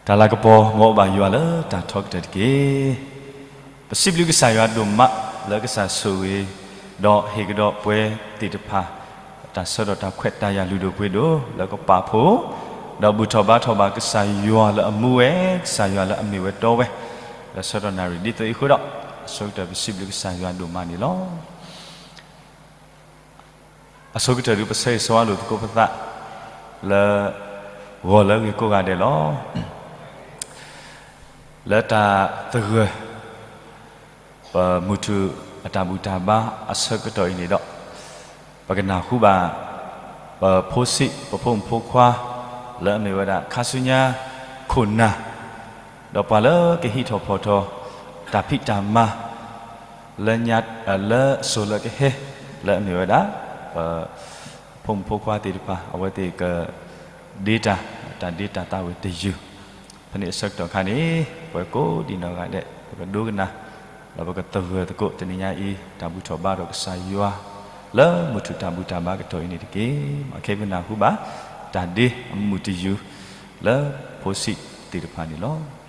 တၢ်လၤကပီၤမ်အအိၣ်ဘၣ်ယွၤလၢတၢ်ထီကတၢၢ်တက့ၢ်. ပစံးဘျုးကစၢ်ယွၤဒိၣ်မးလၢကစၢ်ဆိၣ်ဂ့ၤ, ဒီးဟ့ၣ်ကဒီးပှၤသ့ၣ်တဖၣ် တၢ်ဆၢထီၣ်တၢ်ခွဲးတၢ်ယာ်လုၢ်ဒိၣ်ပှ့ၤဒိၣ်လၢကပာ်ဖှိၣ်, ဒီးဘူၣ်ထီၣ်ဘါထီၣ်ဘၣ်ကစၢ်ယွၤလၢအမူဝဲ, ကစၢ်ယွၤလၢအမ့ၢ်ဝဲတီဝဲ, လၢဆၢကတီၢ်နၣ်ရံၣ်ဒ်သိးအံၤအဃိဒီး, အဆိကတၢၢ်ပစံးဘျုးကစၢ်ယွၤဒိၣ်မးန့ၣ်လီၤ. အဆိကတၢၢ်ဒုးပဆၢဂ့ၤဆၢဝါလိာ်သကိးပသး လၢ ဂီၤလၢအဂ့ၤကိးဂၤဒဲးလီၤ. လၢတၢ်သဂၢၢ် ပမုၢ်ထူၣ်အတၢ်ဘူၣ်တၢ်ဘါအဆၢကတီၢ်အံၤန့ၣ်ဒီး, ပကနၢ်ဟူဘၣ် ပဖိဆံး ပဖိမုၣ်ဖိခွါ လၢအမ့ၢ်ဝဲဒၣ် ခါဆူညါ ခိၣ်နၢ် ဒီးပှၤလၢကဟံးထီၣ်ဖီၣ်ထီၣ် တၢ်ဖံးတၢ်မၤ လၢညါ လၢစိၤလၢကဟဲ လၢအမ့ၢ်ဝဲဒၣ် ပ ဖိမုၣ်ဖိခွါသ့ၣ်တဖၣ် အဝဲသ့ၣ်က ဒ့တၢ် တၢ်ဒ့တၢ်သးဝံၣ်တယုၢ်, ဖဲန့ၣ်အဆၢကတီၢ်ခါန့ၣ် ပဝဲကိးဒံးနီၢ်ဂၤဒဲး ပကဒိကနၣ် ဒီးပကသဂၢၢ်သကိးတနံၤညါအံၤ တၢ်ဘူၣ်ထီၣ်ဘါထီၣ်ကစၢ်ယွၤ လၢမုၢ်ထူၣ်တၢ်ဘူၣ်တၢ်ဘါကတီၢ်အံၤန့ၣ်တက့ၢ်. အခဲအံၤပနၢ်ဟူဘၣ် တၢ်ဒ့အမုာ်တယုၢ် လၢဖိဆံးသ့ၣ်တဖၣ်န့ၣ်လီၤ.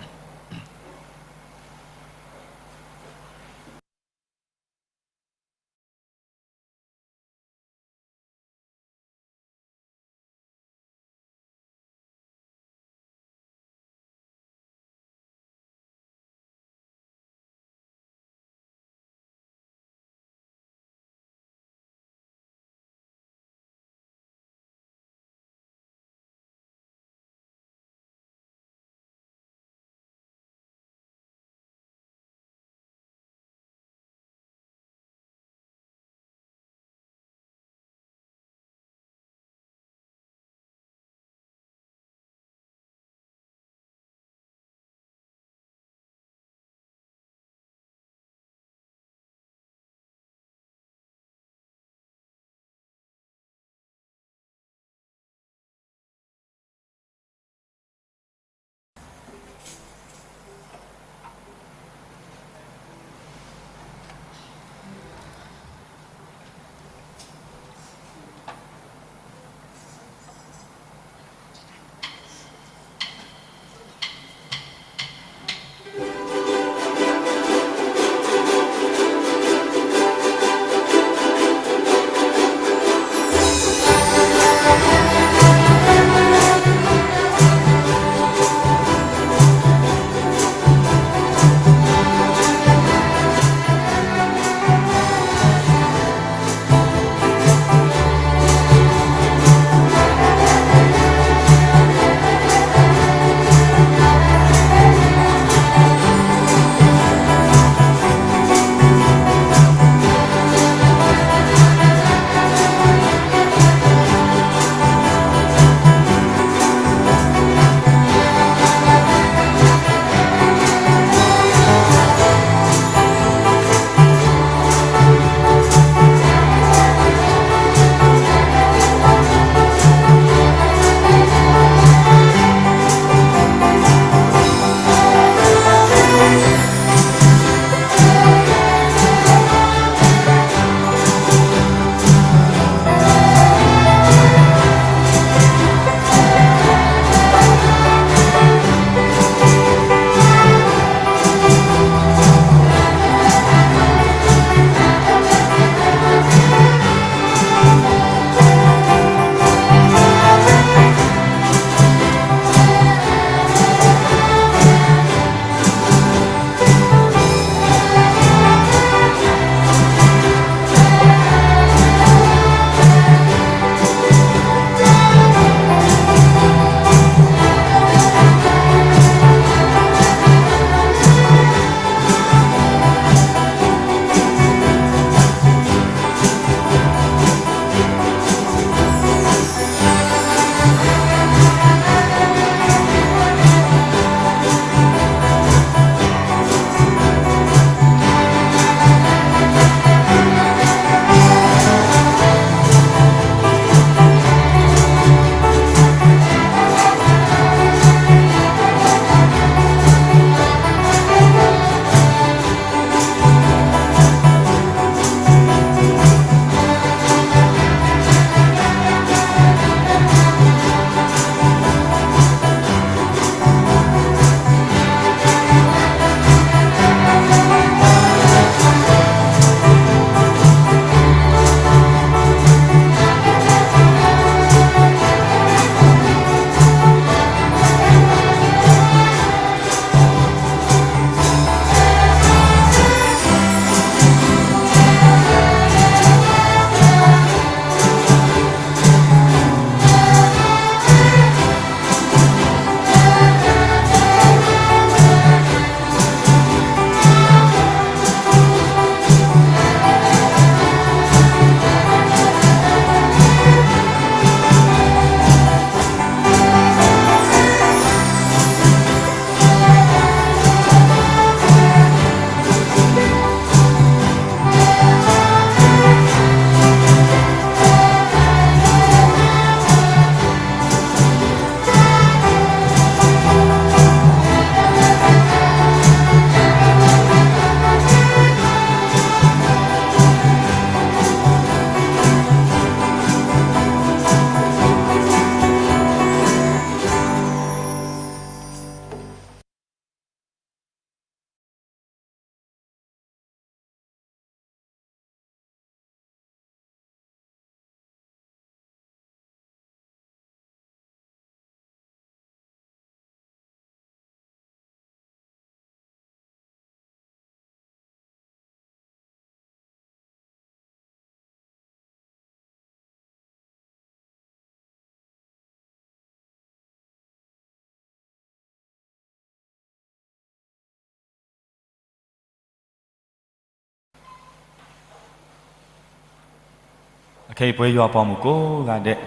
အခဲအံၤပဝဲယွၤပှၤမုၣ်ကိးဂၤဒဲး,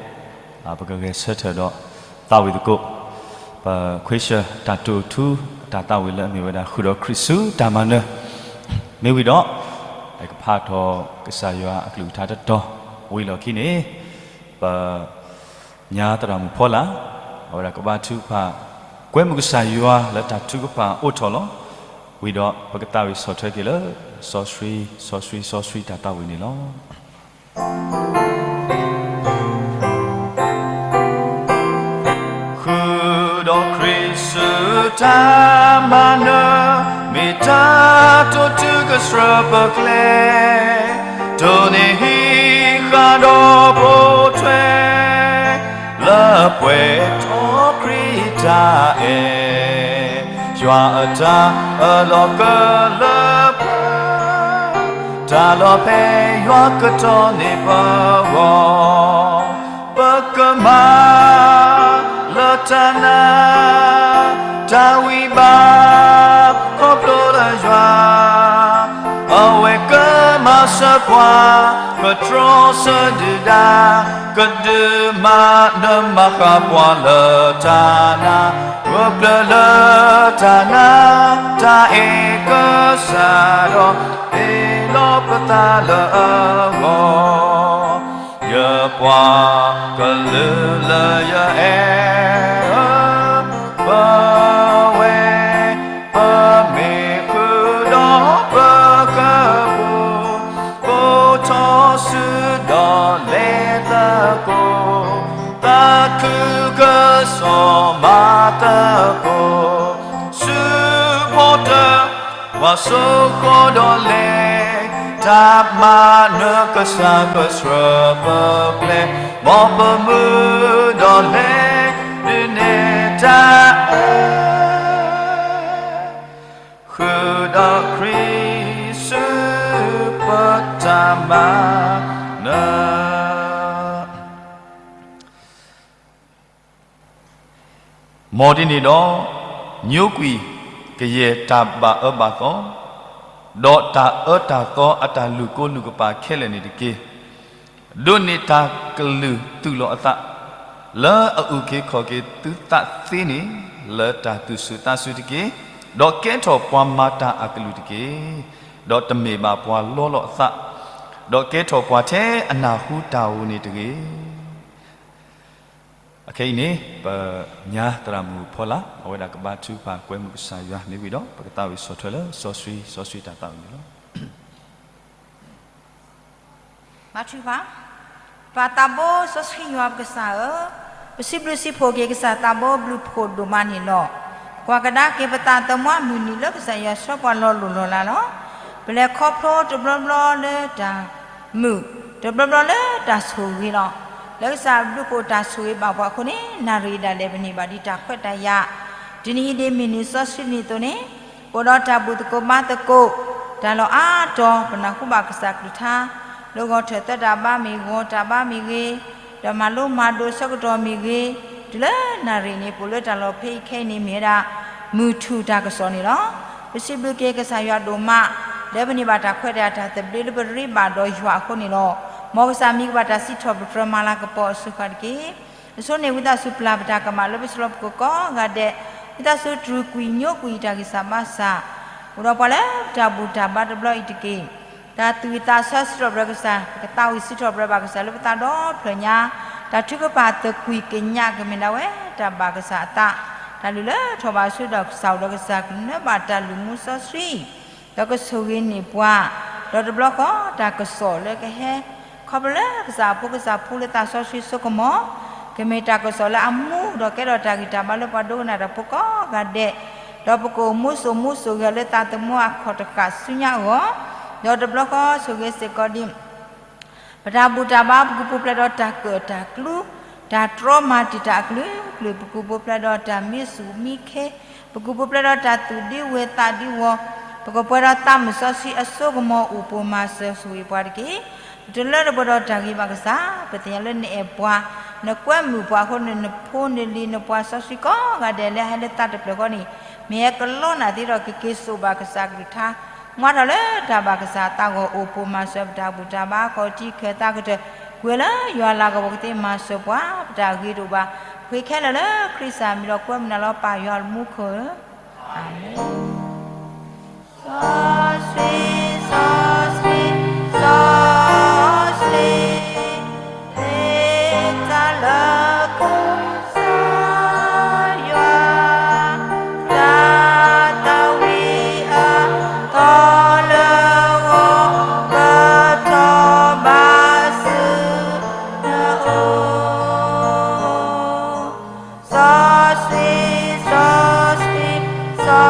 ပကဂဲၤဆၢထၢၣ်ဒီးသးဝံၣ်သကိး, ပခွ့ၡၢၣ်တၢ်တိာ်ထူ အတၢ်သးဝံၣ်လၢအမ့ၢ်ဝဲဒၣ်ဃုာ်ဒီးခရံာ်ဆူတၢ်မၤနၢၤ, မ့ၢ်ဝံၤဒီး, ကဖးထီၣ်ကစၢ်ယွၤအကလုၢ်ကထါတတီၤ, ဝံၤလီၢ်ခံန့ၣ်, ပ ညါသရၣ်မုၣ်ဖီလာ်, အဝဲဒၣ်ကဘါထုကဖၣ်, ကွဲမုာ်ကစၢ်ယွၤလၢတၢ်ထုကဖၣ်အိၣ်ထီၣ်လီၤ. ဝံၤဒီးပကသးဝံၣ်ဆီၣ်ထွဲက့ၤလၢ စီဆှံ, စီဆှံ, စီဆှံတၢ်သးဝံၣ်န့ၣ်လီၤ. ဃုာ်ဒီးခရံာ်ဆူတၢ်မၤနၢၤ, မ့ၢ်တၢ်တိာ်တုၤကစၢၢ်ပကျဲ, တိၢ်န့ၢ်ဟံးဃာ်ဒီးပိာ်ထွဲ, လၢပှဲၤထီၣ်ခရံာ်တၢ်အဲၣ်, ယွၤအတၢ်အၢၣ်လီၤကလၢပှဲၤ, တၢ်လီၤဖဲယွၤကတီၢ်န့ၢ်ပဂီၢ်, ပကမၤလၢတၢ်နာ်, တၢ်ဝံဘၣ်, ခီဖျိလၢယွၤ, အဝဲကမၤစၢၤပှၤ, ကတြီဆၢဒုၣ်ဒါ, ကဒုးမၤနၢၤမၤဃၣ်ပှၤလၢတၢ်နာ်, ဂၢၢ်ကျၢၤလၢတၢ်နာ်, တၢ်အဲၣ်ကစၢ်ဒီး, ဟ့ၣ်လီၤပသးလၢအဂီၢ်. ယပှၤကလုာ်လၢယအဲၣ်ဧၢ, ပဝဲ, ပမ့ၢ်ဃုာ်ဒီးပကပူၤ, ကိးထီၣ်ဆူဒီးလဲၤသကိး, သးခုကစီၣ်မၤသကိး, ဆူဖီတၢၣ် ပှၤစိဃီဒီးလဲၤ, တၢ်မၤနၢၤကစၢ်ကစၢၢ်ပကျဲ, မ်ပမုၢ်ဒီးလဲၤ, ဒုးနဲၣ်တၢ်အဲၣ်, ဃုာ်ဒီးခရံာ်ဆူပတၢ်မၤနၢၤ. မ်ဒ်န့ၣ်ဒီး, ညိကွံာ်ကယဲၢ်တၢ်ဘၣ်အၢဘၣ်သီ, ဒီးတၢ်အၢတၢ်သီအတၢ်လုၢ်ကိလုၢ်ကပာ်ခဲလၢာ်န့ၣ်တက့ၢ်. ဒိးန့ၢ်တၢ်ကလုၢ်သူၣ်လီၤအသး, လၢအအုၣ်က့ၤခီၣ်က့ၤသုသးသ့န့ၣ်, လၢတၢ်သူၣ်ဆူၣ်သးဆူၣ်တက့ၢ်. ဒီးကဲထီၣ်ပှၤမၤတၢ်အကလုၢ်တက့ၢ်. ဒီးတမ့ၢ်ဘၣ်ပှၤလီလီၤအသး, ဒီးကဲထီၣ်ပှၤထဲအနၢ်ဟူတၢ်ဧိၤန့ၣ်တဂ့ၤ. အခဲအံၤန့ၣ်, ပညါသရၣ်မုၣ်ဖီလာ် အဝဲဒၣ်ကဘါထုကဖၣ်ကွဲမုာ်ကစၢ်ယွၤမ့ၢ်ဝံၤဒီး ပကသးဝံၣ်ဆီၣ်ထွဲလၢစီဆှံ, စီဆှံတၢ်သးဝံၣ်န့ၣ်လီၤ. ဘါထုကဖၣ်, ပၢ်သးဘိစီဆှံယွၤပကစၢ်ဧၢ, ပစံးဘျုးစံးဖှိၣ်က့ၤကစၢ်သးဘိဘျုးဖှိၣ်ဒိၣ်မးန့ၣ်လီၤ. ကွၢ်ကဒါက့ၤပသးသမူအမုၢ်နံၤလၢကစၢ်ယွၤဆှၢပှၤလီၤလိၢ်လီၤလးလီၤ. ပလဲၤခီဖျိတဘျီဘျီလၢတၢ် မုာ်, တဘျီဘျီလၢတၢ်ဆိၣ်ဂ့ၤလီၤ. လၢကစၢ်ဘျုးဖှိၣ်တၢ်ဆိၣ်ဂ့ၤဘၣ်ပှၤအဃိန့ၣ် နၣ်ရံၣ်ဒၣ်လဲာ်ပန့ၢ်ဘၣ်ဒံးတၢ်ခွဲးတၢ်ယာ်, တနံၤအံၤဒ်မုၢ်နံၤစီဆှံနံၤအသိးန့ၣ်, ပအိၣ်ဒီးတၢ်ဘူၣ်သကိးဘါသကိး, တၢ်လီၢ်အါတီၤ ပနၢ်ဟူဘၣ်ကစၢ်ကလုၢ်ကထါ, လၢဂီၤထၢၣ်သၢတၢ်ဘါမ့ၢ်ဂ့ၤ, ဂီၤတၢ်ဘါမ့ၢ်ဂ့ၤ, ဒီးမၤလိမၤဒိးဆၢကတီၢ်မ့ၢ်ဂ့ၤ, တုၤလၢနၣ်ရံၣ်န့ၣ် ပအိၣ်လၢတၢ်လီၢ်ဖဲအံၤခဲအံၤန့ၣ်မ့ၢ်ဝဲဒၣ် မုၢ်ထူၣ်တၢ်ကစီၣ်န့ၣ်လီၤ. ပစံးဘျုးက့ၤကစၢ်ယွၤဒိၣ်မး, လၢပန့ၢ်ဘၣ်တၢ်ခွဲးတၢ်ယာ်တၢ်သဘျ့လၢပရ့ဘၣ်ဒီးယွၤအဃိန့ၣ်လီၤ. မ်ကစၢ်မံၤကဘၣ်တၢ်စံးထီၣ်ပတြၢၤမၤလၤကပီၤအစိၤဃၣ်တက့ၢ်. အဆိန့ၣ် ဝံသးစူၤပျၢ်ပတၢ်ကမၣ်လၢပဆၢလီၤပကီၢ်ကိးဂၤဒဲး, ဝံသးစူၤတြူာ်ကွံာ်ညိကွံာ်တၢ်ဂံၢ်စၢ်ဘါစၢ်, အိၣ်ဒီးပှၤလၢတၢ်ဘူၣ်တၢ်ဘါတဘျီအံၤတက့ၢ်. တၢ်သူၣ်ဝံၣ်သးဆၢစံးထီၣ်ပတြၢၤကစၢ်, ပကသးဝံၣ်စံးထီၣ်ပတြၢၤဘၣ်ကစၢ်လၢပသးဒီဖျၢၣ်ညါ, တၢ်ထုကဖၣ်သကွံာ်ကညးကမ့ၢ်ဒၣ်ဝဲတၢ်ဘၣ်ကစၢ်အသး, တၢ်လုၢ်လၢထီၣ်ဘးဆူဒီးကစၢ်အိၣ်ဒီးကစၢ်ကနၢဘၣ်တၢ်လုၢ်မူစီဆှံ ဒီးကဆိၣ်ဂ့ၤန့ၢ်ပှၤ, ဒီးတဘျီဃီတၢ်ကစီၣ်လၢကဟဲ ခီဖျိလၢကစၢ်အဖိကစၢ်ဖိလၢသးစီဆှံစိကမီၤ, ကမ့ၢ်တၢ်ကစီၣ်လၢအမူဒီးကဲထီၣ်တၢ်ဂံၢ်တၢ်ဘါလၢပှၤဒိကနၣ်တၢ်ဖိကိးဂၤဒဲး, ဒီးပကအိၣ်မူစိာ်မူစိာ်ဂဲၤလၢသးသမူအခီၣ်တဃာ်ဆူညါအဂီၢ်, ဒီးတဘျီဃီဆိၣ်ဂ့ၤစ့ၢ်ကီးဒံး ပတၢ်ဘူၣ်တၢ်ဘါ ပကပူၤဖျဲးဒီးတၢ်ကၢၣ်တၢ်ကျူ, တၢ်တြီမၤတံာ်တာ်အကလုာ်ကလုာ်, ပကပူၤဖျဲးဒီးတၢ်မံဆူၣ်မံခ့, ပကပူၤဖျဲးဒီးတၢ်သူၣ်ဒံဝဲသးဒံဝီၤ, ပကပှဲၤဒီးသးမုၢ်စီဆှံအစိကမီၤအိၣ်ပိာ်မၤစၢၤဆိၣ်ဂ့ၤပှၤတက့ၢ်. ပတလၢတပှဲၤဒီးတၢ်ဂ့ၤဘၣ်ကစၢ်, ပသ့ၣ်ညါလၢနအဲၣ်ပှၤ, နကွဲမုာ်ပှၤအဃိန့ၣ် နဖိနလံၤနပှၤစီဆှံကိးဂၤဒဲးလၢအဟဲလၢသးတဖျၢၣ်ဃီန့ၣ်, မ့ၢ်ဟဲကလီနၤသ့ဒီးကက့ၤစိာ်ဘၣ်ကစၢ်ကလုၢ်ကထါ, မၤထီၣ်လၢတၢ်ဘၣ်ကစၢ်အသးဂီၢ်အိၣ်ပိာ်မၤစၢၤပတၢ်ဘူၣ်တၢ်ဘါခီၣ်ထံးခၢၣ်သးကတၢၢ် ပဃ့လၢယွၤလၤကပီၤကသ့မၤစၢၤပှၤ ပတၢ်ဂ့ၤတအိၣ်ဘၣ်. ပဃ့ခဲလၢာ်လၢခရံာ်စၢ်မံၤဒီး ကွဲမုၢ်နၤလီၤ ပၢ်ယွၤလၢမူခိၣ်ဧၢ, အၤမ့ၣ်. စီဆှံ, စီဆှံ, စီဆှံ, သ့တၢ်လၢကစၢ်ယွၤ, တၢ်သးဝံၣ်အသီလၢဂီၤ ကထီၣ်ဘးဆူနအိၣ်. စီဆှံ, စီဆှံ,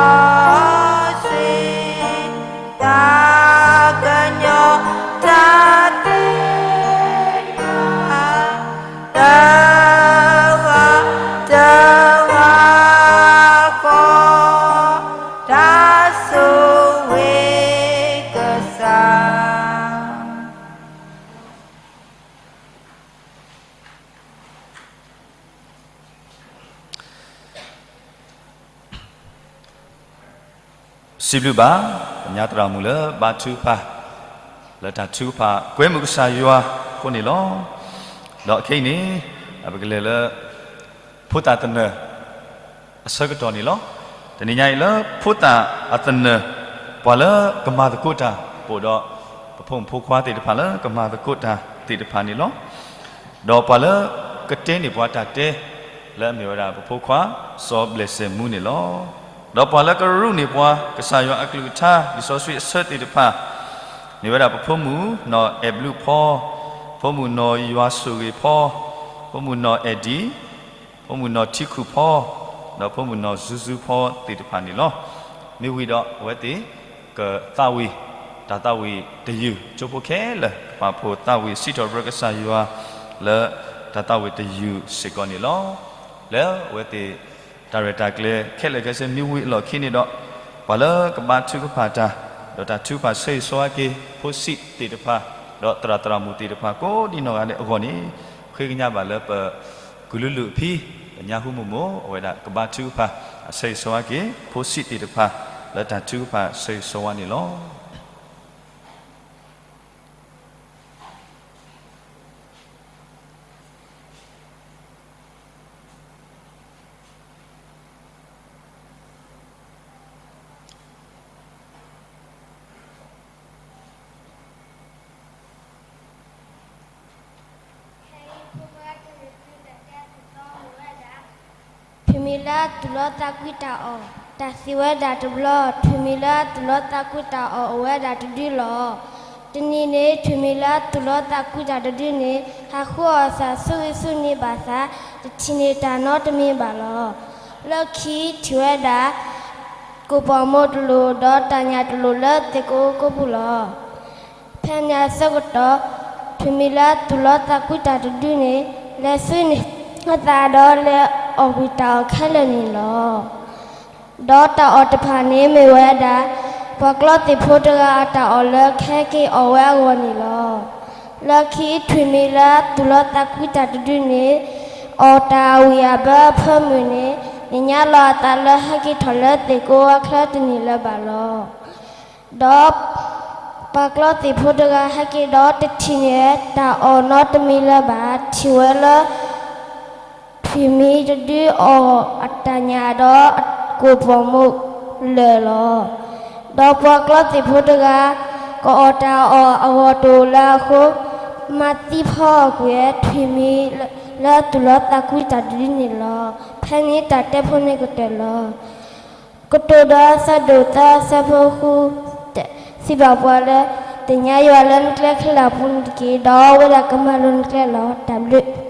စီဆှံ, တၢ်ကညီၤတၢ်သ့ၣ်ညါ, တဂၤတဂၤဃီ, တၢ်ဆိၣ်ဂ့ၤကစၢ်. စံးဘျုးဘၣ် ပညါသရၣ်မုၣ်လၢဘါထုကဖၣ် လၢတၢ်ထုကဖၣ်ကွဲမုာ်ကစၢ်ယွၤအဃိန့ၣ်လီၤ. ဒီးခဲအံၤန့ၣ် ပကလဲၤလၢ ဖိသၣ်သနၢၣ် အဆၢကတီၢ်န့ၣ်လီၤ. တနံၤညါအံၤလၢဖိသၣ်အသနၢၣ် ပှၤလၢကမၤသကိးတၢ် ပအိၣ်ဒီး ပဖိမုၣ်ဖိခွါသ့ၣ်တဖၣ်လၢ ကမၤသကိးတၢ်သ့ၣ်တဖၣ်န့ၣ်လီၤ. ဒီးပှၤလၢကတဲန့ၢ်ပှၤတၢ်တဲ လၢအမ့ၢ်ဝဲဒၣ်ပဖိခွါ စီၤဘျဲၣ်စဲၣ်မူန့ၣ်လီၤ. ဒီးပှၤလၢကရူၢ်န့ၢ်ပှၤ ကစၢ်ယွၤအကလုၢ်ကထါ လံာ်စီဆှံအဆၢသ့ၣ်တဖၣ် မ့ၢ်ဝဲဒၣ်ပဖိမုၣ်နီၢ်အဲၣ်ဘျုးဖီ, ဖိမုၣ်နီၢ်ယွၤဆိၣ်ဂ့ၤဖီ, ဖိမုၣ်နီၢ်အဲၣ်ဒံၣ်, ဖိမုၣ်နီၢ်ထံခုၣ်ဖီ, ဒီးဖိမုၣ်နီၢ်စုစုဖီသ့ၣ်တဖၣ်န့ၣ်လီၤ. မ့ၢ်ဝံၤဒီးအဝဲသ့ၣ် ကသးဝံၣ် တၢ်သးဝံၣ်တယုၢ် ကၠိဖိခဲလၢာ် ကပာ်ဖှိၣ်သးဝံၣ်စံးထီၣ်ပတြၢၤကစၢ်ယွၤ လၢတၢ်သးဝံၣ်တယုၢ်စ့ၢ်ကီးန့ၣ်လီၤ. လၢအဝဲသ့ၣ် တၢ်ရဲၣ်တၢ်ကျဲၤခဲလၢာ်ခဲဆ့မ့ၢ်ဝံၤအလီၢ်ခံန့ၣ်ဒီး ပှၤလၢကဘါထုကဖၣ်တၢ် ဒီးတၢ်ထုကဖၣ်ဆၢဂ့ၤဆၢဝါက့ၤ ဖိဆံးသ့ၣ်တဖၣ် ဒီးသရၣ်သရၣ်မုၣ်သ့ၣ်တဖၣ် ကိးဒံနီၢ်ဂၤဒဲးအဂီၢ်န့ၣ် ဃ့ကညးဘၣ်လၢပ ကုၢ်လုၢ်လုၢ်အဖံ ပညါဟူမိၢ်မိၢ် အဝဲဒၣ်ကဘါထုကဖၣ် အဆၢဂ့ၤဆၢဝါက့ၤ ဖိဆံးသ့ၣ်တဖၣ် လၢတၢ်ထုကဖၣ်ဆၢဂ့ၤဆၢဝါန့ၣ်လီၤ. ထွံၣ်မံၤလၢအသူၣ်လီသးကွံတၢ်အီၣ်, တၢ်သံဝဲဒၣ်တဘျီ, ထွံၣ်မံၤလၢအသူၣ်လီသးကွံတၢ်အီၣ်အိၣ်ဝဲဒၣ်တဒုလီၤ. တနံၤန့ၣ် ထွံၣ်မံၤလၢအသူၣ်လီသးကွံတၢ်တဒုန့ၣ် ဟးဃုအီၣ်သးဆူဂံၢ်ဆူနံၤဘၣ်သး, တထံၣ်န့ၢ်တၢ်နီတမံၤဘၣ်လီၤ. လၢခံထံၣ်ဝဲဒၣ် ကိၣ်ပီၣ်မိၣ်တလိၣ် ဒီးတၢ်ညၣ်တလိၣ်လၢသ့ၣ်ကိးကိးပူၤလီၤ. ဖဲန့ၣ်အဆၢကတီၢ် ထွံၣ်မံၤလၢအသူၣ်လီသးကွံတၢ်တဒုန့ၣ် လဲၤဆူန့ၢ်အသးဒီးလဲၤအီၣ်ကွံာ်တၢ်အီၣ်ခဲလၢာ်န့ၣ်လီၤ. ဒီးတၢ်အီၣ်တဖၣ်န့ၣ်မ့ၢ်ဝဲဒၣ် ပှၤကျီသ့ၣ်ဖိတဂၤအတၢ်အီၣ်လၢကဟဲက့ၤအီၣ်ဝဲအဂီၢ်န့ၣ်လီၤ. လၢခံထွံၣ်မံၤလၢအသူၣ်လီသးကွံတၢ်တဒုန့ၣ် အီၣ်တၢ်ဝံၤအဘၢအဖၢမုၢ်န့ၣ် နညါလီၤအသးလၢဟဲက့ၤထီၣ်လၢသ့ၣ်ကိးဝဲချၢတန့ၢ်လၢၤဘၣ်လီၤ. ဒီးပှၤကျီသ့ၣ်ဖိတဂၤဟဲက့ၤဒီးတထံၣ်န့ၢ်တၢ်အီၣ်နီတမံၤလၢၤဘၣ်, ထံၣ်ဝဲလၢ ထွံၣ်မံၤတဒုအီၣ်အတၢ်ညၣ်ဒီးကိၣ်ပီၣ်မိၣ်လၢာ်လီၤ. ဒီးပှၤကျီသ့ၣ်ဖိတဂၤ ကအီၣ်တၢ်အီၣ်အဂီၢ်တအိၣ်လၢအဃိ မၤသံဖီအီၣ်ကွံာ်ထွံၣ်မံၤလၢအသူၣ်လီသးကွံတၢ်တဒုန့ၣ်လီၤ. ဖဲန့ၣ်တၢ်တဲဖိန့ၣ်ကတၢၢ်လီၤ. ကတိၤဒိအဆၢဒိၣ်သၢအဆၢဖိဃု စံးဘၣ်ပှၤလၢ သ့ၣ်ညါယွၤလၢနကျဲခဲလၢာ်အပူၤန့ၣ်တက့ၢ်, ဒီးအဝဲဒၣ်ကမၤလိၤနကျဲလီၤ. တၢ်ဘျုး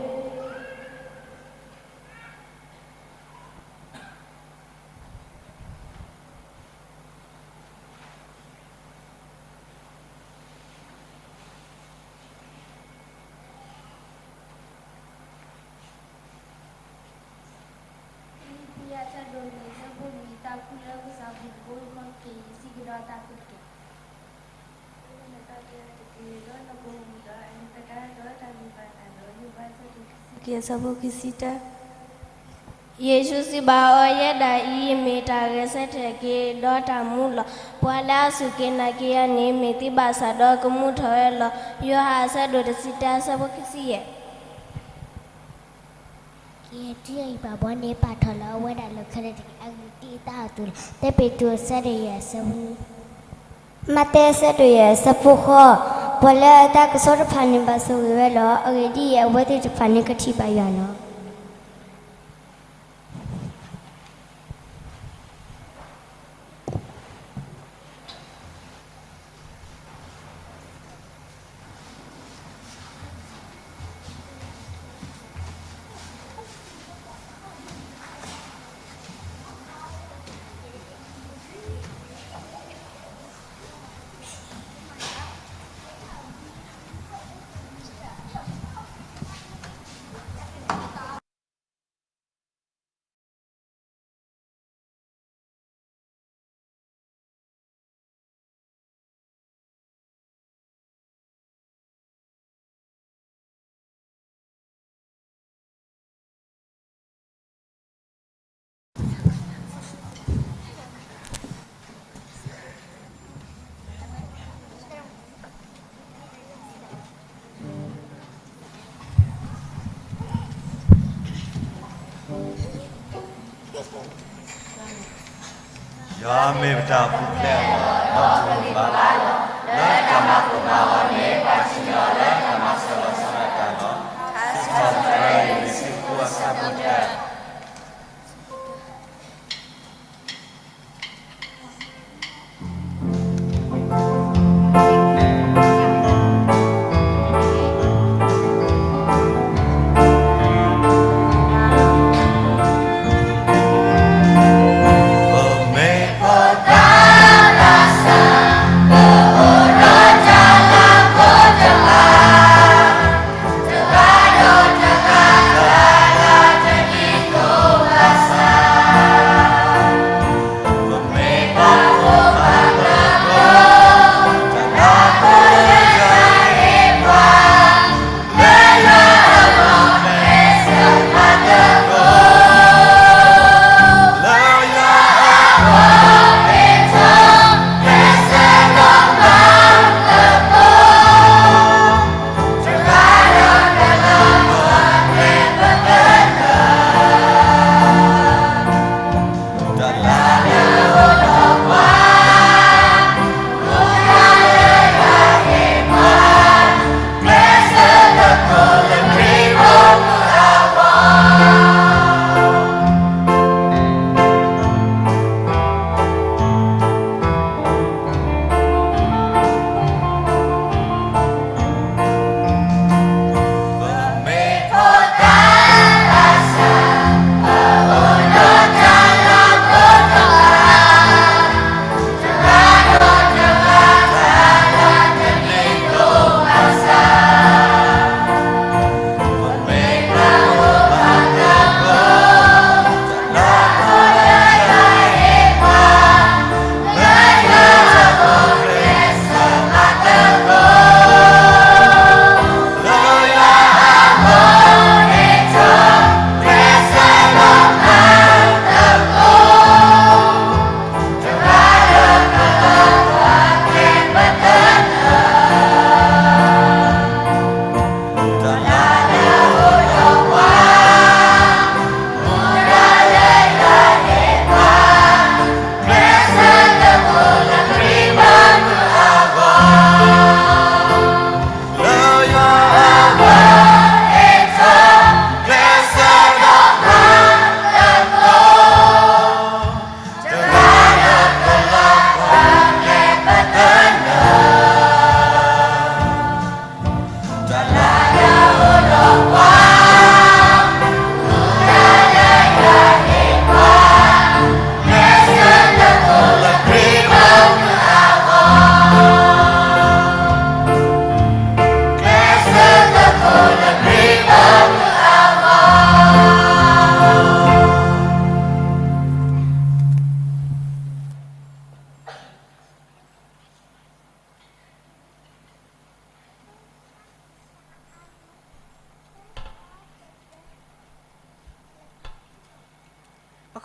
ဖံလံးပံၤ အဆၢဒိၣ်လွံၢ် အဆၢဖိလွံၢ်, သးခုလၢကစၢ်အပူၤတက့ၢ်, ယွၤကဟ့ၣ်နသးက့ၤတက့ၢ်, ဒီးနကအိၣ်မူဒီး အနသကၤဒီးတၢ်ဂံၢ်ဘါသးဒီး ယိၤဘး အဆၢဒိၣ်ခံဆံခံ အဆၢဖိခံဆံတၢ ယ့ၣ်ၡူးစံးဘၣ်အီၤ, ယဲဒၣ်အံၤမ့ၢ်တၢ်ဂဲၤဆၢထၢၣ်က့ၤဒီးတၢ်မူလီၤ. ပှၤလၢအစူၢ်က့ၤနာ်က့ၤယၤန့ၣ် မ့ၢ်သံဘၣ်ဆၣ်ဒီးကမူထီၣ်ဝဲလီၤ. ယိၤဟၣ်အဆၢဒိၣ်တဆံတၢ အဆၢဖိခံဆံယဲၢ်. ကယဲၢ်တံၢ်အံၤဘၣ်ဘီန့ၣ် ပာ်ထီၣ်လၢအဝဲဒၣ်လၢခဲလၢာ်တက့ၢ်. အဂ့ၢ်ဒ်အံၤ, အသးအီၤသူၣ်လီၤ. တၢ်ပ့းတရူးအဆၢဒိၣ်ယဲၢ်အဆၢဖိနွံ. မးသဲအဆၢဒိၣ်ယဲၢ်အဆၢဖိဃိး. ပှၤလၢအသးကဆှီတဖၣ်န့ၣ် ဘၣ်ဆိၣ်ဂ့ၤဝဲလီၤ. အဂ့ၢ်ဒ်အံၤ, အဝဲသ့ၣ်တဖၣ်န့ၣ်ကထံၣ်ဘၣ်ယွၤလီၤ. ယွၤမ့ၢ်ပတၢ်ပူၤဖျဲးအဂီၢ်, ဒီးပဂံၢ်ဘါလီၤ. လၢတၢ်မၤကိၢ်မၤဂီၤန့ၣ် ပှၤထံၣ်န့ၢ်အီၤလၢတၢ်မၤစၢၤလီၤဆီဒၣ်တၢ်လီၤ. စံးထီၣ်ပတြၢၤယ့ၣ်ၡူးအဆၢဖိတၢ.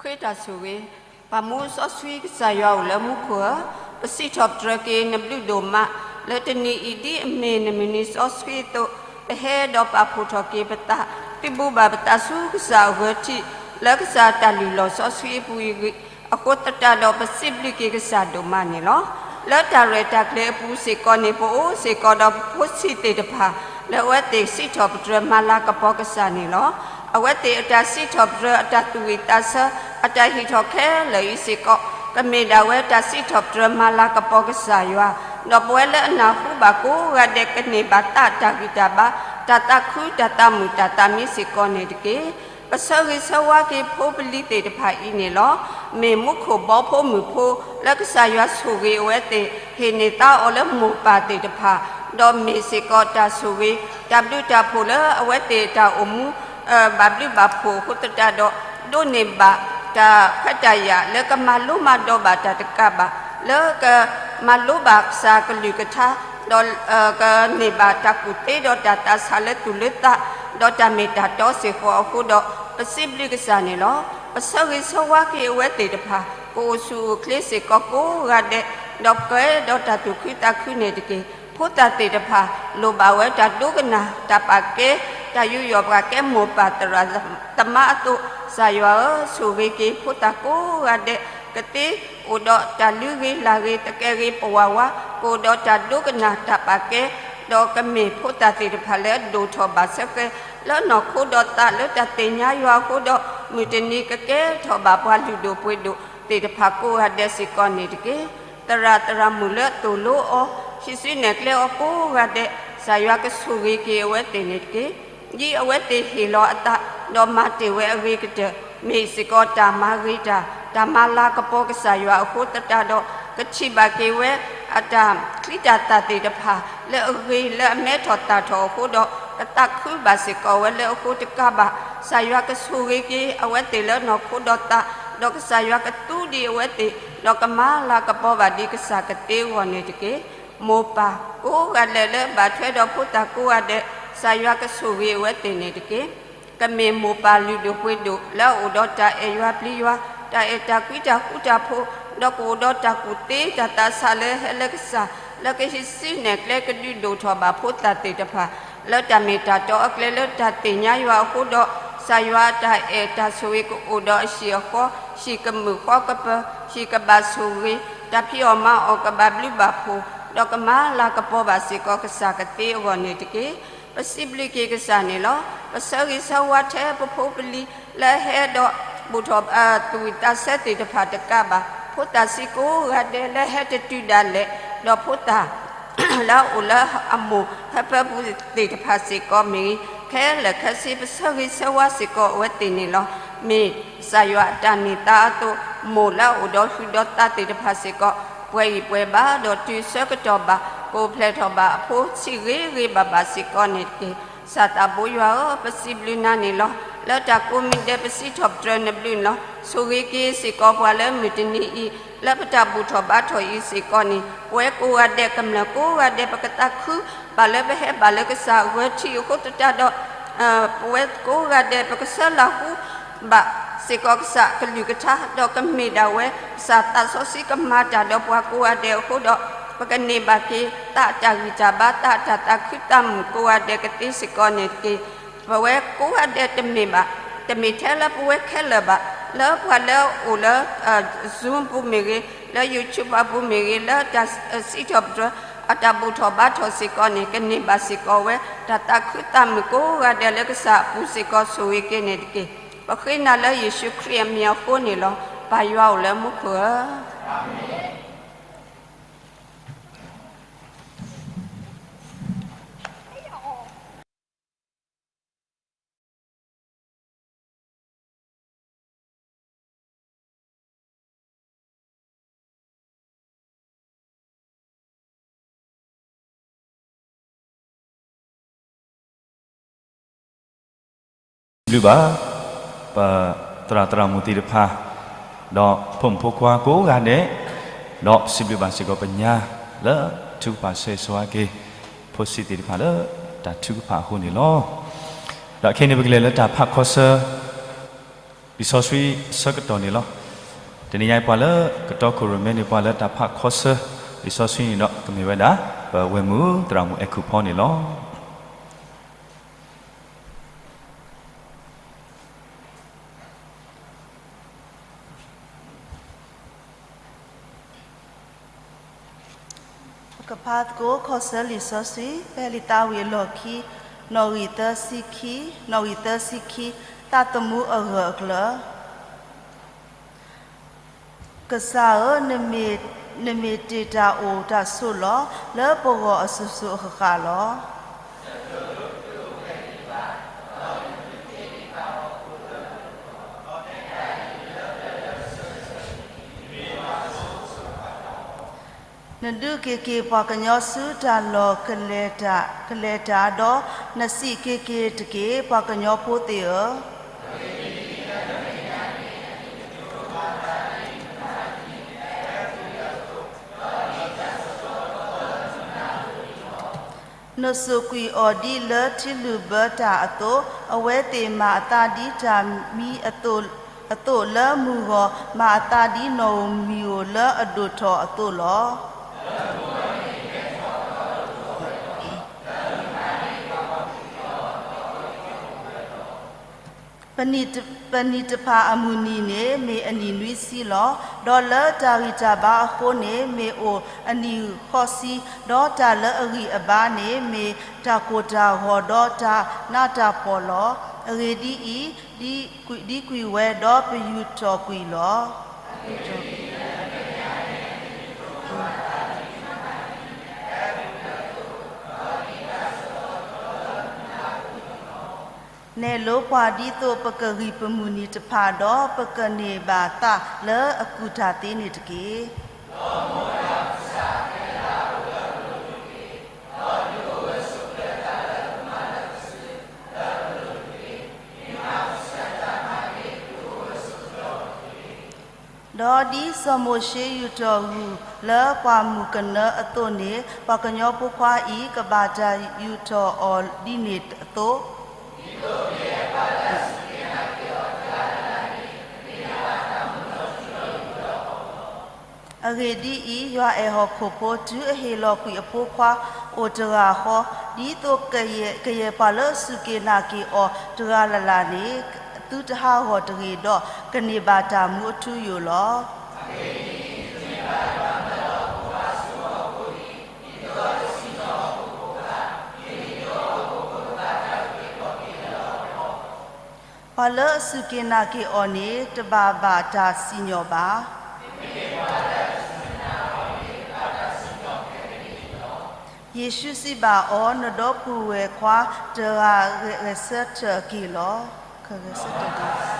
ဃ့တၢ်ဆိၣ်ဂ့ၤ, ပၢ်မူစီဆှံကစၢ်ယွၤအိၣ်လၢမူခိၣ်ဧၢ, ပစံးထီၣ်ပတြၢၤက့ၤနဘျုးဒိၣ်မး, လၢတနံၤအံၤဒ်အမ့ၢ်နမုၢ်နံၤစီဆှံအသိး, ပဟဲဒီးပာ်ဖှိၣ်ထီၣ်က့ၤပသး, သုးဘူးဘၣ်ပသးဆူကစၢ်အဂၢၢ်ထံး, လၢကစၢ်အတၢ်လုၢ်လီၢ်စီဆှံအပူၤအံၤအဃိသတးဒီး ပစံးဘျုးက့ၤကစၢ်ဒိၣ်မးန့ၣ်လီၤ. လၢတၢ်ရဲၣ်တၢ်ကျဲၤအပူၤစ့ၢ်ကီးန့ၣ် ပအိၣ်စ့ၢ်ကီးဒီးပဖိဆံးသ့ၣ်တဖၣ် လၢအဝဲသ့ၣ်စံးထီၣ်ပတြၢၤမၤလၤကပီၤကစၢ်န့ၣ်လီၤ. အဝဲသ့ၣ်အတၢ်စံးထီၣ်ပတြၢၤ အတၢ်သူၣ်ဝံၣ်သးဆၢ အတၢ်ဟ့ၣ်ထီၣ်ခဲလၢာ်အံၤစ့ၢ်ကီး ကမ့ၢ်ဒၣ်ဝဲတၢ်စံးထီၣ်ပတြၢၤမၤလၤကပီၤကစၢ်ယွၤ, ဒီးပဝဲလၢအနၢ်ဟူဘၣ်ကိးဂၤဒဲး ကန့ၢ်ဘၣ်သးအတၢ်ဂံၢ်တၢ်ဘါ, တၢ်သးခုတၢ်သးမုာ်တၢ်သးမံစ့ၢ်ကီးန့ၣ်တက့ၢ်. ပဆၢဂ့ၤဆၢဝါက့ၤဖိပလံၤသ့ၣ်တဖၣ်အံၤန့ၣ်လီၤ. မ့ၢ်မူခိၣ်ဘီဖိမုၣ်ဖိ လၢကစၢ်ယွၤဆိၣ်ဂ့ၤအဝဲသ့ၣ် ဟ့ၣ်န့ၢ်သါအီၤလၢမိၢ်ပၢ်သ့ၣ်တဖၣ်, ဒီးမ့ၢ်စ့ၢ်ကီးတၢ်ဆိၣ်ဂ့ၤ တၢ်ဘျုးတၢ်ဖှိၣ်လၢအဝဲသ့ၣ်အတၢ်အိၣ်မူ ဘၣ်ဘျုးဘၣ်ဖှိၣ်အဃိသတးဒီး ဒိးန့ၢ်ဘၣ်တၢ်ခွဲးတၢ်ယာ်လၢကမၤလိမၤဒိးဘၣ်တၢ်တကးဘၣ်, လၢကမၤလိဘၣ်ကစၢ်အကလုၢ်ကထါ, ဒီးကန့ၢ်ဘၣ်တၢ်ကူၣ်သ့ဒီးတၢ်သးဆးလၢသူၣ်လၢသး, ဒီးတၢ်မ့ၢ်တၢ်တီစ့ၢ်ကီးအဃိဒီး ပစံးဘျုးကစၢ်န့ၣ်လီၤ. ပဆၢဂ့ၤဆၢဝါက့ၤအဝဲသ့ၣ်တဖၣ် ကအိၣ်ဆူၣ်အိၣ်ချ့စ့ၢ်ကီးကိးဂၤဒဲး, ဒီးပှဲၤဒီးတၢ်သူၣ်ခုသးခုန့ၣ်တက့ၢ်. ဖိသၣ်သ့ၣ်တဖၣ် လိၣ်ဘၣ်ဝဲတၢ်ဒိကနၣ် တၢ်ပာ်ကဲ တၢ်ယူးယီၣ်ပာ်ကဲမိၢ်ပၢ်သရၣ်သမါအသိး, ကစၢ်ယွၤဧၢ, ဆိၣ်ဂ့ၤက့ၤဖိသၣ်ကိးဂၤဒဲး, ကသ့အိၣ်ဒီးတၢ်လုၢ်ဂ့ၤလၢ်ဂ့ၤ သကဲးဂ့ၤပဝးဝါ, ကအိၣ်ဒီးတၢ်ဒိကနၣ်တၢ်ပာ်ကဲ, ဒီးကမ့ၢ်ဖိသၣ်သ့ၣ်တဖၣ်လၢအဒိၣ်ထီၣ်ဘၣ်ဆၢကဲ လၢနီၢ်ခိဒီးသးလၢတၢ်သ့ၣ်ညါယွၤအဃိဒီး မုၢ်တနံၤကကဲထီၣ်ဘၣ်ပှၤလုၢ်ဒိၣ်ပှ့ၤဒိၣ်သ့ၣ်တဖၣ်ကိးဂၤဒဲးစ့ၢ်ကီးန့ၣ်တက့ၢ်. သရၣ်သရၣ်မုၣ်လၢသိၣ်လိအီၤ, ဟံးစုနဲၣ်ကျဲအီၤကိးဂၤဒဲး, ကစၢ်ယွၤကဆိၣ်ဂ့ၤက့ၤအဝဲသ့ၣ်န့ၣ်တက့ၢ်. ဒ်အဝဲသ့ၣ်ဟ့ၣ်လီၤအသး ဒီးမၤတ့ၢ်ဝဲအဂ့ၤကတၢၢ်, မ့ၢ်စ့ၢ်ကီးတၢ်မၤဂ့ၤတၢ်, တၢ်မၤလၤကပီၤကစၢ်ယွၤအဃိသတးဒီး ကထံၣ်ဘၣ်က့ၤဝဲ အတၢ်ချံတၢ်သၣ်သ့ၣ်တဖၣ် လၢအဂ့ၤလၢအမဲထီၣ်သၣ်ထီၣ်အဃိဒီး ကသးခုဘၣ်စ့ၢ်ကီးဝဲလၢအဃိတကးဘၣ်, ကစၢ်ယွၤကဆိၣ်ဂ့ၤက့ၤအဝဲသ့ၣ်လၢနီၢ်ခိဒီးသး, ဒီးကစၢ်ယွၤကသူဒံးအဝဲသ့ၣ်, ဒီးကမၤလၤကပီၤဘၣ်ဒံးကစၢ်ကသ့အဂီၢ်န့ၣ်တက့ၢ်. မိၢ်ပၢ်ကိးဂၤဒဲးလၢဘၣ်ထွဲဒီးဖိသၣ်ကိးဂၤဒဲး, ကစၢ်ယွၤကဆိၣ်ဂ့ၤအဝဲသ့ၣ်န့ၣ်တက့ၢ်. ကမ့ၢ်မိၢ်ပၢ်လုၢ်ဒိၣ်ပှ့ၤဒိၣ်လၢအအိၣ်ဒီးတၢ်အဲၣ်ယွၤပျံၤယွၤ, တၢ်အဲၣ်တၢ်ကွံတၢ်ဃူတၢ်ဖိး, ဒီးကအိၣ်ဒီးတၢ်ကူၣ်သ့တၢ်သးဆးလၢဟဲလၢကစၢ်, လၢကဟံးစုနဲၣ်ကျဲကဒုးဒိၣ်ထီၣ်ဘၣ်ဖိသၣ်သ့ၣ်တဖၣ် လၢတၢ်မ့ၢ်တၢ်တီအကျဲလၢတၢ်သ့ၣ်ညါယွၤအဃိဒီး, ကစၢ်ယွၤအတၢ်အဲၣ်တၢ်ဆိၣ်ဂ့ၤကအိၣ်ဒီးအဟံၣ်အဃီ, ဟံၣ်ကမုာ်ဃီကပၢၤ, ဟံၣ်ကဘၣ်ဆိၣ်ဂ့ၤ, တၢ်ဖံးအီၣ်မၤအီၣ်ကဘၣ်ဘျုးဘၣ်ဖှိၣ်, ဒီးကမၤလၤကပီၤဘၣ်စ့ၢ်ကီးကစၢ်ကသ့အဂီၢ်န့ၣ်တက့ၢ်. ပစံးဘျုးက့ၤကစၢ်န့ၣ်လီၤ. ပဆၢဂ့ၤဆၢဝါထဲပဖိပလံၤလၢဟဲဒီး ဘူၣ်ထီၣ် သူၣ်ဝံၣ်သးဆၢသ့ၣ်တဖၣ်တကးဘၣ်, ဖိသၣ်ဆံးကိးဂၤဒဲးလၢဟဲတတုၤဒၣ်လဲာ်, ဒီးဖိသၣ် လၢအအိၣ်လၢအမိၢ်ဟၢဖၢပူၤသ့ၣ်တဖၣ်စ့ၢ်ကီးမ့ၢ်ဂ့ၤ, ခဲလၢာ်ခဲဆ့ ပဆၢဂ့ၤဆၢဝါစ့ၢ်ကီးအဝဲသ့ၣ်န့ၣ်လီၤ. မ့ၢ်ကစၢ်ယွၤအတၢ်န့ၢ်သါအသိး, မိၢ်လၢအအိၣ်ဒီးဟုၣ်ဒီးသးသ့ၣ်တဖၣ်စ့ၢ်ကီး ပှဲၤဂံၢ်ပှဲၤဘါဒီးတုၤဆၢကတီၢ်ဘၣ်, ကအိၣ်ဖျဲၣ်ထီၣ်ဘၣ်အဖိဆံးဂ့ၤဂ့ၤဘၣ်ဘၣ်စ့ၢ်ကီးန့ၣ်တက့ၢ်. ကစၢ်သးဘိယွၤဧၢ, ပစံးဘျုးနၤန့ၣ်လီၤ. လၢတၢ်ကိးမံၤဒဲးပစံးထီၣ်ပတြၢၤနဘျုးန့ၣ်လီၤ. ဆိၣ်ဂ့ၤက့ၤစ့ၢ်ကီးပှၤလၢမုၢ်တနံၤအံၤ, လၢပတၢ်ဘူၣ်ထီၣ်ဘါထီၣ်အံၤစ့ၢ်ကီးန့ၣ်, ပဝဲကိးဂၤဒဲးကမျၢၢ်ကိးဂၤဒဲး ပကသးခုဘၣ်လၢပဟဲဘၣ်လၢကစၢ်အဂၢၢ်ထံးအဃိသတးဒီး ပဝဲကိးဂၤဒဲး ပကဆၢလၢ်ဟူဘၣ်စ့ၢ်ကီးကစၢ်အကလုၢ်ကထါ, ဒီးကမ့ၢ်ဒၣ်ဝဲ ကစၢ်သးစီဆှံကမၤတၢ်ဒီးပှၤကိးဂၤဒဲးအဃိဒီး, ပကန့ၢ်ဘၣ်က့ၤ သးအတၢ်ဂံၢ်တၢ်ဘါ သးအတၢ်သးခုသးမုာ်ကိးဂၤဒဲးကသ့စ့ၢ်ကီးန့ၣ်တက့ၢ်. ပဝဲကိးဂၤဒဲးတမ့ၢ်ဘၣ်, တမ့ၢ်ထဲလၢပဝဲခဲလၢာ်ဘၣ်, လၢပှၤလၢအအိၣ်လၢ Zoom ပူၤမ့ၢ်ဂ့ၤ, လၢ YouTube အပူၤမ့ၢ်ဂ့ၤ, လၢတၢ်စံးထီၣ်ပတြၢၤ အတၢ်ဘူၣ်ထီၣ်ဘါထီၣ်စ့ၢ်ကီးန့ၣ် ကန့ၢ်ဘၣ်စ့ၢ်ကီးဝဲ တၢ်သးခုသးမုာ်ကိးဂၤဒဲးလၢကစၢ်အပူၤစ့ၢ်ကီးဆိၣ်ဂ့ၤက့ၤန့ၣ်တက့ၢ်. ပဃ့နၤလၢယ့ၣ်ၡူးခရံာ်အမံၤအဃိန့ၣ်လီၤ. ပၢ်ယွၤအိၣ်လၢမူခိၣ်ဧၢ. ဘျုးဘၣ် ပသရၣ်သရၣ်မုၣ်သ့ၣ်တဖၣ်, ဒီးဖိမုၣ်ဖိခွါကိးဂၤဒဲး, ဒီးစံးဘျုးဘၣ်စ့ၢ်ကီးပညါ လၢထုကဖၣ်ဆၢဂ့ၤဆၢဝါက့ၤ ဖိဆံးသ့ၣ်တဖၣ်လၢတၢ်ထုကဖၣ်အဃိန့ၣ်လီၤ. ဒီးခဲအံၤန့ၣ် ပကလဲၤလၢတၢ်ဖးခီဆၢ လံာ်စီဆှံအဆၢကတီၢ်န့ၣ်လီၤ. တနံၤညါအံၤပှၤလၢကတီခိၣ်ရိၣ်မဲန့ၣ် ပှၤလၢတၢ်ဖးခီဆၢ လံာ်စီဆှံန့ၣ်ဒီး ကမ့ၢ်ဝဲဒၣ် ပဝဲၢ်မုၢ်သရၣ်မုၣ်အဲၤခူၣ်ဖီန့ၣ်လီၤ. ပကဖးသကိးခီဆၢလံာ်စီဆှံ ဖဲလံာ်သးဝံၣ်အလီၢ်ခံ နီၣ်ဂံၢ်သၢဆံခံ, နီၣ်ဂံၢ်သၢဆံခံ, သးသမူအဂၢၢ်အကျၢၤ. ကစၢ်ဧၢ, နမ့ၢ်တ့ၢ်တၢ်အိၣ်တၢ်ဆိးလီၤ လၢပဂီၢ်အစိၤစိၤအဃၣ်ဃၣ်လီၤ. နဒုးက့ၤက့ၤပှၤကညီဆူတၢ်လီၢ်ကလဲၤတၢ်, ကလဲၤတၢ်, ဒီးနစံးက့ၤက့ၤတက့ၢ် ပှၤကညီဖိသ့ၣ်ဧၢ. နစိာ်ကွံာ်အီၤဒ်လၢထံလုၣ်ဘၢတၢ်အသိး, အဝဲသ့ၣ်မၤအသးဒ်တၢ်မံအသိး, အသိးလၢမုၢ်ဂီၤ မၤအသးဒ်နီၣ်ဧိၤမံၤဧိၤလၢအဒိၣ်ထီၣ်အသိးလီၤ. ပနံၣ်တဖၣ်အမုၢ်နံၤန့ၣ် မ့ၢ်အနံၣ်နွံဆံလီၤ. ဒီးလၢတၢ်ဂံၢ်တၢ်ဘါအဃိန့ၣ် မ့ၢ်အိၣ်အနံၣ်ဃိးဆံ, ဒီးတၢ်လၢအဂံၢ်အဘါန့ၣ် မ့ၢ်တၢ်ကိၢ်တၢ်ဂီၤ ဒီးတၢ်နးတၢ်ဖှီၣ်လီၤ. အဂ့ၢ်ဒ်အံၤ, ဒံကွံာ်ဝဲဒီးပယူာ်ထီၣ်ကွံာ်လီၤ. နဲၣ်လိပှၤ ဒ်သိးပကဂံၢ်ပမုၢ်နံၤတဖၣ်ဒီး ပကန့ၢ်ဘၣ်သးလၢအကူၣ်တၢ်သ့န့ၣ်တက့ၢ်. ဒီးဒ်စီၤမိၤၡ့ယူာ်ထီၣ်ဂုၢ်လၢပှၢ်မုၢ်ကနၢအသိးန့ၣ်, ပှၤကညီဖိခွါအံၤ ကဘၣ်တၢ်ယူာ်ထီၣ်အီၤဒ်န့ၣ်အသိး အဂ့ၢ်ဒ်အံၤ, ယွၤအဲၣ်ဟီၣ်ခိၣ်ဖိ တုၤအဟ့ၣ်လီၤကွံာ်အဖိခွါအိၣ်တဂၤဃီ, ဒ်သိးကယဲၢ်ပှၤလၢအစူၢ်က့ၤနာ်က့ၤအီၤတဂၤလၢ်လၢ်န့ၣ် သုတဟးဂီၤတဂ့ၤဒီး ကန့ၢ်ဘၣ်တၢ်မူအထူအယိာ်လီၤ. ပှၤလၢအစူၢ်က့ၤနာ်က့ၤအီၤန့ၣ် တဘၣ်ဘၣ်တၢ်စံၣ်ညီၣ်ဘၣ်. ယ့ၣ်ၡူးစံးဘၣ်အီၤ, နဒီပုၢ်ဝဲၢ်ခွါတဂၤဂဲၤဆၢထၢၣ်က့ၤလီၤ. ဂဲၤဆၢထၢၣ်က့ၤ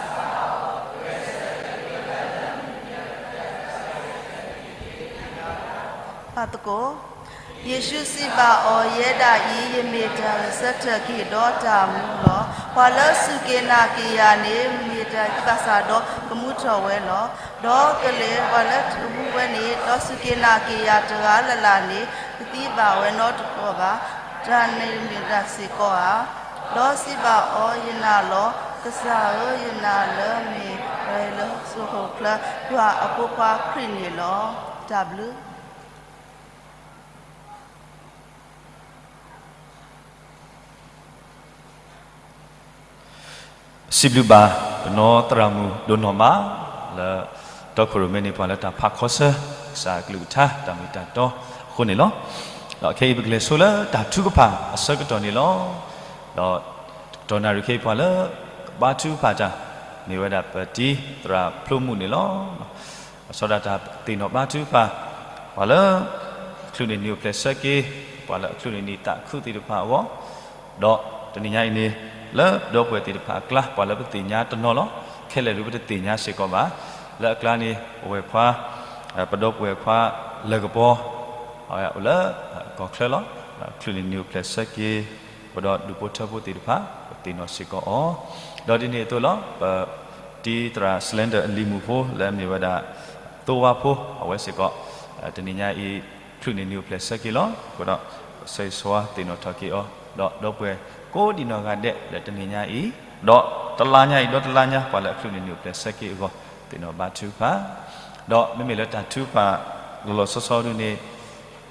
ပသကိး, ယ့ၣ်ၡူးစံးဘၣ်အီၤ, ယဲဒၣ်အံၤ ယမ့ၢ်တၢ်ဂဲၤဆၢထၢၣ်က့ၤဒီးတၢ်မူလီၤ. ပှၤလၢအစူၢ်က့ၤနာ်က့ၤယၤန့ၣ် မ့ၢ်တၢ်သံဘၣ်ဆၣ်ဒီး ကမူထီၣ်ဝဲလီၤ. ဒီးကလဲၤပှၤလၢတမူဝဲန့ၣ် ဒီးစူၢ်က့ၤနာ်က့ၤယၤတဂၤလၢ်လၢ်န့ၣ် ကသံဘၣ်ဝဲနီတဘျီဘၣ်. တၢ်န့ၣ်မ့ၢ်ဒၣ်စ့ၢ်ကီးဧါ. ဒီးစံးဘၣ်အီၤ, ယနာ်လီၤ. ကစၢ်ဧၢ, ယနာ်လၢမ့ၢ်ပှၤလၢအစိာ်ဃုာ်ချၢ ယွၤအဖိခွါခရံာ်န့ၣ်လီၤ. တၢ်ဘျုး စံးဘျုးဘၣ် ပနီၢ်သရၣ်မုၣ်ဒိၣ်နီၢ်မး လၢတီခိၣ်ရိၣ်မဲန့ၣ် ပှၤလၢတၢ်ဖးခီဆၢ ကစၢ်အကလုၢ်ကထါ တၢ်မ့ၢ်တၢ်တီအဃိန့ၣ်လီၤ. ဒီးခဲအံၤပကလဲၤဆိလၢတၢ်ထုကဖၣ်အဆၢကတီၢ်န့ၣ်လီၤ. ဒီးတကတီၢ်နၣ်ရံၣ်ခဲအံၤ ပှၤလၢကဘါထုကဖၣ်တၢ် မ့ၢ်ဝဲဒၣ်ပတံၤသရၣ်ဖျိမုၣ်န့ၣ်လီၤ. အစီဒၣ်တၢ်သ့ၣ်နီၣ်ဘါထုကဖၣ် ပှၤလၢ အချုးန့ၢ်နံၤအိၣ်ဖျဲၣ်ဆၢက့ၤ ပှၤလၢအချုးန့ၢ်နံၤသးခုသ့ၣ်တဖၣ်အဂီၢ်, ဒီးတနံၤညါအံၤန့ၣ် လၢပဒီပုၢ်ဝဲၢ်သ့ၣ်တဖၣ်အကျါ ပှၤလၢပသ့ၣ်ညါတနီၤလီၤ. ခဲလၢာ်ဒုးပတသ့ၣ်ညါစ့ၢ်ကီးဘၣ်. လၢအကျါန့ၣ် ပဝဲၢ်ခွါ ပဒီပုၢ်ဝဲၢ်ခွါလၢကပီၤ အဝဲအိၣ်လၢကီၢ်ချၢလီၤ. ဒီးချုးန့ၢ်နံၤအိၣ်ဖျဲၣ်ဆၢက့ၤ ပဒီးဒူၣ်ဖိထၢဖိသ့ၣ်တဖၣ် ပသ့ၣ်နီၣ်စ့ၢ်ကီးအီၤ, ဒီးဒ်န့ၣ်အသိးလီၤ. ပတံၤသရၣ် Slender အလံၤမုၣ်ဖိ လၢအမ့ၢ်ဝဲဒၣ် သိဝါဖိ အဝဲစ့ၢ်ကီး တနံၤညါအံၤ ချုးန့ၢ်နံၤအိၣ်ဖျဲၣ်ဆၢက့ၤလီၤ. အဃိဒီး ဆၢဂ့ၤဆၢဝါသ့ၣ်နီၣ်ထီၣ်က့ၤအီၤ ဒီးဒီပုၢ်ဝဲၢ်ကိးဒံးနီၢ်ဂၤဒဲး လၢတနံၤညါအံၤ ဒီးတလါညါအံၤ ဒီတလါညါ ပှၤလၢအချုးန့ၢ်နံၣ်အိၣ်ဖျဲၣ်ဆၢက့ၤအဂီၢ် သ့ၣ်နီၣ်ဘါထုကဖၣ်, ဒီးမ့မ့ၢ်လၢတၢ်ထုကဖၣ်လီၤလီၤဆီဆီဒ်န့ၣ်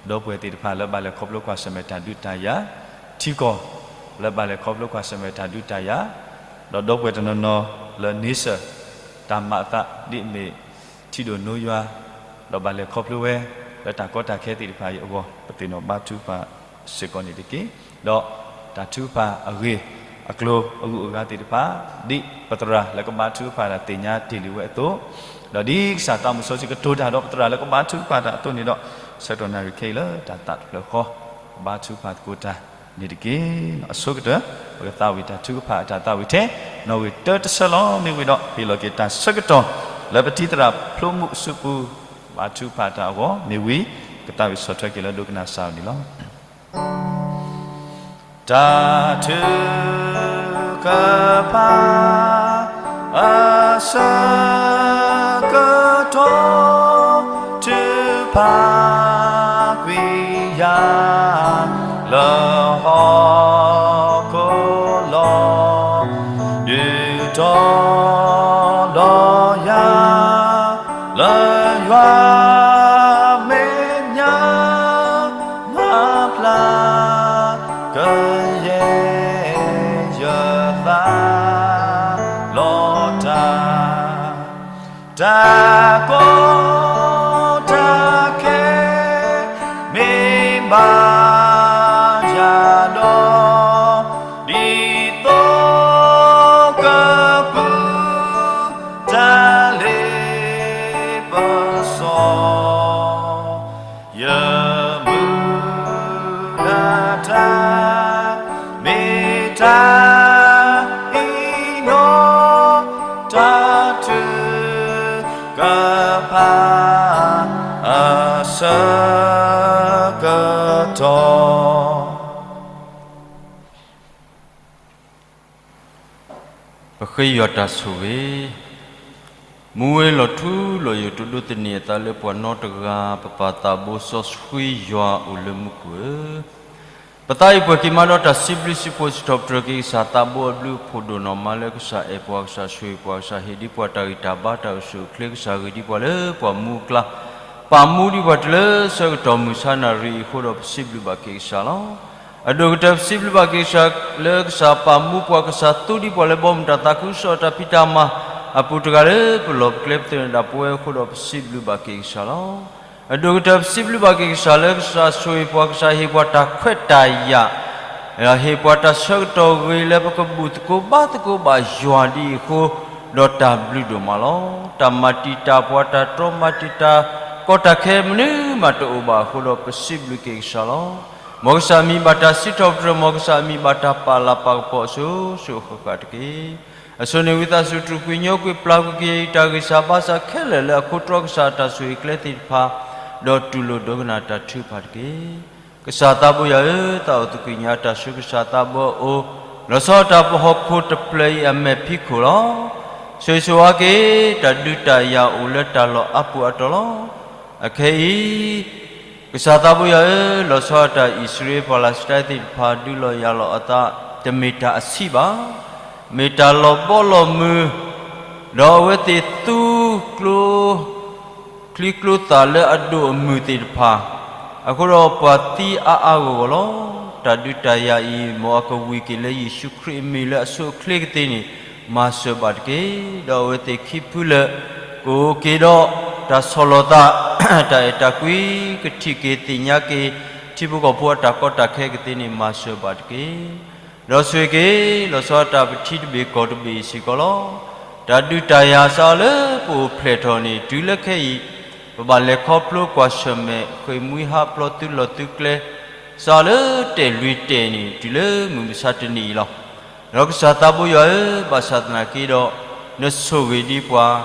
ဒီပုၢ်ဝဲၢ်သ့ၣ်တဖၣ်လၢဘၣ်လဲၤခီဖျိကွၢ်ဆၢၣ်မဲာ်တၢ်ဒုးတၢ်ယၤ, ထံကီၢ်လၢဘၣ်လဲၤခီဖျိကွၢ်ဆၢၣ်မဲာ်တၢ်ဒုးတၢ်ယၤ, ဒီးဒီပုၢ်ဝဲၢ်တနီၤနီၤလၢန့ဆၢၣ် တၢ်မၤအသးဒ်အမ့ၢ် ထံဒိၣ်နိယွၤ ဒီးဘၣ်လဲၤခီဖျိဝဲ လၢတၢ်ကီတၢ်ခဲသ့ၣ်တဖၣ်အံၤအဂီၢ် ပသ့ၣ်နီၣ်ဘါထုကဖၣ်စ့ၢ်ကီးန့ၣ်တက့ၢ်. ဒီးတၢ်ထုကဖၣ်အဂ့ၢ်အကျိၤအဂုၤအဂၤသ့ၣ်တဖၣ် ဒ်ပသရၣ်လၢကဘါထုကဖၣ်တၢ်သ့ၣ်ညါတ့ၢ်လံဝဲအသိး, ဒီးဒ်ကစၢ်သးမုၢ်စီဆှံကတိၤတၢ်ဒီးပသရၣ်လၢကဘါထုကဖၣ်တၢ်အသိးန့ၣ်ဒီး ဆၢကတီၢ်နၣ်ရံၣ်ခဲအံၤလၢတၢ်သးတဖျၢၣ်ဃီ ကဘါထုကဖၣ်သကိးတၢ်န့ၣ်တက့ၢ်. အဆိကတၢၢ် ပကသးဝံၣ်တၢ်ထုကဖၣ်အတၢ်သးဝံၣ်ထဲ နီၣ်ဂံၢ်တၢတဆၢလီၤ. မ့ၢ်ဝံၤဒီး ဟ့ၣ်လီၤက့ၤတၢ်ဆၢကတီၢ် လၢပထံသရၣ်ဖျိမုၣ်အစုပူၤ ဘါထုကဖၣ်တၢ်အဂီၢ် မ့ၢ်ဝံၤ ကသးဝံၣ်ဆီၣ်ထွဲက့ၤလၢဒိကနၣ်စၢ်အံၤန့ၣ်လီၤ. တၢ်ထုကဖၣ်အဆၢကတီၢ် ထုကဖၣ်ကွံာ်ယၤ လၢဟီၣ်ခိၣ်လီၤ. ဒုးတီၤလီၤယၤ လၢယွၤမဲာ်ညါ မၤဖျါကယဲၢ် ယသးလီၤတၢ် တၢ်ကီတၢ်ခဲ မ့ၢ်ဘၣ်ယၤဒီး ဒ်သိးကပူၤ တၢ်လ့ပစီ ယမုၢ်လၢ်တၢ် မ့ၢ်တၢ်အံၤနီၤ တၢ်ထုကဖၣ် အဆၢကတီၢ် ပဃ့ယွၤတၢ်ဆိၣ်ဂ့ၤ, မူဝဲလီၤထူလီၤယိာ် တဒိးသန့ၤအသးလၢပှၤနီတဂၤ, ပပၢ်သးဘိစီဆှံယွၤအိၣ်လၢမူခိၣ်ဧၢ, ပသးအံၤပှဲၤက့ၤမးဒီးတၢ်စံးဘျုးစံးဖှိၣ် စံးထီၣ်ပတြၢၤက့ၤကစၢ်သးဘိအဘျုးအဖှိၣ်ဒိၣ်နီၢ်မးလၢကစၢ်အဲၣ်ပှၤ, ကစၢ်ဆိၣ်ဂ့ၤပှၤ, ကစၢ်ဟ့ၣ်ဒံးပှၤတၢ်ဂံၢ်တၢ်ဘါတၢ်အိၣ်ဆူၣ်အိၣ်ချ့, ကစၢ်ဂ့ၤဒံးပှၤလၢပှၤမူအကျါ, ပာ်မူဒံးပှၤတုၤလၢဆၢကတီၢ်မုၢ်ဆါနၣ်ရံၣ်အံၤအဃိဒီး ပစံးဘျုးဘၣ်က့ၤကစၢ်လီၤ. အဒိၣ်ကတၢၢ်ပစံးဘျုးဘၣ်က့ၤကစၢ်လၢကစၢ်ပာ်မူပှၤ, ကစၢ်သူဒံးပှၤလၢဘီမုၢ်တၢ်သးခုကစီၣ်တၢ်ဖံးတၢ်မၤအပူၤတဂၤလၢ ပလီၢ်ပကျဲပသနၢၣ်ဒၣ်ပဝဲအဃိဒီး ပစံးဘျုးဘၣ်က့ၤကစၢ်လီၤ. အဒိၣ်ကတၢၢ်ပစံးဘျုးဘၣ်က့ၤကစၢ်လၢကစၢ်ဆိၣ်ဂ့ၤပှၤ, ကစၢ်ဟ့ၣ်ပှၤတၢ်ခွဲးတၢ်ယာ်, ဟ့ၣ်ပှၤတၢ်ဆၢကတီၢ်ဂ့ၤလၢပကဘူၣ်သကိးဘါသကိးဘၣ်ယွၤဒ်အံၤအဃိ, ဒီးတၢ်ဘျုးဒိၣ်မးလီၤ. တၢ်မၤတံာ်တာ်ပှၤ, တၢ်တြီမၤတံာ်တာ်, ကီတၢ်ခဲမနုၤမးတအိၣ်ဘၣ်အဃိဒီး ပစံးဘျုးက့ၤကစၢ်လီၤ. မ်ကစၢ်အမံၤဘၣ်တၢ်စံးထီၣ်ပတြၢၤ, မ်ကစၢ်အမံၤဘၣ်တၢ်ပာ်လၤပာ်ကပီၤအစိၤစိၤအဃၣ်ဃၣ်တက့ၢ်. အဆိန့ၣ် ဝံသးစူၤတြူာ်ကွံာ်ညီကွံာ်ပျၢ်ကွံာ်ကယဲၢ်အံၤ တၢ်ဂံၢ်စၢ်ဘါစၢ်ခဲလၢာ်လၢအခိးတြီကစၢ်အတၢ်ဆိၣ်ဂ့ၤကျဲသ့ၣ်တဖၣ်, ဒီးတူၢ်လိာ်ဒိကနၣ်တၢ်ထုကဖၣ်တက့ၢ်. ကစၢ်သးဘိယွၤဧၢ, သးအိၣ်သကိးညါတၢ်ဆူကစၢ်သးဘိအအိၣ်, လီၤဆီဒၣ်တၢ်ပဟီၣ်ခိၣ်တဖျၢၣ်အံၤအမဲာ်ဖံးခိၣ်လီၤ. ဆိၣ်ဂ့ၤဆိၣ်ဝါက့ၤ တၢ်ဒုးတၢ်ယၤအိၣ်လၢတၢ်လီၢ်အါပူၤအါတီၤလီၤ. အခဲအံၤ ကစၢ်သးဘိယွၤဧၢ, လီၤဆီဒၣ်တၢ်အံၣ်စရ့လးပှၤလၢစတါသ့ၣ်တဖၣ် ဒုးလီၤယၤလီၤအသး တမ့ၢ်တၢ်အဆံးဘၣ်, မ့ၢ်တၢ်လီၤဘီလီၤမုၢ်, ဒီးအဝဲသ့ၣ်သူကျိ ချံကျိသၣ်လၢအဒိၣ်အမုၢ်သ့ၣ်တဖၣ်, အဃိဒီးပှၤသံအါအါဂီၢ်ဂီၢ်လီၤ. တၢ်ဒုးတၢ်ယၤအံၤ မ်အကဝံၤက့ၤလၢယ့ၣ်ၡူးခရံာ်အမံၤလၢအဆိအချ့ကသ့န့ၣ် မၤစၢၤဘၣ်တက့ၢ်. ဒီးအဝဲသ့ၣ်ခံဖုလၢာ် ကအိၣ်က့ၤဒီးတၢ်ဆီၣ်လီၤသး, တၢ်အဲၣ်တၢ်ကွံ, ကထံၣ်က့ၤသ့ၣ်ညါက့ၤ ထံဖိကီၢ်ဖိအတၢ်ကီတၢ်ခဲကသ့န့ၣ် မၤစၢၤဘၣ်တက့ၢ်. ဒီးဆိၣ်ဂ့ၤက့ၤ လီၤဆီဒၣ်တၢ်ပထံတဘ့ၣ်ကီၢ်တဘ့ၣ်အံၤစ့ၢ်ကီးလီၤ. တၢ်ဒုးတၢ်ယၤစးလၢပအိၣ်ဖျဲၣ်ထီၣ်န့ၣ် တုၤလၢခဲအံၤ ပဘၣ်လဲၤခီဖျိကွၢ်ဆၢၣ်မဲာ် ဃ့ၢ်မှံဟးဖျိးသုလီၢ်သုကျဲ စးလၢတဲာ်လွံၢ်တဲာ်န့ၣ် တုၤလၢမုၢ်မဆါတနံၤအံၤလီၤ. ဒီးကစၢ်သးဘိယွၤဧၢ, ဘၣ်ဆၣ်သနာ်က့ဒီး နဆိၣ်ဂ့ၤဒံးပှၤ,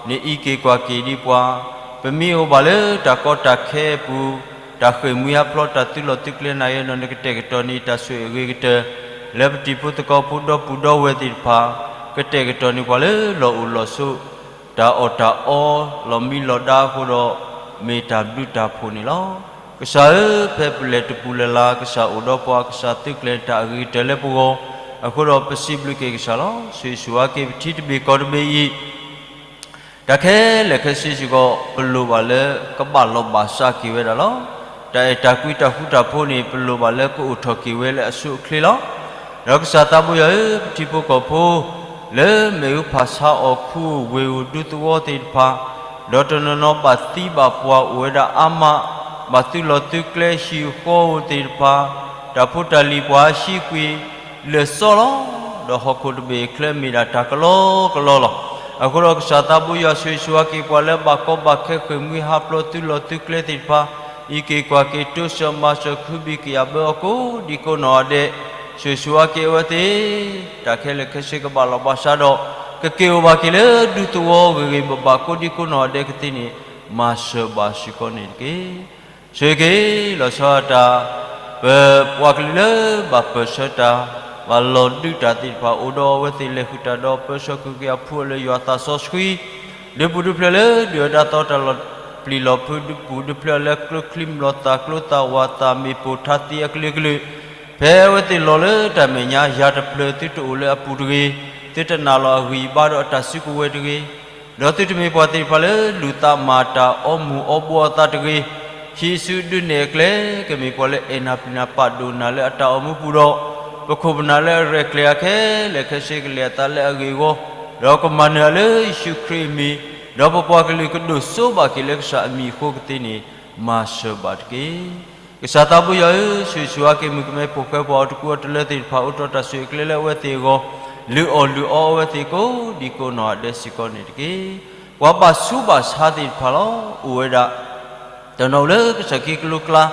နအံးက့ၤကွၢ်က့ၤဒံးပှၤ, ပမ့ၢ်အိၣ်ဘၣ်လၢတၢ်ကီတၢ်ခဲအပူၤ, တၢ်ဃ့ၢ်မှံဟးဖျိးတၢ်သုလီၢ်သုကျဲနၤယဲဒီး နကတဲာ်ကတီၤန့ၢ်တၢ်ဆိၣ်ဂ့ၤအဂ့ၤကတၢၢ် လၢပတံၤဖိသကိးဖိဒီပုၢ်ဒီဝဲၢ်သ့ၣ်တဖၣ်, ကတဲာ်ကတီၤန့ၢ်ပှၤလၢလီၢ်အိၣ်လီၢ်ဆိး တၢ်အီၣ်တၢ်အီ လီၤမံလီၤဒါအဃိဒီး မ့ၢ်တၢ်ဘျုးတၢ်ဖှိၣ်န့ၣ်လီၤ. ကစၢ်ဧၢ, ဖဲပလဲၤတပူၤလၢ်လၢ် ကစၢ်အိၣ်ဒီးပှၤ, ကစၢ်သုးကျဲၤတၢ်အဂ့ၤကတၢၢ်လၢပဂီၢ်, အဃိဒီးပစံးဘျုးက့ၤကစၢ်လီၤ. ဆိၣ်ဂ့ၤဆိၣ်ဝါက့ၤပထံတဘ့ၣ်ကီၢ်တဘ့ၣ်အံၤ တၢ်ခဲလၢာ်ခဲဆ့စ့ၢ်ကီး ပလိၣ်ဘၣ်လၢကဘၣ်လီၢ်ဘၣ်စးက့ၤဝဲဒၣ်လီၤ. တၢ်အဲၣ်တၢ်ကွံတၢ်ဃူတၢ်ဖိးန့ၣ် ပလိၣ်ဘၣ်လၢကအိၣ်ထီၣ်က့ၤဝဲလၢအဆိအချ့လီၤ. ဒီးကစၢ်သးဘိယွၤဧၢ, ပထံဖိကီၢ်ဖိ လၢမ့ၣ်အူဖးဆါအီၣ်ခူအိၣ်ဝ့ၢ်အိၣ်ဒူသဝီသ့ၣ်တဖၣ်, ဒီးတနီၤနီၤဘၣ်သံဘၣ်ပှၢ်အိၣ်ဝဲဒၣ်အါမး, ဘၣ်သုးလီၢ်သုးကျဲဟံၣ်ဃီဧိၤသ့ၣ်တဖၣ်, တၢ်ဖိတၢ်လံၤပှၤဟးဆှံကွံာ်လၢာ်စီလီၤ. ဒီးဟီၣ်ခိၣ်တဘ့ၣ်အချၢမ့ၢ်ဒၣ်တၢ်ကလီကလီလီၤ. အဃိဒီးကစၢ်သးဘိယွၤဆိၣ်ဂ့ၤဆိၣ်ဝါက့ၤပှၤလၢဘၣ်ကီဘၣ်ခဲဃ့ၢ်မှံဟးဖျိးသုးလီၢ်သုးကျဲသ့ၣ်တဖၣ်, အံးက့ၤကွၢ်က့ၤတိစၢၤမၤစၢၤကဟုဘံၣ်ကယာ်ဘၢအီၤကိးဒံကိးနီၢ်ဂၤဒဲး, ဆိၣ်ဂ့ၤဆိၣ်ဝါက့ၤအဝဲသ့ၣ် တၢ်ခဲလၢာ်ခဲဆ့ကဘၣ်လီၢ်ဘၣ်စးဒီး ကက့ၤအိၣ်ဘၣ်က့ၤလၢဒူသဝီဂ့ၤဂ့ၤဘၣ်ဘၣ်ကိးဒံကိးနီၢ်ဂၤဒဲးကသ့န့ၣ် မၤစၢၤဘၣ်စ့ၢ်ကီးန့ၣ်တက့ၢ်. ဆိၣ်ဂ့ၤက့ၤလီၤဆီဒၣ်တၢ် ပပှၤကလုာ်လၢဘၣ်ပၢၢ်ဆၢတၢ် ဘၣ်လီၤဒုးတၢ်သ့ၣ်တဖၣ် အိၣ်ဒီးအဝဲသ့ၣ်လဲၤဃုာ်တၢ်ဒီးပၢဆှၢက့ၤအဖုအီၤလၢယွၤအသးစီဆှံ ဒုးပူၤဒုးဖျဲးလၢဒုၣ်ဒါသီတၢ်လီၢ်ပျံၤလီၢ်ဖုး ဒုးပူၤဒုးဖျဲးလၢကျိချံမျိာ်သၣ်ကျိသၣ်ဝၣ်သၣ်မ့ၣ်ပိၢ်ထါသံအကလုာ်ကလုာ်, ဖဲအဝဲသ့ၣ်လီၤလၢတၢ်မဲာ်ညါယၤတဖျၢၣ် သုတအိၣ်လၢအပူၤတဂ့ၤ, သုတနာ်လီၤအဂံၢ်အဘါဒီးအတၢ်စုကဝဲၤတဂ့ၤ ဒီးသုတမ့ၢ်ပှၤသ့ၣ်တဖၣ်လၢလူၤသးမၤတၢ်အီမူၤအီဘှီအသးတဂ့ၤ, ဟံးစုဒုးနဲၣ်အကျဲ ကမ့ၢ်ပှၤလၢအဲၣ်နၤပျံၤနၤပာ်ဒိၣ်နၤလၢအတၢ်အိၣ်မူပူၤဒီး ပခိၣ်ပနၢ်လၢအရဲၣ်ကျဲၤအခဲလၢာ်ခဲဆ့ကလဲၤအသးလၢအဂ့ၢ်အဂီၢ်, ဒီးကမၤနၢၤအီၤလၢယ့ၣ်ၡူးခရံာ်အမံၤ, ဒီးပပှၤကလုာ်ကဒိၣ်စိဘၣ်က့ၤလၢကစၢ်အမံၤအဃိကသ့န့ၣ် မၤစၢၤဘၣ်တက့ၢ်. ကစၢ်သးဘိယွၤဧၢ, ဆိၣ်ဂ့ၤဆိၣ်ဝါက့ၤမုၣ်ကမဲဖိဃဲပှၤအီၤတကူအီၤတလၢသ့ၣ်တဖၣ် အိးထီၣ်တၢ်ဆိၣ်ဂ့ၤအကျဲလၢအဝဲသ့ၣ်အဂီၢ်, လုၢ်အီၣ်လုၢ်အီအဝဲသ့ၣ်ကိးဒံကိးနီၢ်ဂၤဒဲးစ့ၢ်ကီးန့ၣ်တက့ၢ်. ပှၤဘၣ်ဆူးဘၣ်ဆါသ့ၣ်တဖၣ်လီၤ အိၣ်ဝဲဒၣ် တနီၤအိၣ်လၢကစၢၢ်ခံကလိကျါ,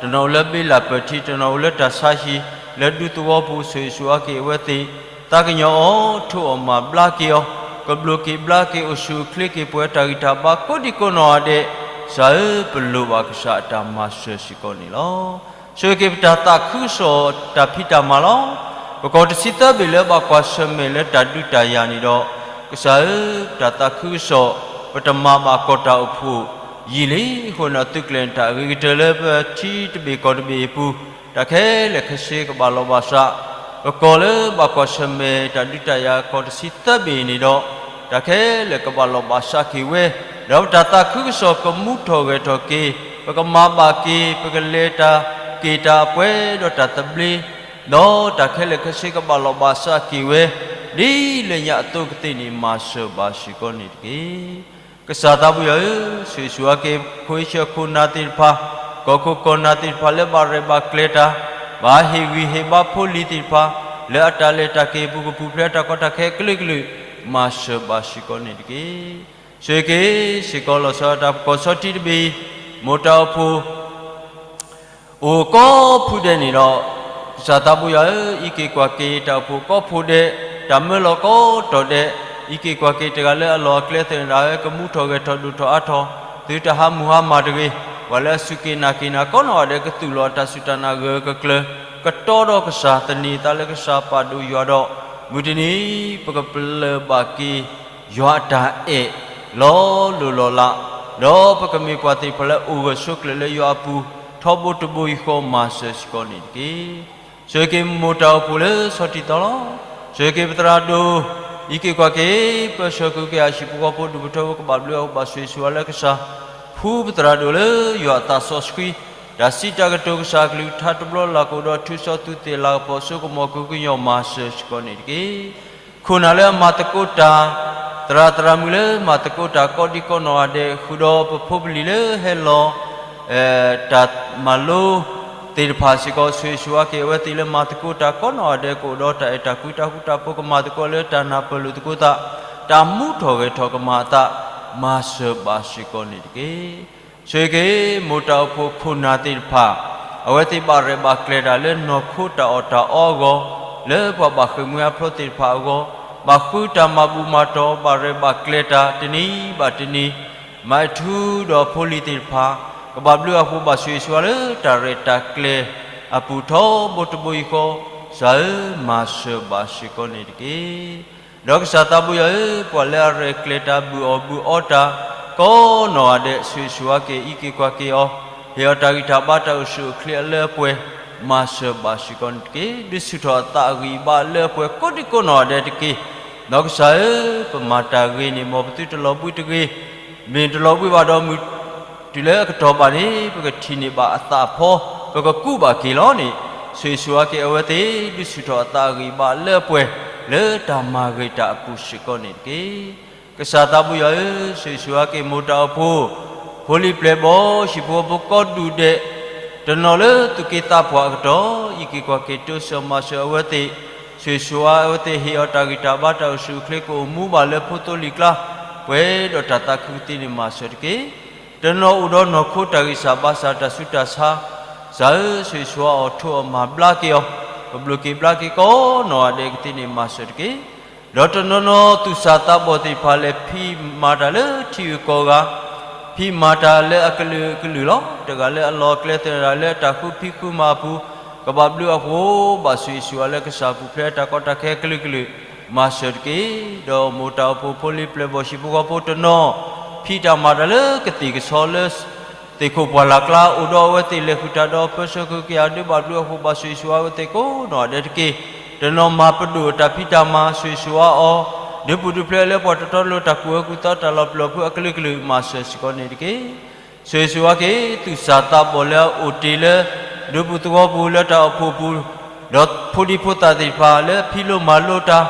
တနီၤအိၣ်လၢဘ့လၣ်ပၢၢ်ထံ, တနီၤအိၣ်လၢတၢ်ဆါဟံၣ်, လၢဒူသဝီပူၤ ဆိၣ်ဂ့ၤဆိၣ်ဝါက့ၤအဝဲသ့ၣ်, သးကညီၤအီၤ, ထိၣ်အီၤမၤဘျါက့ၤအီၤ, ကဘျိးက့ၤဘျါက့ၤအိၣ်ဆူၣ်အိၣ်ချ့က့ၤပှၤတၢ်ဂံၢ်တၢ်ဘါကိးဒံကိးနီၢ်ဂၤဒဲး, ကစၢ်ဧၢ, ပလိၣ်ဘၣ်ကစၢ်အတၢ်မၤစၢၤစ့ၢ်ကီးန့ၣ်လီၤ. ဆိၣ်ဂ့ၤက့ၤပတၢ်သးခုကစီၣ်တၢ်ဖံးတၢ်မၤလီၤ. ပကီၢ်တဆံသၢဘ့ၣ်လၢဘၣ်ကွၢ်ဆၢၣ်မဲာ်လၢတၢ်ဒုးတၢ်ယၤန့ၣ်ဒီး, ကစၢ်ဧၢ, ပတၢ်သးခုကစီၣ်, ပတမၤဘၣ်ကီၢ်တၢ်အိၣ်ဖှိၣ်ယံာ်လံအဃိန့ၣ် သုးကျဲၤန့ၣ်တၢ်အဂ့ၤကတၢၢ်လၢပထံတဘ့ၣ်ကီၢ်တဘ့ၣ်အပူၤ, တၢ်ခဲလၢာ်ခဲဆ့ကဘၣ်လီၢ်ဘၣ်စး, ပကီၢ်လၢဘၣ်ကွၢ်ဆၢၣ်မဲာ်တၢ်ဒုးတၢ်ယၤကီၢ်တဆံသၢဘ့ၣ်န့ၣ်ဒီး, တၢ်ခဲလၢာ်ကဘၣ်လီၢ်ဘၣ်စးက့ၤဝဲ, ဒီးပတၢ်သးခုကစီၣ်ကမူထီၣ်ဂဲၤထီၣ်က့ၤ, ပကမၤဘၣ်က့ၤ, ပကလဲၤတၢ်က့ၤတၢ်အပှဲၤဒီးတၢ်သဘျ့, ဒီးတၢ်ခဲလၢာ်ခဲဆ့ကဘၣ်လီၢ်ဘၣ်စးက့ၤဝဲ, ဒ်လၢညါအသိးကသ့န့ၣ် မၤစၢၤဘၣ်စ့ၢ်ကီးန့ၣ်တက့ၢ်. ကစၢ်သးဘိယွၤဧၢ, ဆိၣ်ဂ့ၤဆိၣ်ဝါက့ၤ ဖိအ့ၡၢၣ်ခိၣ်နၢ်သ့ၣ်တဖၣ်, ကီၢ်ခိၣ်ကီၢ်နၢ်သ့ၣ်တဖၣ်လၢဘၣ်ရဲၣ်ဘၣ်ကျဲၤတၢ်, ဘၣ်ဟ့ၣ်ဂံၢ်ဟ့ၣ်ဘါဖိလံၤသ့ၣ်တဖၣ်, လၢအတၢ်လဲၤတၢ်က့ၤအပူၤ ကပူၤဖျဲးတၢ်ကီတၢ်ခဲအကလုာ်ကလုာ်, မၤစၢၤဘၣ်စ့ၢ်ကီးန့ၣ်တက့ၢ်. ဆိၣ်ဂ့ၤက့ၤစ့ၢ်ကီးလီၤဆီဒၣ်တၢ်ပကီၢ်ဆီထံတဘ့ၣ်, မိၢ်တၢ်အိၣ်ဖှိၣ် အိၣ်ကိးဖုဒဲးန့ၣ်ဒီး, ကစၢ်သးဘိယွၤဧၢ, အံးက့ၤကွၢ်က့ၤတၢ်အိၣ်ဖှိၣ်ကိးဖုဒဲး, တၢ်မၢလီၤကိးတီၢ်ဒဲး, အံးက့ၤကွၢ်က့ၤတဂၤလၢအလီၢ်အကျဲသ့ၣ်တဖၣ် ကမူထီၣ်ဂဲၤထီၣ်ဒိၣ်ထီၣ်အါထီၣ်, သုတဟးမုၢ်ဟါမၢ်တဂ့ၤ, ပှၤလၢအစူၢ်က့ၤနာ်က့ၤနၤကိးနီၢ်ဂၤဒဲး ကသူၣ်လီၤအတၢ်စူၢ်တၢ်နာ်ဂၢၢ်ကကျၢၤ, ကတီဒီးကစၢ်သန့ၤအသးလၢ ကစၢ်ပာ်ဒိၣ်ယွၤဒီး, မုၢ်တနံၤ ပကပလၢၢ်ဘၣ်က့ၤ ယွၤအတၢ်အဲၣ် လီၤလိၢ်လီၤလး, ဒီးပကမ့ၢ်ပှၤသ့ၣ်တဖၣ်လၢအိၣ်ဂၢၢ်ဆိးကျၢၤလၢယွၤအပူၤ ထီဘိတဘိယူၢ်ဃီ မၤစၢၤစ့ၢ်ကီးန့ၣ်တက့ၢ်. ဆိၣ်ဂ့ၤက့ၤမိၢ်တၢ်အိၣ်ဖှိၣ်လၢဆီထံသီလီၤ. ဆိၣ်ဂ့ၤက့ၤပသရၣ်ဒိၣ်, အံးက့ၤကွၢ်က့ၤ ပၢဆှၢက့ၤက့ၤအဟံၣ်ဖိဃီဖိ ဒူၣ်ဖိထၢဖိ ကဘၣ်ဘျုးအီၤ ကဘၣ်ဆိၣ်ဂ့ၤဆိၣ်ဝါလၢကစၢ်, ဖှူပသရၣ်ဒိၣ်လၢယွၤအသးစီဆှံ, တၢ်စံးတၢ်ကတိၤကစၢ်အကလုၢ်ကထါတဘျီလၢ်ကအိၣ်ဒီး ထုးစီၤသူးသ့ၣ်လၤကပီၤစိကမီၤ ကဟုကညီၢ်မၤစၢၤစ့ၢ်ကီးန့ၣ်တက့ၢ်. ခိၣ်နၢ်လၢအမၤသကိးတၢ်, သရၣ်သရၣ်မုၣ်လၢမၤသကိးတၢ်ကိးဒံကိးနီၢ်ဂၤဒဲး ဃုာ်ဒီးပဖိပလံၤလၢဟဲလီၤ တၢ်မၤလိသ့ၣ်တဖၣ်စ့ၢ်ကီး ဆိၣ်ဂ့ၤဆိၣ်ဝါက့ၤအဝဲသ့ၣ်လၢမၤသကိးတၢ်ကိးနီၢ်ဂၤဒဲး ကအိၣ်ဒီးတၢ်အဲၣ်တၢ်ကွံတၢ်ဃူတၢ်ဖိး ကမၤသကိးလၢတၢ်နၢ်ပၢၢ်လိာ်သကိးသး, တၢ်မူထီၣ်ဂဲၤထီၣ်ကမၤအသး မၤစၢၤဘၣ်စ့ၢ်ကီးန့ၣ်တက့ၢ်. ဆိၣ်ဂ့ၤက့ၤ မိၢ်တၢ်အိၣ်ဖှိၣ်ခိၣ်နၢ်သ့ၣ်တဖၣ်, အဝဲသ့ၣ်ဘၣ်ရဲၣ်ဘၣ်ကျဲၤတၢ်လၢနီၢ်ခိတၢ်အီၣ်တၢ်အီအဂီၢ်, လၢပှၤဘၣ်ဃ့ၢ်မှံဟးဖျိးသ့ၣ်တဖၣ်အဂီၢ်, ဘၣ်ဃုတၢ်မၤဘူၣ်မၤတီၢ် ဘၣ်ရဲၣ်ဘၣ်ကျဲၤတၢ်တနံၤဘၣ်တနံၤ, မၤထူဒီးဖိလံၤသ့ၣ်တဖၣ်, ကဘၣ်ဘျုးအဃိဘၣ်ဆိၣ်ဂ့ၤဆိၣ်ဝါလၢတၢ်ရဲၣ်တၢ်ကျဲၤအပူၤထီဘိတဘိယူၢ်ဃီ, ကစၢ်ဧၢ, မၤစၢၤဘၣ်စ့ၢ်ကီးန့ၣ်တက့ၢ်. ဒီးကစၢ်သးဘိယွၤဧၢ, ပှၤလၢအရဲၣ်ကျဲၤတၢ်ဘုၣ်အီၣ်ဘုၣ်အီတၢ်ကိးနီၢ်ဂၤဒဲး ဆိၣ်ဂ့ၤဆိၣ်ဝါက့ၤ အံးက့ၤကွၢ်က့ၤအီၤ, ဟ့ၣ်အီၤတၢ်ဂံၢ်တၢ်ဘါတၢ်အိၣ်ဆူၣ်အိၣ်ချ့အလၢအပှဲၤ, မၤစၢၤဘၣ်စ့ၢ်ကီးန့ၣ်တက့ၢ်. ဒုးဆူၣ်ထီၣ်အသးအဂံၢ်အဘါလၢအပှဲၤကိးဒံကိးနီၢ်ဂၤဒဲးတက့ၢ်. ဒီးကစၢ်ဧၢ, ပမၤတၢ်ဂ့ၤန့ၣ် မ်ပသုတလီၤဘှံးတဂ့ၤ, မ့ၢ်တလီၤဘှံးဘၣ်ဒီးမုၢ် တုၤလၢအကတီၢ်ဘၣ်န့ၣ် ပကထံၣ်န့ၢ်ဘၣ်အသးအဖီ, ပကကူးဘၣ်က့ၤလီၤန့ၣ်, ဆိၣ်ဂ့ၤဆိၣ်ဝါက့ၤအဝဲသ့ၣ် ဒုးဆူၣ်ထီၣ်အသးအဂံၢ်အဘါလၢအပှဲၤ လၢတၢ်မၤဂ့ၤတၢ်အပူၤစ့ၢ်ကီးန့ၣ်တက့ၢ်. ကစၢ်သးဘိယွၤဧၢ, ဆိၣ်ဂ့ၤဆိၣ်ဝါက့ၤမိၢ်တၢ်အိၣ်ဖှိၣ်, ဖိလံၤပျဲၢ်ဘီၣ် ဟံၣ်ဖိဃီဖိကိးဒူၣ်ဒဲး, တနီၤလၢသူၣ်က့သးပှၢ်အကတီၢ်, အံးက့ၤကွၢ်က့ၤတိစၢၤမၤစၢၤအဝဲသ့ၣ်, ဆိၣ်ဂ့ၤဆိၣ်ဝါအဝဲသ့ၣ် ဟ့ၣ်အီၤတၢ်ဂံၢ်တၢ်ဘါတၢ်အိၣ်ဆူၣ်အိၣ်ချ့ကအိၣ်မူဘၣ်လၢဖိသိလံၤကျါ, ပှဲၤဒီးတၢ်သးခုကသ့န့ၣ်မၤစၢၤတက့ၢ်. တနီၤအိၣ်ဒီးနီၢ်ခိတၢ်ဂံၢ်စၢ်ဘါစၢ်တၢ်ဆူးတၢ်ဆါ, ကစၢ်ဧၢ, ဆိၣ်ဂ့ၤဆိၣ်ဝါအီၤထိးအီၤမၤဘျါက့ၤအီၤ, ကဘျုးက့ၤဘျါက့ၤကိးနီၢ်ဂၤဒဲးကသ့န့ၣ်မၤစၢၤတက့ၢ်. ဒီးတနီၤနီၤသူၣ်စၢ်သးဘီၣ်သ့ၣ်တဖၣ်လဲၤဖံးမၤတၢ်လၢထံဂုၤကီၢ်ဂၤ, ဖံးမၤတၢ်လၢအကလုာ်ကလုာ်လီၤ. တဂၤလၢအလီၢ်အကျဲသ့ၣ်တဂၤလၢအတၢ်ဃုဖံးဃုမၤအပူၤ, ကဘၣ်ဘျုးအဃိ ဘၣ်ဆိၣ်ဂ့ၤဆိၣ်ဝါလၢကစၢ်ပူၤဖျဲးတၢ်ကီတၢ်ခဲအကလုာ်ကလုာ်, မၤစၢၤတက့ၢ်. ဒီးမိၢ်တၢ်အိၣ်ဖှိၣ်ဖိလံၤပျဲၢ်ဘီၣ်ဟံၣ်ဖိဃီဖိတနီၤ, ဖံးတၢ်မၤတၢ်လၢကသ့ၣ်ကဆီလၢ သ့ၣ်ခိၣ်ပှၢ်လၢ်ကျါ အိၣ်ဒီးအဝဲသ့ၣ်လဲၤဃုာ်တၢ်ဒီးပၢဆှၢကဟုကယာ်ဒုးဘၣ်ဘျုးအဃိ ဘၣ်ဆိၣ်ဂ့ၤဆိၣ်ဝါအဝဲသ့ၣ်ကိးနီၢ်ဂၤဒဲးတက့ၢ်. တနီၤမၤပဒိၣ်အတၢ်ဖံးတၢ်မၤ ဆိၣ်ဂ့ၤဆိၣ်ဝါအီၤ, ဒုးပူၤဒုးဖျဲးလၢပှၤတတီတလိၤတၢ်ကူၣ်အၢကူၣ်သီတၢ်လီၤပျံၤလီၤဖုးအကလုာ်ကလုာ် မၤစၢၤစ့ၢ်ကီးန့ၣ်တက့ၢ်. ဆိၣ်ဂ့ၤဆိၣ်ဝါက့ၤ သူၣ်စၢ်သးဘီၣ်လၢအအိၣ်တ့ၢ်လၢ ဒူပူၤသဝီပူၤလၢတၢ်အိၣ်ဖှိၣ်ပူၤ, ဒီးဖိဒံဖိသၣ်သ့ၣ်တဖၣ်လၢဖံးလိမၤလိတၢ်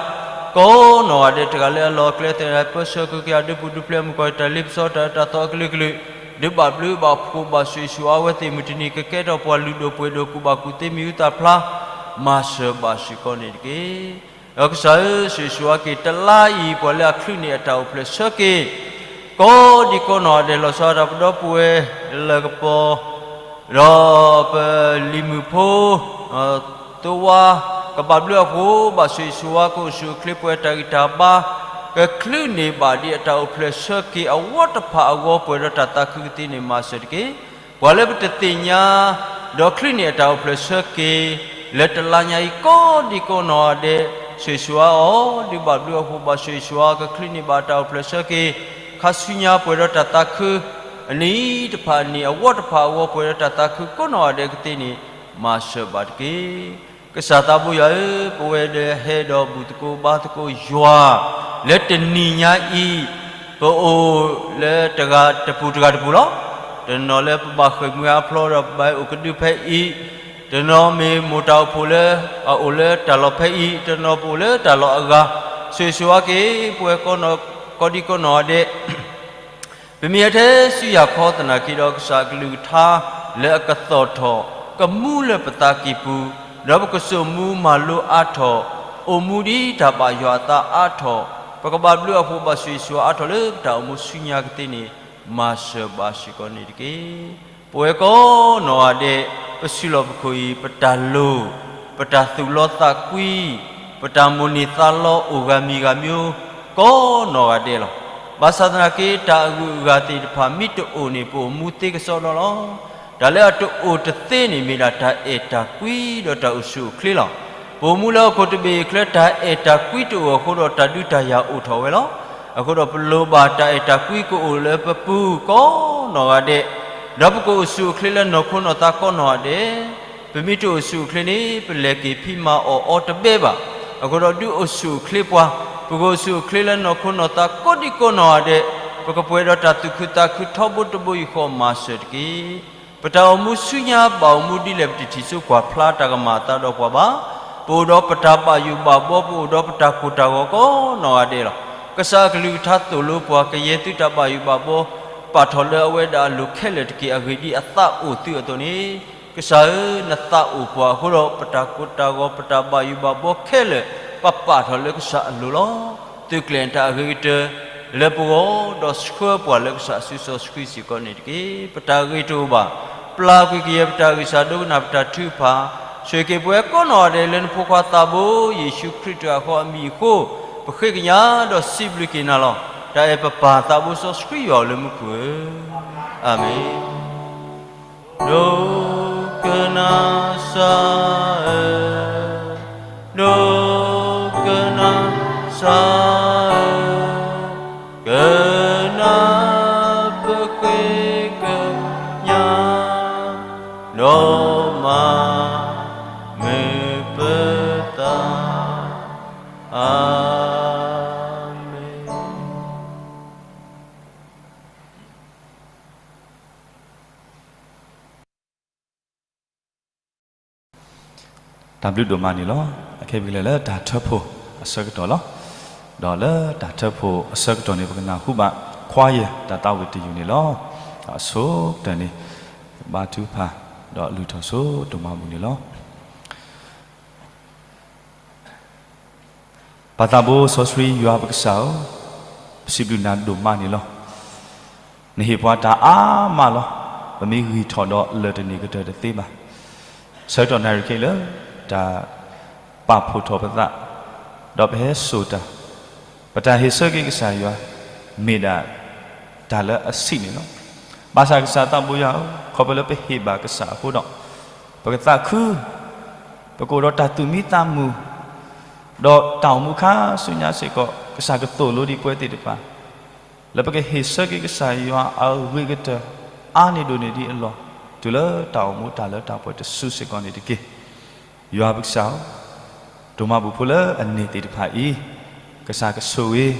ကိးနီၢ်ဂၤဒဲး တဂၤလၢအလီၢ်အကျဲသ့ၣ်တဂၤ ပၢဆှၢကဟုကယာ်ဒုးပူၤဒုးဖျဲး မုၣ်ကီၤတၢ်လ့ပစီတၢ်အၢတၢ်သီအကလုာ်ကလုာ်, ဒုးဘၣ်ဘျုးဘၣ်ဖှိၣ်ဘၣ်ဆိၣ်ဂ့ၤဆိၣ်ဝါအဝဲသ့ၣ် မုၢ်တနံၤကကဲထီၣ်ပှၤလုၢ်ဒိၣ်ပှ့ၤဒိၣ်ကူၣ်ဘၣ်ကူၣ်သ့မံၤဟူသၣ်ဖျါ မၤစၢၤဘၣ်စ့ၢ်ကီးန့ၣ်တက့ၢ်. ဒီးကစၢ်ဧၢ, ဆိၣ်ဂ့ၤဆိၣ်ဝါက့ၤတလါအံၤ ပှၤလၢအချုးန့ၢ်အတၢ်အိၣ်ဖျဲၣ်ဆၢက့ၤ ကိးဒံကိးနီၢ်ဂၤဒဲး လီၤဆီဒၣ်တၢ်ပဒီပုၢ်ဝဲၢ်လၢကပီၤ ဒီးပလံၤမုၣ်ဖိ သဝါ ကဘၣ်ဘျုးအဃိ ဘၣ်ဆိၣ်ဂ့ၤဆိၣ်ဝါ ကအိၣ်ဆူၣ်အိၣ်ချ့ပှဲၤတၢ်ဂံၢ်တၢ်ဘါ ကချုးန့ၢ်ဘၣ်ဒံးအတၢ်အိၣ်ဖျဲၣ်ဆၢက့ၤ အဝီတဖၣ်အဂီၢ် ပှဲၤဒီးတၢ်သးခုကသ့န့ၣ် မၤစၢၤတက့ၢ်. ပှၤလၢပတသ့ၣ်ညါ ဒီးချုးန့ၢ်အတၢ်အိၣ်ဖျဲၣ်ဆၢက့ၤ လၢတလါညါအံၤ ကိးဒံကိးနီၢ်ဂၤဒဲး ဆိၣ်ဂ့ၤဆိၣ်ဝါအီၤ ဒုးဘၣ်ဘျုးအဃိ ဘၣ်ဆိၣ်ဂ့ၤဆိၣ်ဝါ ကချုးန့ၢ်ဘၣ်အတၢ်အိၣ်ဖျဲၣ်ဆၢက့ၤ ခါဆူညါပှဲၤဒီးတၢ်သးခု အနံၣ်တဖၣ်အနံၣ် အဝီတဖၣ်အဂီၢ် ပှဲၤဒီးတၢ်သးခု ကိးနီၢ်ဂၤဒဲးကသ့န့ၣ် မၤစၢၤဘၣ်တက့ၢ်. ကစၢ်သးဘိယွၤဧၢ, ပဝဲဒၣ်ဟဲဒီးဘူၣ်သကိးဘါသကိးယွၤ လၢတနံၤညါအံၤ ပအိၣ်လၢတဂၤတပူၤတဂၤတပူၤလီၤ. တနီၤလၢပဘၣ်ဃ့ၢ်မှံဟးဖျိးဒီးပဘၣ်အိၣ်ကဒုဖဲအံၤ, တနီၤမ့ၢ်မိၢ်တၢ်အိၣ်ဖှိၣ်လၢအအိၣ်လၢတၢ်လီၢ်ဖဲအံၤ, တနီၤပအိၣ်လၢတၢ်လီၢ်အဂၤ, ဆိၣ်ဂ့ၤဆိၣ်ဝါက့ၤ ပဝဲကိးဒံကိးနီၢ်ဂၤဒဲး ပမ့ၢ်ဟဲထဲဆူယၤခီသနာ်က့ဒီး ကစၢ်အကလုၢ်ကထါလၢအကသီၣ်ထီၣ် ကမူလၢပသးကံၢ်ပူၤ, ဒီးပကစိာ်မူမၤလိအါထီၣ်, အိၣ်မူဒ်တၢ်ဘၣ်ယွၤအသးအါထီၣ်, ပကဘၣ်ဘျုးအဃိ ဘၣ်ဆိၣ်ဂ့ၤဆိၣ်ဝါအါထီၣ်လၢပတၢ်အိၣ်မူဆူညါကသ့န့ၣ် မၤစၢၤဘၣ်စ့ၢ်ကီးန့ၣ်တက့ၢ်. ပဝဲကိးနီၢ်ဂၤဒဲး ပဆူးလီၢ်ပခိၣ်အံၤ ပတၢ်လိၣ်, ပတၢ်သူၣ်လီသးကွံ, ပတၢ်မိၣ်န့ၢ်သးလီအိၣ်ဂၤမံၤဂၤမံၤ ကိးနီၢ်ဂၤဒဲးလီၤ. ဘၣ်ဆၣ်သနာ်က့ တၢ်အဂုၤအဂၤသ့ၣ်တဖၣ် မ့ၢ်တအိၣ်န့ၣ် ပအိၣ်မူသ့ကစီဒီလီၤ. တၢ်လၢအတအိၣ်တသ့န့ၣ် မ့ၢ်ဒၣ်တၢ်အဲၣ်တၢ်ကွံဒီးတၢ်အိၣ်ဆူၣ်အိၣ်ချ့လီၤ. ပအိၣ်မူလၢဟီၣ်ခိၣ်တဘ့ၣ်အံၤအချၢ တၢ်အဲၣ်တၢ်ကွံတအိၣ်အဃိဒီး တၢ်ဒုးတၢ်ယၤအိၣ်ထီၣ်ဝဲလီၤ. အဃိဒီးပလိၣ်ဘၣ်တၢ်အဲၣ်တၢ်ကွံကအိၣ်လၢပပူၤကိးနီၢ်ဂၤဒဲး, ဒီးပကအိၣ်ဆူၣ်အိၣ်ချ့လၢနီၢ်ခိနီၢ်သးကိးနီၢ်ဂၤဒဲး, ပမ့ၢ်တအိၣ်ဆူၣ်အိၣ်ချ့န့ၣ် ပလဲၤက့ၤဖံးမၤအီၣ်အီတဘဲဘၣ်. အဃိဒီးဒုးအိၣ်ဆူၣ်အိၣ်ချ့ပှၤ, ပကအိၣ်ဆူၣ်အိၣ်ချ့လၢနီၢ်ခိနီၢ်သးကိးဒံကိးနီၢ်ဂၤဒဲး, ပကပှဲၤဒီးတၢ်သူၣ်ခုသးခုထီဘိတဘိယူၢ်ဃီ မၤစၢၤတက့ၢ်. ပတၢ်အိၣ်မူဆူညါဘၣ်အိၣ်မူဒ်လဲၣ် ပတထံၣ်စိကွၢ်ဖျါတၢ်ကမၣ်အသးဒီးပှၤဘၣ်. ပအိၣ်ဒီးပတၢ်ဘၣ်ယိၣ်ဘၣ်ဘှီ, ပအိၣ်ဒီးပတၢ်ကိၢ်တၢ်ဂီၤကိးနီၢ်ဂၤဒဲးလီၤ. ကစၢ်အကလုၢ်ကထါသိၣ်လိပှၤ ကယဲၢ်သုတၢ်ဘၣ်ယိၣ်ဘၣ်ဘှီ ပာ်ထီၣ်လၢအဝဲဒၣ်အလိၤခဲလၢာ်တက့ၢ်. အဂ့ၢ်ဒ်အံၤ အသးအိၣ်သုအသိးန့ၣ်, ကစၢ်ဧၢ, နသးအိၣ်ပှၤအဃိဒီး ပတၢ်ကိၢ်တၢ်ဂီၤ ပတၢ်ဘၣ်ယိၣ်ဘၣ်ဘှီခဲလၢာ် ပပာ်ထီၣ်လၢကစၢ်အလိၤလီၤ. သုးကျဲၤနတၢ်အဂ့ၤကတၢၢ်လၢပဂီၢ်, ဒီးဆှၢပှၤလၢကစၢ်အစုစီဆှံစ့ၢ်ကီးန့ၣ်တက့ၢ်. ပတၢ်ဂ့ၤတအိၣ်ဘၣ်. ပျၢ်ကွံာ်ကယဲၢ်ပတၢ်ဂံၢ်စၢ်ဒိကနၣ် ပတၢ်ထုကဖၣ်, ဆိၣ်ဂ့ၤက့ၤပဝဲကိးနီၢ်ဂၤဒဲးလၢနဖိခွါသးဘိ ယ့ၣ်ၡူးခရံာ်တဂၤဃီအမံၤအဃိ, ပဃ့ကညးဒီးစံးဘျုးက့ၤနၤလီၤ. တၢ်အဲၣ်ပပၢ်သးဘိစီဆှံယွၤဧၢ လၢမူခိၣ်ဧၢ, အၤမ့ၣ်. ဒိကနၣ်စၢ်ဧၢ, ဒိကနၣ်စၢ်ဧၢ, ကနၣ်ပဃ့ကညး, ဒီးမၤ တၢ်ဘျုးဒိၣ်မးန့ၣ်လီၤ. အခဲအံၤပကလဲၤလၢတၢ်ထၢဖှိၣ်အဆၢကတီၢ်လီၤ. ဒီးလၢတၢ်ထၢဖှိၣ်အဆၢကတီၢ်န့ၣ် ပကနၢ်ဟူဘၣ် choir တၢ်သးဝံၣ်တယုၢ်န့ၣ်လီၤ. အဆိကတၢၢ်န့ၣ် ဘါထုကဖၣ် ဒီးလုၢ်ထီၣ်ဆိဒိၣ်မးပူၤန့ၣ်လီၤ. ပၢ်သးဘိစီဆှံ ယွၤပကစၢ်ဧၢ, ပစံးဘျုးနၤဒိၣ်မးန့ၣ်လီၤ. နဟ့ၣ်ပှၤတၢ်အါမးလီၤ. ပမ့ၢ်ဂံၢ်ထီၣ်ဒီးလၢာ်တန့ၢ်ကတၢၢ်တသ့ဘၣ်. ဆၢကတီၢ်နၣ်ရံၣ်ခဲအံၤလၢ တၢ်ပာ်ဖှိၣ်ထီၣ်ပသး, ဒီးပဟဲစိာ်တၢ်, ပတၢ်ဟ့ၣ်ဆၢက့ၤကစၢ်ယွၤ မ့ၢ်ဒၣ်တၢ်လၢအဆံးန့ၣ်လီၤ. ဘၣ်ဆၣ်ကစၢ်သးဘိယွၤဧၢ, ခီဖျိလၢပဟ့ၣ်ဘၣ်ကစၢ်အဃိဒီး ပကသးခု, ပကအိၣ်ဒီးတၢ်သူၣ်မံသးမုာ်, ဒီးတၢ်အိၣ်မူခါဆူညါစ့ၢ်ကီး ကစၢ်ကသိၣ်လိဒံးပဝဲသ့ၣ်တဖၣ် လၢပကဟ့ၣ်ဆၢက့ၤကစၢ်ယွၤအဂ့ၤကတၢၢ် အါန့ၢ်ဒိၣ်န့ၢ်ဒံးအလီၢ် တုၤလၢတၢ်အိၣ်မူတၢ်လၢတၢ်ပှဲၤတစုစ့ၢ်ကီးန့ၣ်တက့ၢ်. ယွၤပကစၢ်ဧၢ, ဒိၣ်မးပူၤဖိလၢအန့ၢ်သ့ၣ်တဖၣ်အံၤ, ကစၢ်ကဆိၣ်ဂ့ၤ,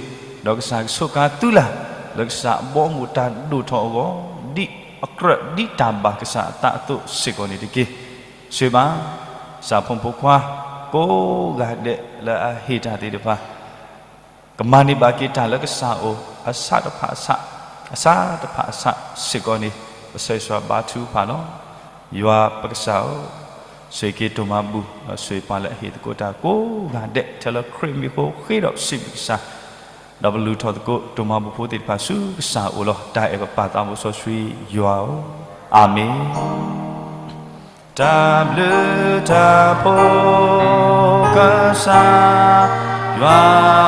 ဒီးကစၢ်ကဆိၣ်ကါသုလၢ်, လၢကစၢ်အဘီအမုၢ်တၢ်ဒိၣ်ထီၣ်အဂီၢ်, ဒ်အကြၢးဒ်တၢ်ဘၣ်ကစၢ်အသးအသိးစ့ၢ်ကီးန့ၣ်တက့ၢ်. ဆိၣ်ဂ့ၤဘၣ် ကစၢ်ဖိမုၣ်ဖိခွါ ကိးဂၤဒဲးလၢအဟ့ၣ်တၢ်သ့ၣ်တဖၣ် ကမၤန့ၢ်ဘၣ်က့ၤတၢ်လၢကစၢ်အအိၣ် အဆၣ်တဖၣ်အဆၣ်, အဆၣ်တဖၣ်အဆၣ်စ့ၢ်ကီးန့ၣ် ပဆၢဂ့ၤဆၢဝါဘါထုကဖၣ်လီၤ. ယွၤပကစၢ်ဧၢ, ဆိၣ်ဂ့ၤက့ၤဒိၣ်မးပူၤ, ဒီးဆိၣ်ဂ့ၤပှၤလၢအဟ့ၣ်သကိးတၢ်ကိးဂၤဒဲး ထဲလၢခရံာ်မံၤအဃိ ဃ့ဒီးစံးဘျုးကစၢ်, ဒီးပလုၢ်ထီၣ်သကိးဒိၣ်မးပူၤဖိသ့ၣ်တဖၣ်ဆူကစၢ်အအိၣ်လီၤ. တၢ်အဲၣ်ပပၢ်သးဘိစီဆှံယွၤဧၢ, အၤမ့ၣ်. တၢ်ဘျုးတၢ်ဖှိၣ်ကစၢ်ယွၤ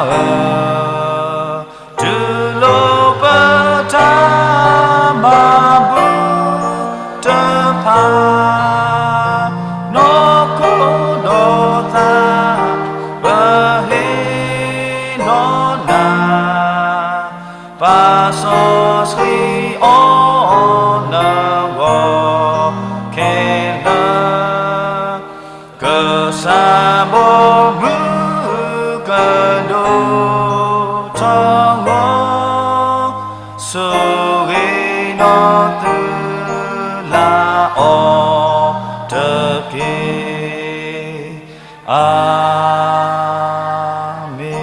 ဧၢ, တူၢ်လိာ်ပတၢ်မၤဘူၣ်တဖၣ်, နီၢ်ခိဒီးသး ပဟ့ၣ်နီၢ်နၤ ပၢ်စီဆှံအီၤနဂီၢ်ခဲလၢာ်, ကစၢ်ဘီမုၢ်ကဒိၣ်ထီၣ်ဂီၤ, ဆိၣ်ဂ့ၤဒီးသုလၢအီၤတက့ၢ်. အၤမ့ၣ်.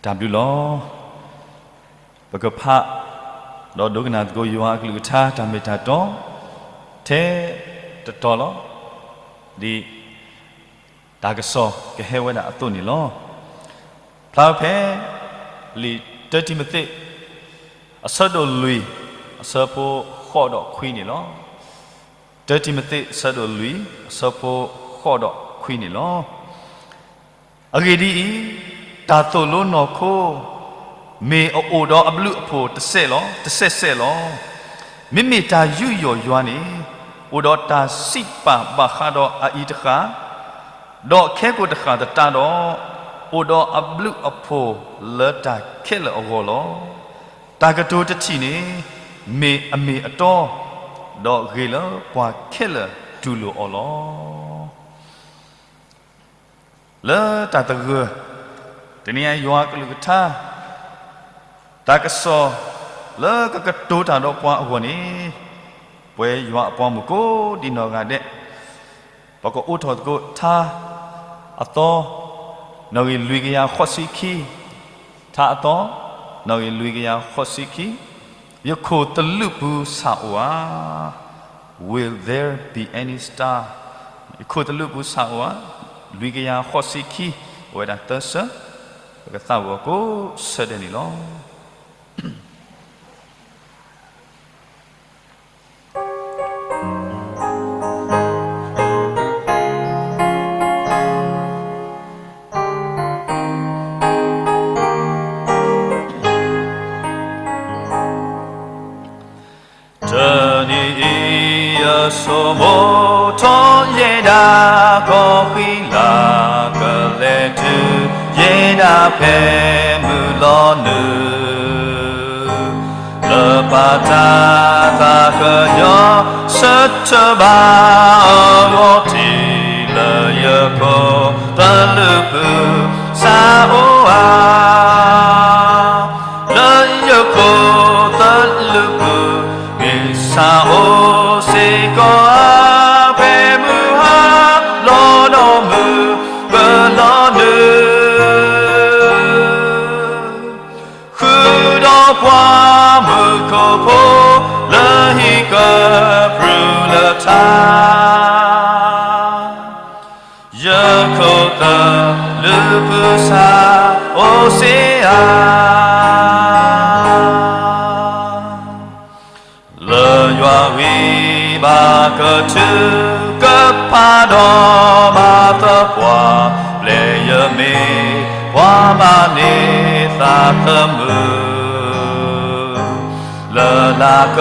တၢ်ဘျုးလီၤ. ပကဖး ဒီးဒိကနၣ်သကိးယွၤအကလုၢ်ကထါတၢ်မ့ၢ်တၢ်တီ ထဲတတီၤလီၤ. ဒ်တၢ်ကစီၣ်ကဟဲဝဲဒၣ်အသိးန့ၣ်လီၤ. ဖျါဖဲ လံာ်တၢတံၤမသ့း အဆၢဒိၣ်လွံၢ် အဆၢဖိဃိးဒီးခွံန့ၣ်လီၤ. တၢတံၤမသ့း အဆၢဒိၣ်လွံၢ် အဆၢဖိဃိးဒီးခွံန့ၣ်လီၤ. အဂ့ၢ်ဒ်အံၤ, တၢ်သိၣ်လိနီၢ်ခိ မ့ၢ်အအိၣ်ဒီးအဘျုးအဖှိၣ်တစဲးလီၤ, တစဲးစဲးလီၤ. မ့မ့ၢ်တၢ်ယူးယီၣ်ယွၤန့ၣ် အိၣ်ဒီးတၢ်စံးပာ်ဘၣ်ဃးဒီးအအံၤတဃၣ်, ဒီးခဲကိာ်တဃၣ်သတးဒီး အိၣ်ဒီးအဘျုးအဖှိၣ်လၢတၢ်ခဲလၢာ်အဂီၢ်လီၤ. တၢ်ကတိၤတထံၣ်န့ၣ် မ့ၢ်အမ့ၢ်အတီ, ဒီးဂ့ၤလၢပှၤခဲလၢာ်တူၢ်လိာ်အီၤလီၤ. လၢတၢ်သဂၢၢ် တနံၤအံၤယွၤအကလုၢ်ကထါ တၢ်ကစီၣ်လၢကကတိၤတၢ်ဒီးပှၤအဂီၢ်န့ၣ်, ပဝဲယွၤအပှၤမုၣ်ကိးဒံးနီၢ်ဂၤဒဲး ပကအိးထီၣ်သကိးထါအသီ နီၣ်ဂံၢ်လွံၢ်ကယၤဃိးဆံခံ, ထါအသီ နီၣ်ဂံၢ်လွံၢ်ကယၤဃိးဆံခံ, ယခိၣ်သလုးပူၤဆၣ်အိၣ်ဧါ. Will there be any star? ယခိၣ်သလုးပူၤဆၣ်အိၣ်ဧါ. လွံၢ်ကယၤဃိးဆံခံ, အိၣ်ဝဲဒၣ်သၢဆၢ, ပကသးဝံၣ်အီၤကိးဆၢဒဲးန့ၣ်လီၤ. တနံၤအံၤယဆိမိၣ်ထီၣ်ယဲဒၣ်ကီၢ်ဃံလၤ, ကလဲၤတုၤယဲဒၣ်ဖဲမုၢ်လီၤနုာ် လၢပၢ်တၢ်သးကညီၤ ဆၢထၢၣ်ဘၣ်အဂီၢ်ထံး လၢယခိၣ်သလုးပူၤဆၣ်အိၣ်ဧါ. လၢယခိၣ်သလုးပူၤ မ့ၢ်ဆၣ်အိၣ်စ့ၢ်ကီးဧါ, ဖဲမုၢ်ဟါလီၤဒီးမုၢ်ကလီၤနုာ် ဃုာ်ဒီးပှၤမုၣ်ခိၣ်ဖိ လၢဟံၣ်ကရူၢ်လၢထါ, ယခိၣ်သလုးပူၤဆၣ်အိၣ်စ့ၢ်ဧါ. လၢယွၤဂံၢ်ဘါကထုကဖၣ်ဒီးမၤသပှၢ်, ပျဲယမ့ၢ်ပှၤမၤန့ၢ်သးသမူ လၢလၤက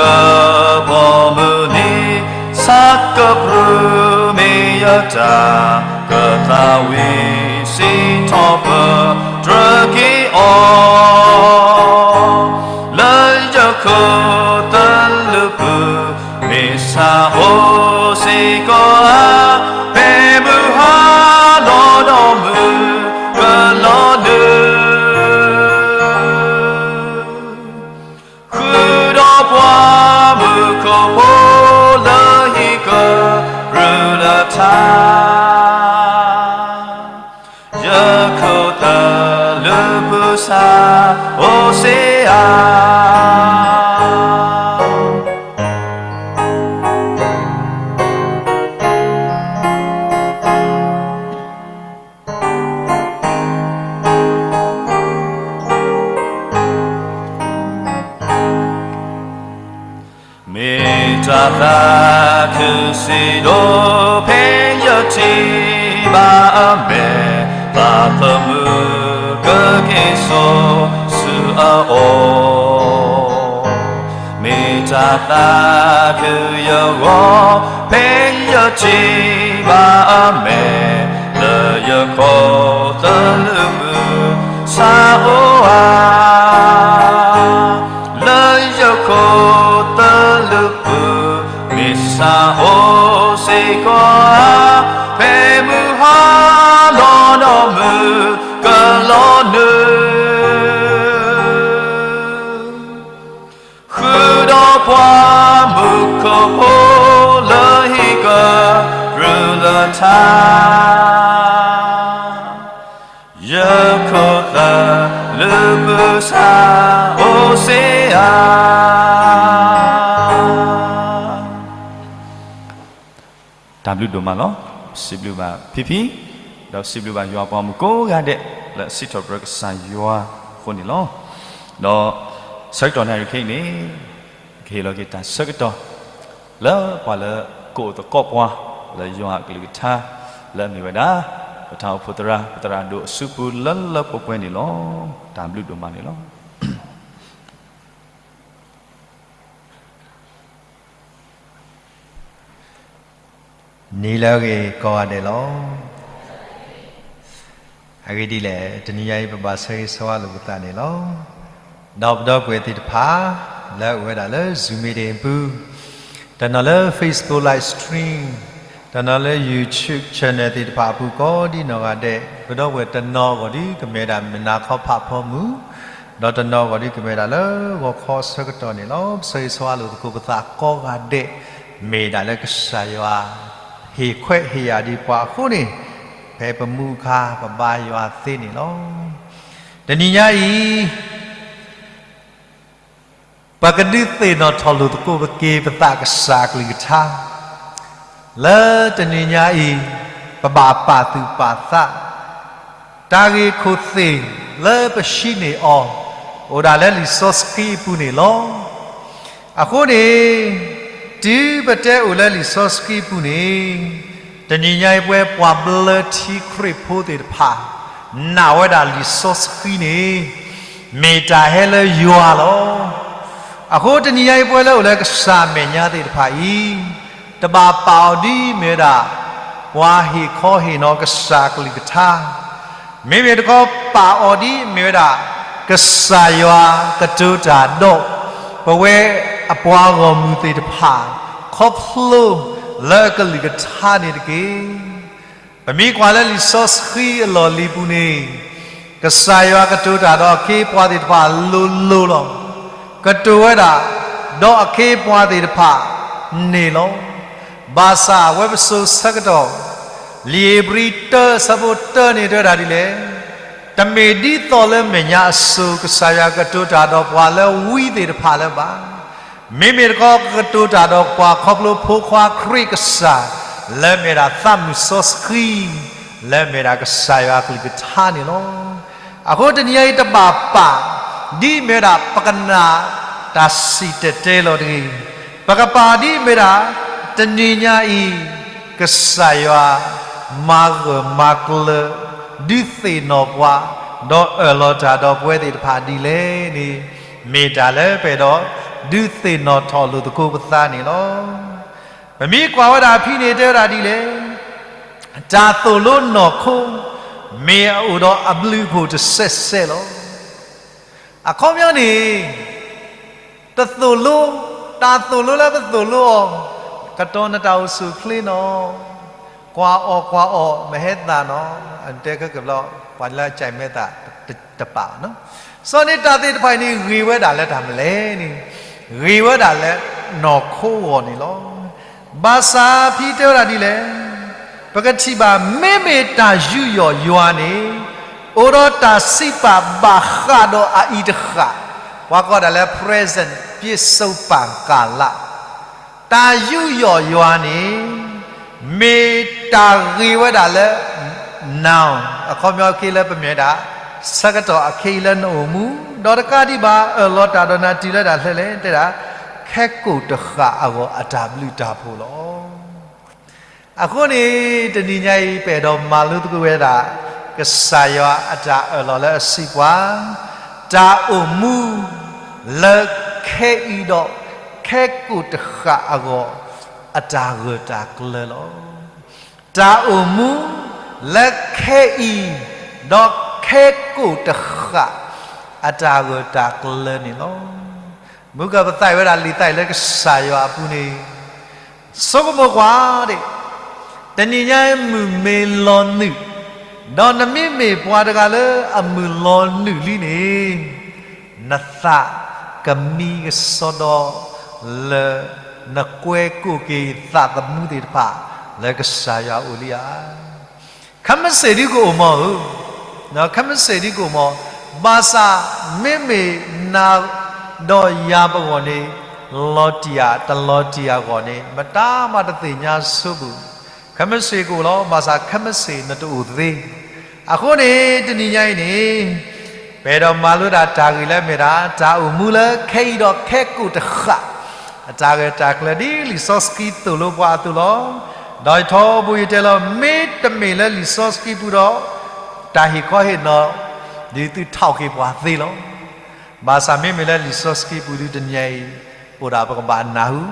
ပီၤမုၢ်နံၤ ဆၣ်ကရူၢ် မ့ၢ်ယတၢ်ကသးဝံၣ်စံးထီၣ်ပတြၢၤက့ၤအီၤ, လၢယခိၣ်သလုးပူၤ မ့ၢ်ဆၣ်အိၣ်စ့ၢ်ကီးဧါ, ဖဲမုၢ်ဟါလီၤဒီးမုၢ်ကလီၤနုာ် ဃုာ်ဒီးပှၤမုၣ်ခိၣ်ဖိ လၢဟံၣ်ကရူၢ်လၢထါ, ယခိၣ်သလုးပူၤဆၣ်အိၣ်စ့ၢ်ဧါ. မ့ၢ်တၢ်သးခုစံးဒိၣ် ဖဲယထံၣ်ဘၣ်အမဲာ် သးသမူကက့ၤစိာ်ဆူအအိၣ်, မ့ၢ်တၢ်သးခုယဂီၢ် ဖဲယထံၣ်ဘၣ်အမဲာ် လၢယခိၣ်သလုးပူၤ ဆၣ်အိၣ်ဧါ, လၢယခိၣ်သလုးပူၤ မ့ၢ်ဆၣ်အိၣ်စ့ၢ်ကီးဧါ, ဖဲမုၢ်ဟါလီၤဒီးမုၢ်ကလီၤနုာ် ဃုာ်ဒီးပှၤမုၣ်ခိၣ်ဖိ လၢဟံၣ်ကရူၢ်လၢထါ, ယခိၣ်သလုး အိၣ်စ့ဧါ. တၢ်ဘျုးဒိၣ်မးလီၤ. စံးဘျုးဘၣ်ဖံဖံ, ဒီးစံးဘျုးဘၣ်ယွၤပှၤမုၣ်ကိးဂၤဒဲး လၢအစံးထီၣ်ပတြၢၤကစၢ်ယွၤအဃိန့ၣ်လီၤ. ဒီးဆၢကတီၢ်နၣ်ရံၣ်ခဲအံၤန့ၣ် ကဟ့ၣ်လီၤက့ၤတၢ်ဆၢကတီၢ် လၢပှၤလၢကအိၣ်သကိးပှၤ လၢယွၤအကလုၢ်ကထါ လၢအမ့ၢ်ဝဲဒၣ် ပတၢ်အိၣ်ဖှိၣ်သရၣ် ပသရၣ်ဒိၣ်အစုပူၤလၢလၢပှဲၤပှဲၤန့ၣ်လီၤ. တၢ်ဘျုးဒိၣ်မးန့ၣ်လီၤ. နံၤလၢအဂ့ၤကိးဂၤဒဲးလီၤ. အဂ့ၢ်ဒ်လဲၣ်, တနံၤညါအံၤ ပဘၣ်ဆၢဂ့ၤဆၢဝါလိာ်ပသးန့ၣ်လီၤ. ဒီးပဒီပုၢ်ဝဲၢ်သ့ၣ်တဖၣ် လၢအအိၣ်ဝဲဒၣ်လၢ Zoom meeting အပူၤ, တနီၤလၢ Facebook live stream, တနီၤလၢ YouTube channel သ့ၣ်တဖၣ်အပူၤ ကိးဒ်နီၢ်ဂၤဒဲး, ပဒီပုၢ်ဝဲၢ်တနီၤအဂီၢ်ဒီး ကမ့ၢ်ဝဲဒၣ်မုၢ်နၤခီဖးဖီမုၢ်, ဒီးတနီၤအဂီၢ်ဒီး ကမ့ၢ်ဝဲဒၣ်လၢဂီၤခီအဆၢကတီၢ်န့ၣ်လီၤ. ပဆၢဂ့ၤဆၢဝါလိာ်သကိးပသးကိးဂၤဒဲး, မ့ၢ်ဒၣ်လၢကစၢ်ယွၤ ဟ့ၣ်ခွဲးဟ့ၣ်ယာ်ဒံးပှၤအဃိန့ၣ်, ဖဲပမူအခါ ပဘါယွၤသ့န့ၣ်လီၤ. တနံၤညါအံၤ ပကဒုးသ့ၣ်နီၣ်ထီၣ်လိာ်သကိးပက့ၤ ပသးကစၢ်အကလုၢ်ကထါ, လၢတနံၤညါအံၤ ပဘၣ်ပာ်သူၣ်ပာ်သး တၢ်ဂ့ၢ်ခိၣ်သ့ၣ်လၢပဟံးန့ၢ်အီၤ အိၣ်ဒၣ်လၢလံာ်စီဆှံအပူၤန့ၣ်လီၤ. အဃိန့ၣ် တုၤပတဲအိၣ်လၢလံာ်စီဆှံအပူၤန့ၣ်, တနံၤညါအံၤ ပဝဲပှၤဘျၢထံခရံာ်ဖိသ့ၣ်တဖၣ် နာ်ဝဲဒၣ်လံာ်စီဆှံန့ၣ် မ့ၢ်တၢ်ဟဲလၢယွၤလီၤ. အဃိတနံၤညါအံၤ ပဝဲလၢအိၣ်လၢကစၢ်အမဲာ်ညါသ့ၣ်တဖၣ်အံၤ, တဘၣ်ပာ်အီၤဒ်မ့ၢ်ဝဲဒၣ် ပှၤဟ့ၣ်ခီဟ့ၣ်နီၤကစၢ်အကလုၢ်ကထါ, မ့မ့ၢ်တခီ ပာ်အီၤဒ်မ့ၢ်ဝဲဒၣ် ကစၢ်ယွၤကတိၤတၢ်ဒီး ပဝဲအပှၤဂီၢ်မုၢ်သ့ၣ်တဖၣ် ခီဖျိလၢအကလုၢ်ကထါန့ၣ်တက့ၢ်. ပမ့ၢ်ကွၢ်လၢလံာ်စီဆှံအလီၢ်လံၤပူၤန့ၣ်, ကစၢ်ယွၤကတိၤတၢ်ဒီးအခ့အပှၤသ့ၣ်တဖၣ်လိၤလိၤလီၤ. ကတိၤဝဲဒၣ် ဒီးအခ့အပှၤသ့ၣ်တဖၣ်န့ၣ်လီၤ. ဘၣ်ဆၣ်ဝဲပစိၤဆၢကတီၢ်, လံာ်ဧ့ၤဘြံၤတၢ ဆၢဖိတၢန့ၣ်တဲဝဲဒၣ်ဒ်လဲၣ်, တမ့ၢ်ဒ်သိးလၢမဲာ်ညါအစိၤ ကစၢ်ယွၤကတိၤတၢ်ဒီးပှၤလၢဝံသ့ၣ်တဖၣ်လၢၤဘၣ်. မ့မ့ၢ်တခီ ကတိၤတၢ်ဒီးပှၤခီဖျိဖိခွါခရံာ်ကစၢ် လၢအမ့ၢ်ဒၣ်သးမုၢ်စီဆှံ လၢအမ့ၢ်ဒၣ်ကစၢ်ယွၤအကလုၢ်ကထါန့ၣ်လီၤ. အဃိတနံၤညါအံၤ တဘၣ်ပာ်ဒ်မ့ၢ်ဝဲဒၣ် ပကနၣ်တၢ်စံၣ်တဲၤတဲလီၤတဂ့ၤ, ပကပာ်ဒ်မ့ၢ်ဝဲဒၣ် တနံၤညါအံၤ ကစၢ်ယွၤမၤဂၢၢ်မၤကျၢၤ ဒုးသ့ၣ်နီၣ်ပှၤ ဒီးအၢၣ်လီၤတၢ်ဒီးပဝဲသ့ၣ်တဖၣ်ဒ်လဲၣ်န့ၣ်, မ့ၢ်တၢ်လၢပအဲၣ်ဒိးဒုးသ့ၣ်နီၣ်ထီၣ်လိာ်သကိးပသးန့ၣ်လီၤ. ပမ့ၢ်ကွၢ်ဝဲဒၣ်အဖံန့ၣ်တဲဝဲဒၣ်ဒ်လဲၣ်, တၢ်သိၣ်လိနီၢ်ခိ မ့ၢ်အအိၣ်ဒီးအဘျုးအဖှိၣ်တစဲးစဲးလီၤ. အခီပညီန့ၣ် တသိၣ်လိ, တၢ်သိၣ်လိလၢပသိၣ်လိအီၤ, ကတီၤနတၢ်အိၣ်ဆူၣ်ချ့နီၤ, ကွၢ်အီၣ်ကွၢ်အီၣ် မဟဲသးနီၤ, အတဲခဲကဘျီ ပှၤလၢအကၠဲးမဲာ်သးတပာ်နီၤ, စီၤန့ၣ်တၢ်သ့ၣ်တဖၣ်အံၤန့ၣ် ဂ့ၤဝဲဒၣ်လၢတၢ်မနုၤလဲၣ်န့ၣ်, ဂ့ၤဝဲဒၣ်လၢနီၢ်ခိအဂီၢ်န့ၣ်လီၤ. ဘၣ်ဆၣ်ဖံတဲဝဲဒၣ်ဒ်လဲၣ်, ပကထံၣ်ဘၣ် မ့မ့ၢ်တၢ်ယူးယီၣ်ယွၤန့ၣ် အိၣ်ဒီးတၢ်စံးပာ်ဘၣ်ဃးဒီးအအံၤတဃၣ်, ပှၤကိးဒၣ်လၢ present ပြစ္ဆုတ်ပံကာလ, တၢ်ယူးယီၣ်ယွၤန့ၣ် မ့ၢ်တၢ်ဂ့ၤဝဲဒၣ်လၢ now, အခီပညီက့လၢပမ့ၢ်ဝဲဒၣ် ဆၢကတီၢ်အခဲအံၤလၢနအိၣ်မူ, ဒီးတကးဒံးဘၣ် အၢၣ်လီၤတၢ်ဒီးနၤတုၤလၢတၢ်ဖဲလဲၣ်, တဲဒၣ် ခဲကိာ်တဃၣ်အဂီၢ်အတၢ်ဘျုးတၢ်ဖှိၣ်လီၤ. အဃိန့ၣ် တနံၤညါအံၤ ပအဲၣ်ဒိးမၤလိသကိးဝဲဒၣ် ကစၢ်ယွၤအတၢ်အၢၣ်လီၤလၢအစံးပှၤ, တၢ်အိၣ်မူလၢခဲအံၤဒီး ခဲကိာ်တဃၣ်အဂီၢ် အတၢ်ဂၢၢ်တၢ်ကျၢၤလီၤ. တၢ်အိၣ်မူလၢခဲအံၤ ဒီးခဲကိာ်တဃၣ် အတၢ်ဂၢၢ်တၢ်ကျၢၤန့ၣ်လီၤ. မုၢ်ကပသးဝဲဒၣ်လံာ်သးအံၤလၢကစၢ်ယွၤအပူၤန့ၣ် ဆိကမိၣ်ကွၢ်ဒၣ်, တနံၤညါမုၢ်မ့ၢ်လီၤနုာ်, ဒီးနမ့မ့ၢ်ပှၤတဂၤလၢအမုၢ်လီၤနုာ်လံန့ၣ်, နသးကမံကစီဒီ လၢနကွဲကိၣ်က့ၤသးသမူသ့ၣ်တဖၣ် လၢကစၢ်ယွၤအအိၣ်လံဧါ. ခဲမုၢ်ဆ့ၣ်ဒုကအိၣ်မီၤဧၢ, ခဲမုၢ်ဆ့ၣ်ဒုကအိၣ်မီၤ, ဘၣ်ဆၣ်မ့မ့ၢ်နၤဒီးယၤပဂီၢ်န့ၣ်, လီၤတံၢ်ဧါ တလီၤတံၢ်အဂီၢ်န့ၣ် မတၤမးတသ့ၣ်ညါဆိပူၤ, ခဲမုၢ်ဆ့ၣ်ကအိၣ်လီၤ, ဘၣ်ဆၣ်ခဲမုၢ်ဆ့ၣ်နတအိၣ်သ့. အဃိန့ၣ် တနံၤညါအံၤန့ၣ် ပအဲၣ်ဒိးမၤလိတၢ်တၢ်ဂ့ၢ်လၢမ့ၢ်ဒၣ် တၢ်အိၣ်မူလၢခဲအံၤဒီးခဲကိာ်တဃၣ် အတၢ်ဂ့ၢ်တၢ်ကျိၤဒ်လံာ်စီဆှံသိၣ်လိပှၤအသိးလီၤ. ဒီးယထီဘိယတဲလီၤ မ့တမ့ၢ်လၢလံာ်စီဆှံပူၤဒီး တၢ်ဟ့ၣ်ခီဟ့ၣ်နီၤ ဒ်သုထီၣ်က့ၤပှၤသ့လီၤ. ဘၣ်ဆၣ်မ့မ့ၢ်လၢလံာ်စီဆှံပူၤဒုးတနံၤညါအံၤ အိၣ်ဒၣ်ပကဘၣ်နၢ်ဟူ,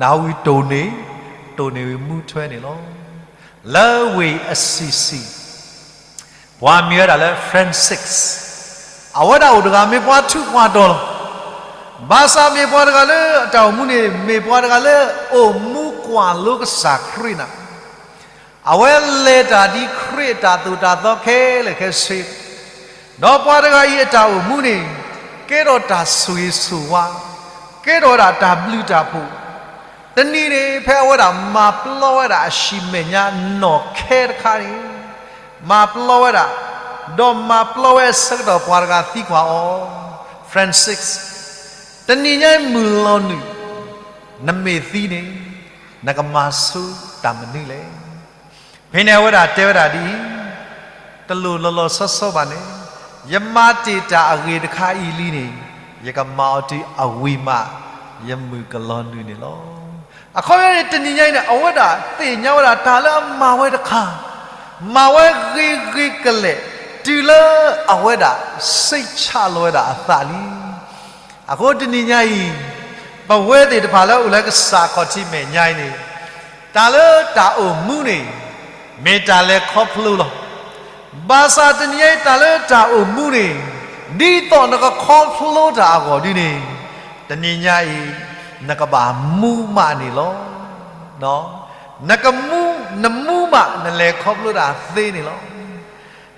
နၢ်ဟူဝံၤတိၢ်န့ၢ်, တိၢ်န့ၢ်ဝံၤမူထွဲန့ၣ်လီၤ. လၢဝ့ၢ်အစံၣ်စံၣ် ပှၤမ့ၢ်ဝဲဒၣ်လၢ Francis, အဝဲဒၣ်အိၣ်တဂၤမ့ၢ်ပှၤထူးပှၤတီၤလီၤ. ဘၣ်ဆၣ်မ့ၢ်ပှၤတဂၤလၢအတၢ်အိၣ်မူန့ၣ် မ့ၢ်ပှၤတဂၤလၢအိၣ်မူကွၢ်လိကစၢ်ခရံာ်နၤ, အဝဲလဲၤတၢ်ဒ်ခရံာ်အတၢ်သိၣ်တၢ်သီခဲလၢာ်ခဲဆ့, ဒီးပှၤတဂၤအံၤအတၢ်အိၣ်မူန့ၣ် ကဲထီၣ်တၢ်ဆိၣ်ဂ့ၤဆိၣ်ဝါ, ကဲထီၣ်ဝဲဒၣ်တၢ်ဘျုးတၢ်ဖှိၣ်, တနံၤန့ၣ် ဖဲအဝဲဒၣ်မၤပျီဝဲဒၣ်အဟံၣ်မဲာ်ညါနီၣ်ခဲတခါန့ၣ်, မၤပျီဝဲဒၣ်, ဒီးမၤပျီဝဲအဆၢကတီၢ်ပှၤတဂၤသံကွၢ်အီၤ, Francis, တနံၤညါအံၤမုၢ်လီၤနုာ်, နမ့ၢ်သံန့ၣ်, နကမၤဆိတၢ်မနုၤလဲၣ်. ဖဲန့ၣ်အဝဲဒၣ်တဲဝဲဒၣ်ဒ်အံၤ, တလိၣ်လီၤလီၤဆီဆီဘၣ်န့ၣ်, ယမၤတ့ၢ်တၢ်အဂ့ၤတခါအံၤလံန့ၣ်, ယကမၤအီၤတုၤအဝံၤမး, ယမုၢ်ကလီၤနုာ်န့ၣ်လီၤ. အခီပညီန့ၣ် တနံၤညါအံၤန့ၣ် အဝဲဒၣ်သ့ၣ်ညါဝဲဒၣ်တၢ်လၢအမၤဝဲတခါ, မၤဝဲဂ့ၤဂ့ၤကလဲာ်, တုၤလၢအဝဲဒၣ်စိတ်ချလီၤဝဲဒၣ်အသးလံ. အဃိတနံၤညါအံၤ, ပဝဲသ့ၣ်တဖၣ်လၢအိၣ်လၢကစၢ်ခီၣ်ထံးမဲာ်ညါအံၤန့ၣ်, တၢ်လၢတၢ်အိၣ်မူန့ၣ်, မ့ၢ်တၢ်လဲၤခီဖျိလီၤ. ဘၣ်ဆၣ်တနံၤညါအံၤတၢ်လၢတၢ်အိၣ်မူန့ၣ်, ဒ်သိးနကခီဖျိတၢ်အဂီၢ်ဒ်န့ၣ်, တနံၤညါအံၤ, နကဘၣ်မူမးန့ၣ်လီၤ. နကမူ, နမူမးနလဲၤခီဖျိတၢ်သ့န့ၣ်လီၤ.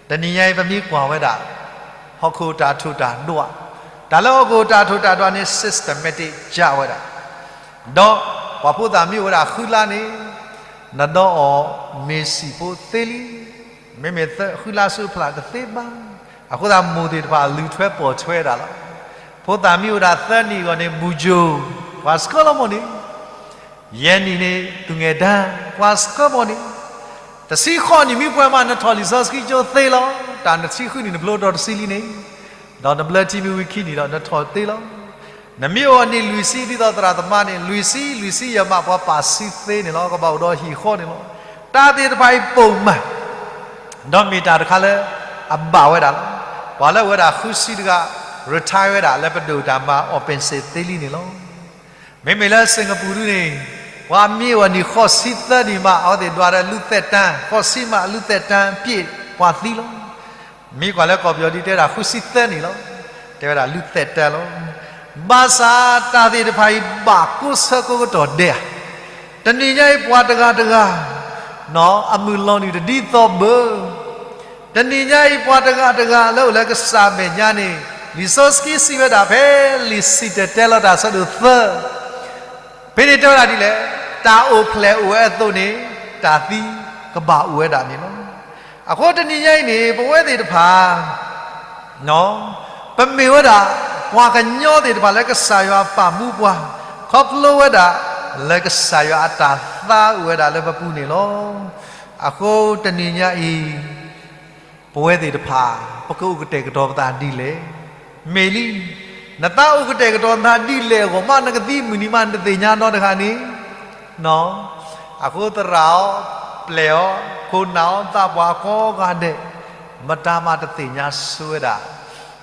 တနံၤညါအံၤပမ့ၢ်ကွၢ်ဝဲဒၣ်, ဟီၣ်ခိၣ်တၢ်ထိၣ်တၢ်ဒွး, တၢ်လၢဟီၣ်ခိၣ်တၢ်ထိၣ်တၢ်ဒွးန့ၣ် systematic ကဝဲဒၣ်, ဒီးပှၤဖိသၣ်မ့ၢ်အိၣ်ဝဲဒၣ်ဃုလါန့ၣ်, နဒီအီၤမ့ၢ်စံၣ်ဖိသ့လံ, မ့မ့ၢ်ဃုလါဆူအဖျၢၣ်တသ့ဘၣ်. အဃိသတးမိၢ်သ့ၣ်တဖၣ်လုၢ်ထွဲပီၢ်ထွဲဒၣ်လီၤ. ဖိသၣ်မ့ၢ်အိၣ်ဒၣ်သၢနံၣ်အဂီၢ်န့ၣ် မူကၠိ, ပှၤဆှၢလီၤမိၢ်န့ၣ် ယဲၢ်နံၣ်န့ၣ် သူငယ်တန်း, ပှၤဆှၢမိၢ်န့ၣ်, တဆံဃိးနံၣ်မ့ၢ်ပှဲၤမး နထီၣ်လံာ်စီဆှံကၠိသ့လီၤ. တၢ်နဆံဃုနံၣ်နဖျိထီၣ်တဆံလံန့ၣ်, ဒီးနဘျၢထံမ့ၢ်ဝံၤခံနံၣ်ဒီးနထီၣ်သ့လီၤ. နမ့ၢ်အိၣ်နံၣ်လွံၢ်ဆံ ဒ်သိးသရၣ်သမါန့ၣ် လွံၢ်ဆံ, လွံၢ်ဆံယဲၢ်မး ပှၤပာ်စုသ့န့ၣ်လီၤ. ကဘၣ်အိၣ်ဒီးဟံၣ်ဃီန့ၣ်လီၤ. တၢ်သ့ၣ်တဖၣ်အံၤပိာ်မး ဒီးမ့ၢ်တၢ်တခါလၢအဘၣ်ဝဲဒၣ်လီၤ. ပှၤလၢအဝဲဒၣ်ဃုဆံတဂၤ retire ဝဲဒၣ်လၢပဒိၣ်တၢ်မၤအီၣ်ပ့ၣ်စ့ၣ်သ့လံန့ၣ်လီၤ. မ့မ့ၢ်လၢစ့ၣ်ကပူၤဒုန့ၣ်, ပှၤမ့ၢ်အိၣ်နံၣ်ဃိးဆံသၢနံၣ်မး အဝဲသ့ၣ်ဒွးဒီးလူသဲးတၢ်, ဃိးဆံမးလူသဲးတၢ်ပျ့ၣ်ပှၤသံလီၤ. မ့ၢ်ကွၢ်လၢကီၢ်ပယီၤဒ်တဲဝဲဒၣ်ဃုဆံသၢနံၣ်လီၤ. တဲဝဲဒၣ်လူသဲးတၢ်လီၤ. ဘၣ်ဆၣ်တၢ်သ့ၣ်တဖၣ်အံၤဘၣ်ကိးဆၢကိးကတီၢ်ဒဲးဧါ. တနံၤညါအံၤပှၤတဂၤတဂၤ အမုၢ်လီၤနုာ်တဒ်သိးဘၣ်. တနံၤညါအံၤပှၤတဂၤတဂၤလၢအိၣ်လၢကစၢ်မဲာ်ညါန့ၣ်, လံာ်စီဆှံစံးဝဲဒၣ်ဖဲလံာ်စံၣ်တဲၤတဲလီၤတၢ်အဆၢဒိၣ်သၢ, ဖဲန့ၣ်တဲဝဲဒၣ်ဒ်လဲၣ်, တၢ်အိၣ်ဖျဲၣ်အိၣ်ဝဲအသိးန့ၣ်, တၢ်သံကဘၣ်အိၣ်ဝဲဒၣ်န့ၣ်လီၤ. အဃိတနံၤညါအံၤန့ၣ် ပဝဲသ့ၣ်တဖၣ် ပမ့ၢ်ဝဲဒၣ် ပှၤကညီသ့ၣ်တဖၣ်လၢကစၢ်ယွၤပာ်မူပှၤ, ခီဖျိဝဲဒၣ် လၢကစၢ်ယွၤအတၢ်သါအိၣ်ဝဲဒၣ်လၢပပူၤန့ၣ်လီၤ. အဃိတနံၤညါအံၤ ပဝဲသ့ၣ်တဖၣ် ပကအိၣ်ကတဲာ်ကတီၤပသးဒ်လဲၣ်. မ့ၢ်လံ, နသးအိၣ်ကတဲာ်ကတီၤနသးဒ်လဲၣ်အဂီၢ်မး နကသံမုၢ်နံၤမး နတသ့ၣ်ညါနီတဂၤန့ၣ် အဃိသရၣ်ဧၢ, ပျဲၢ်ဧၢ, ခိၣ်နၢ်ဧၢ, သးပှၢ်ကိးဂၤဒဲး, မတၤမးတသ့ၣ်ညါဆိဝဲဒၣ်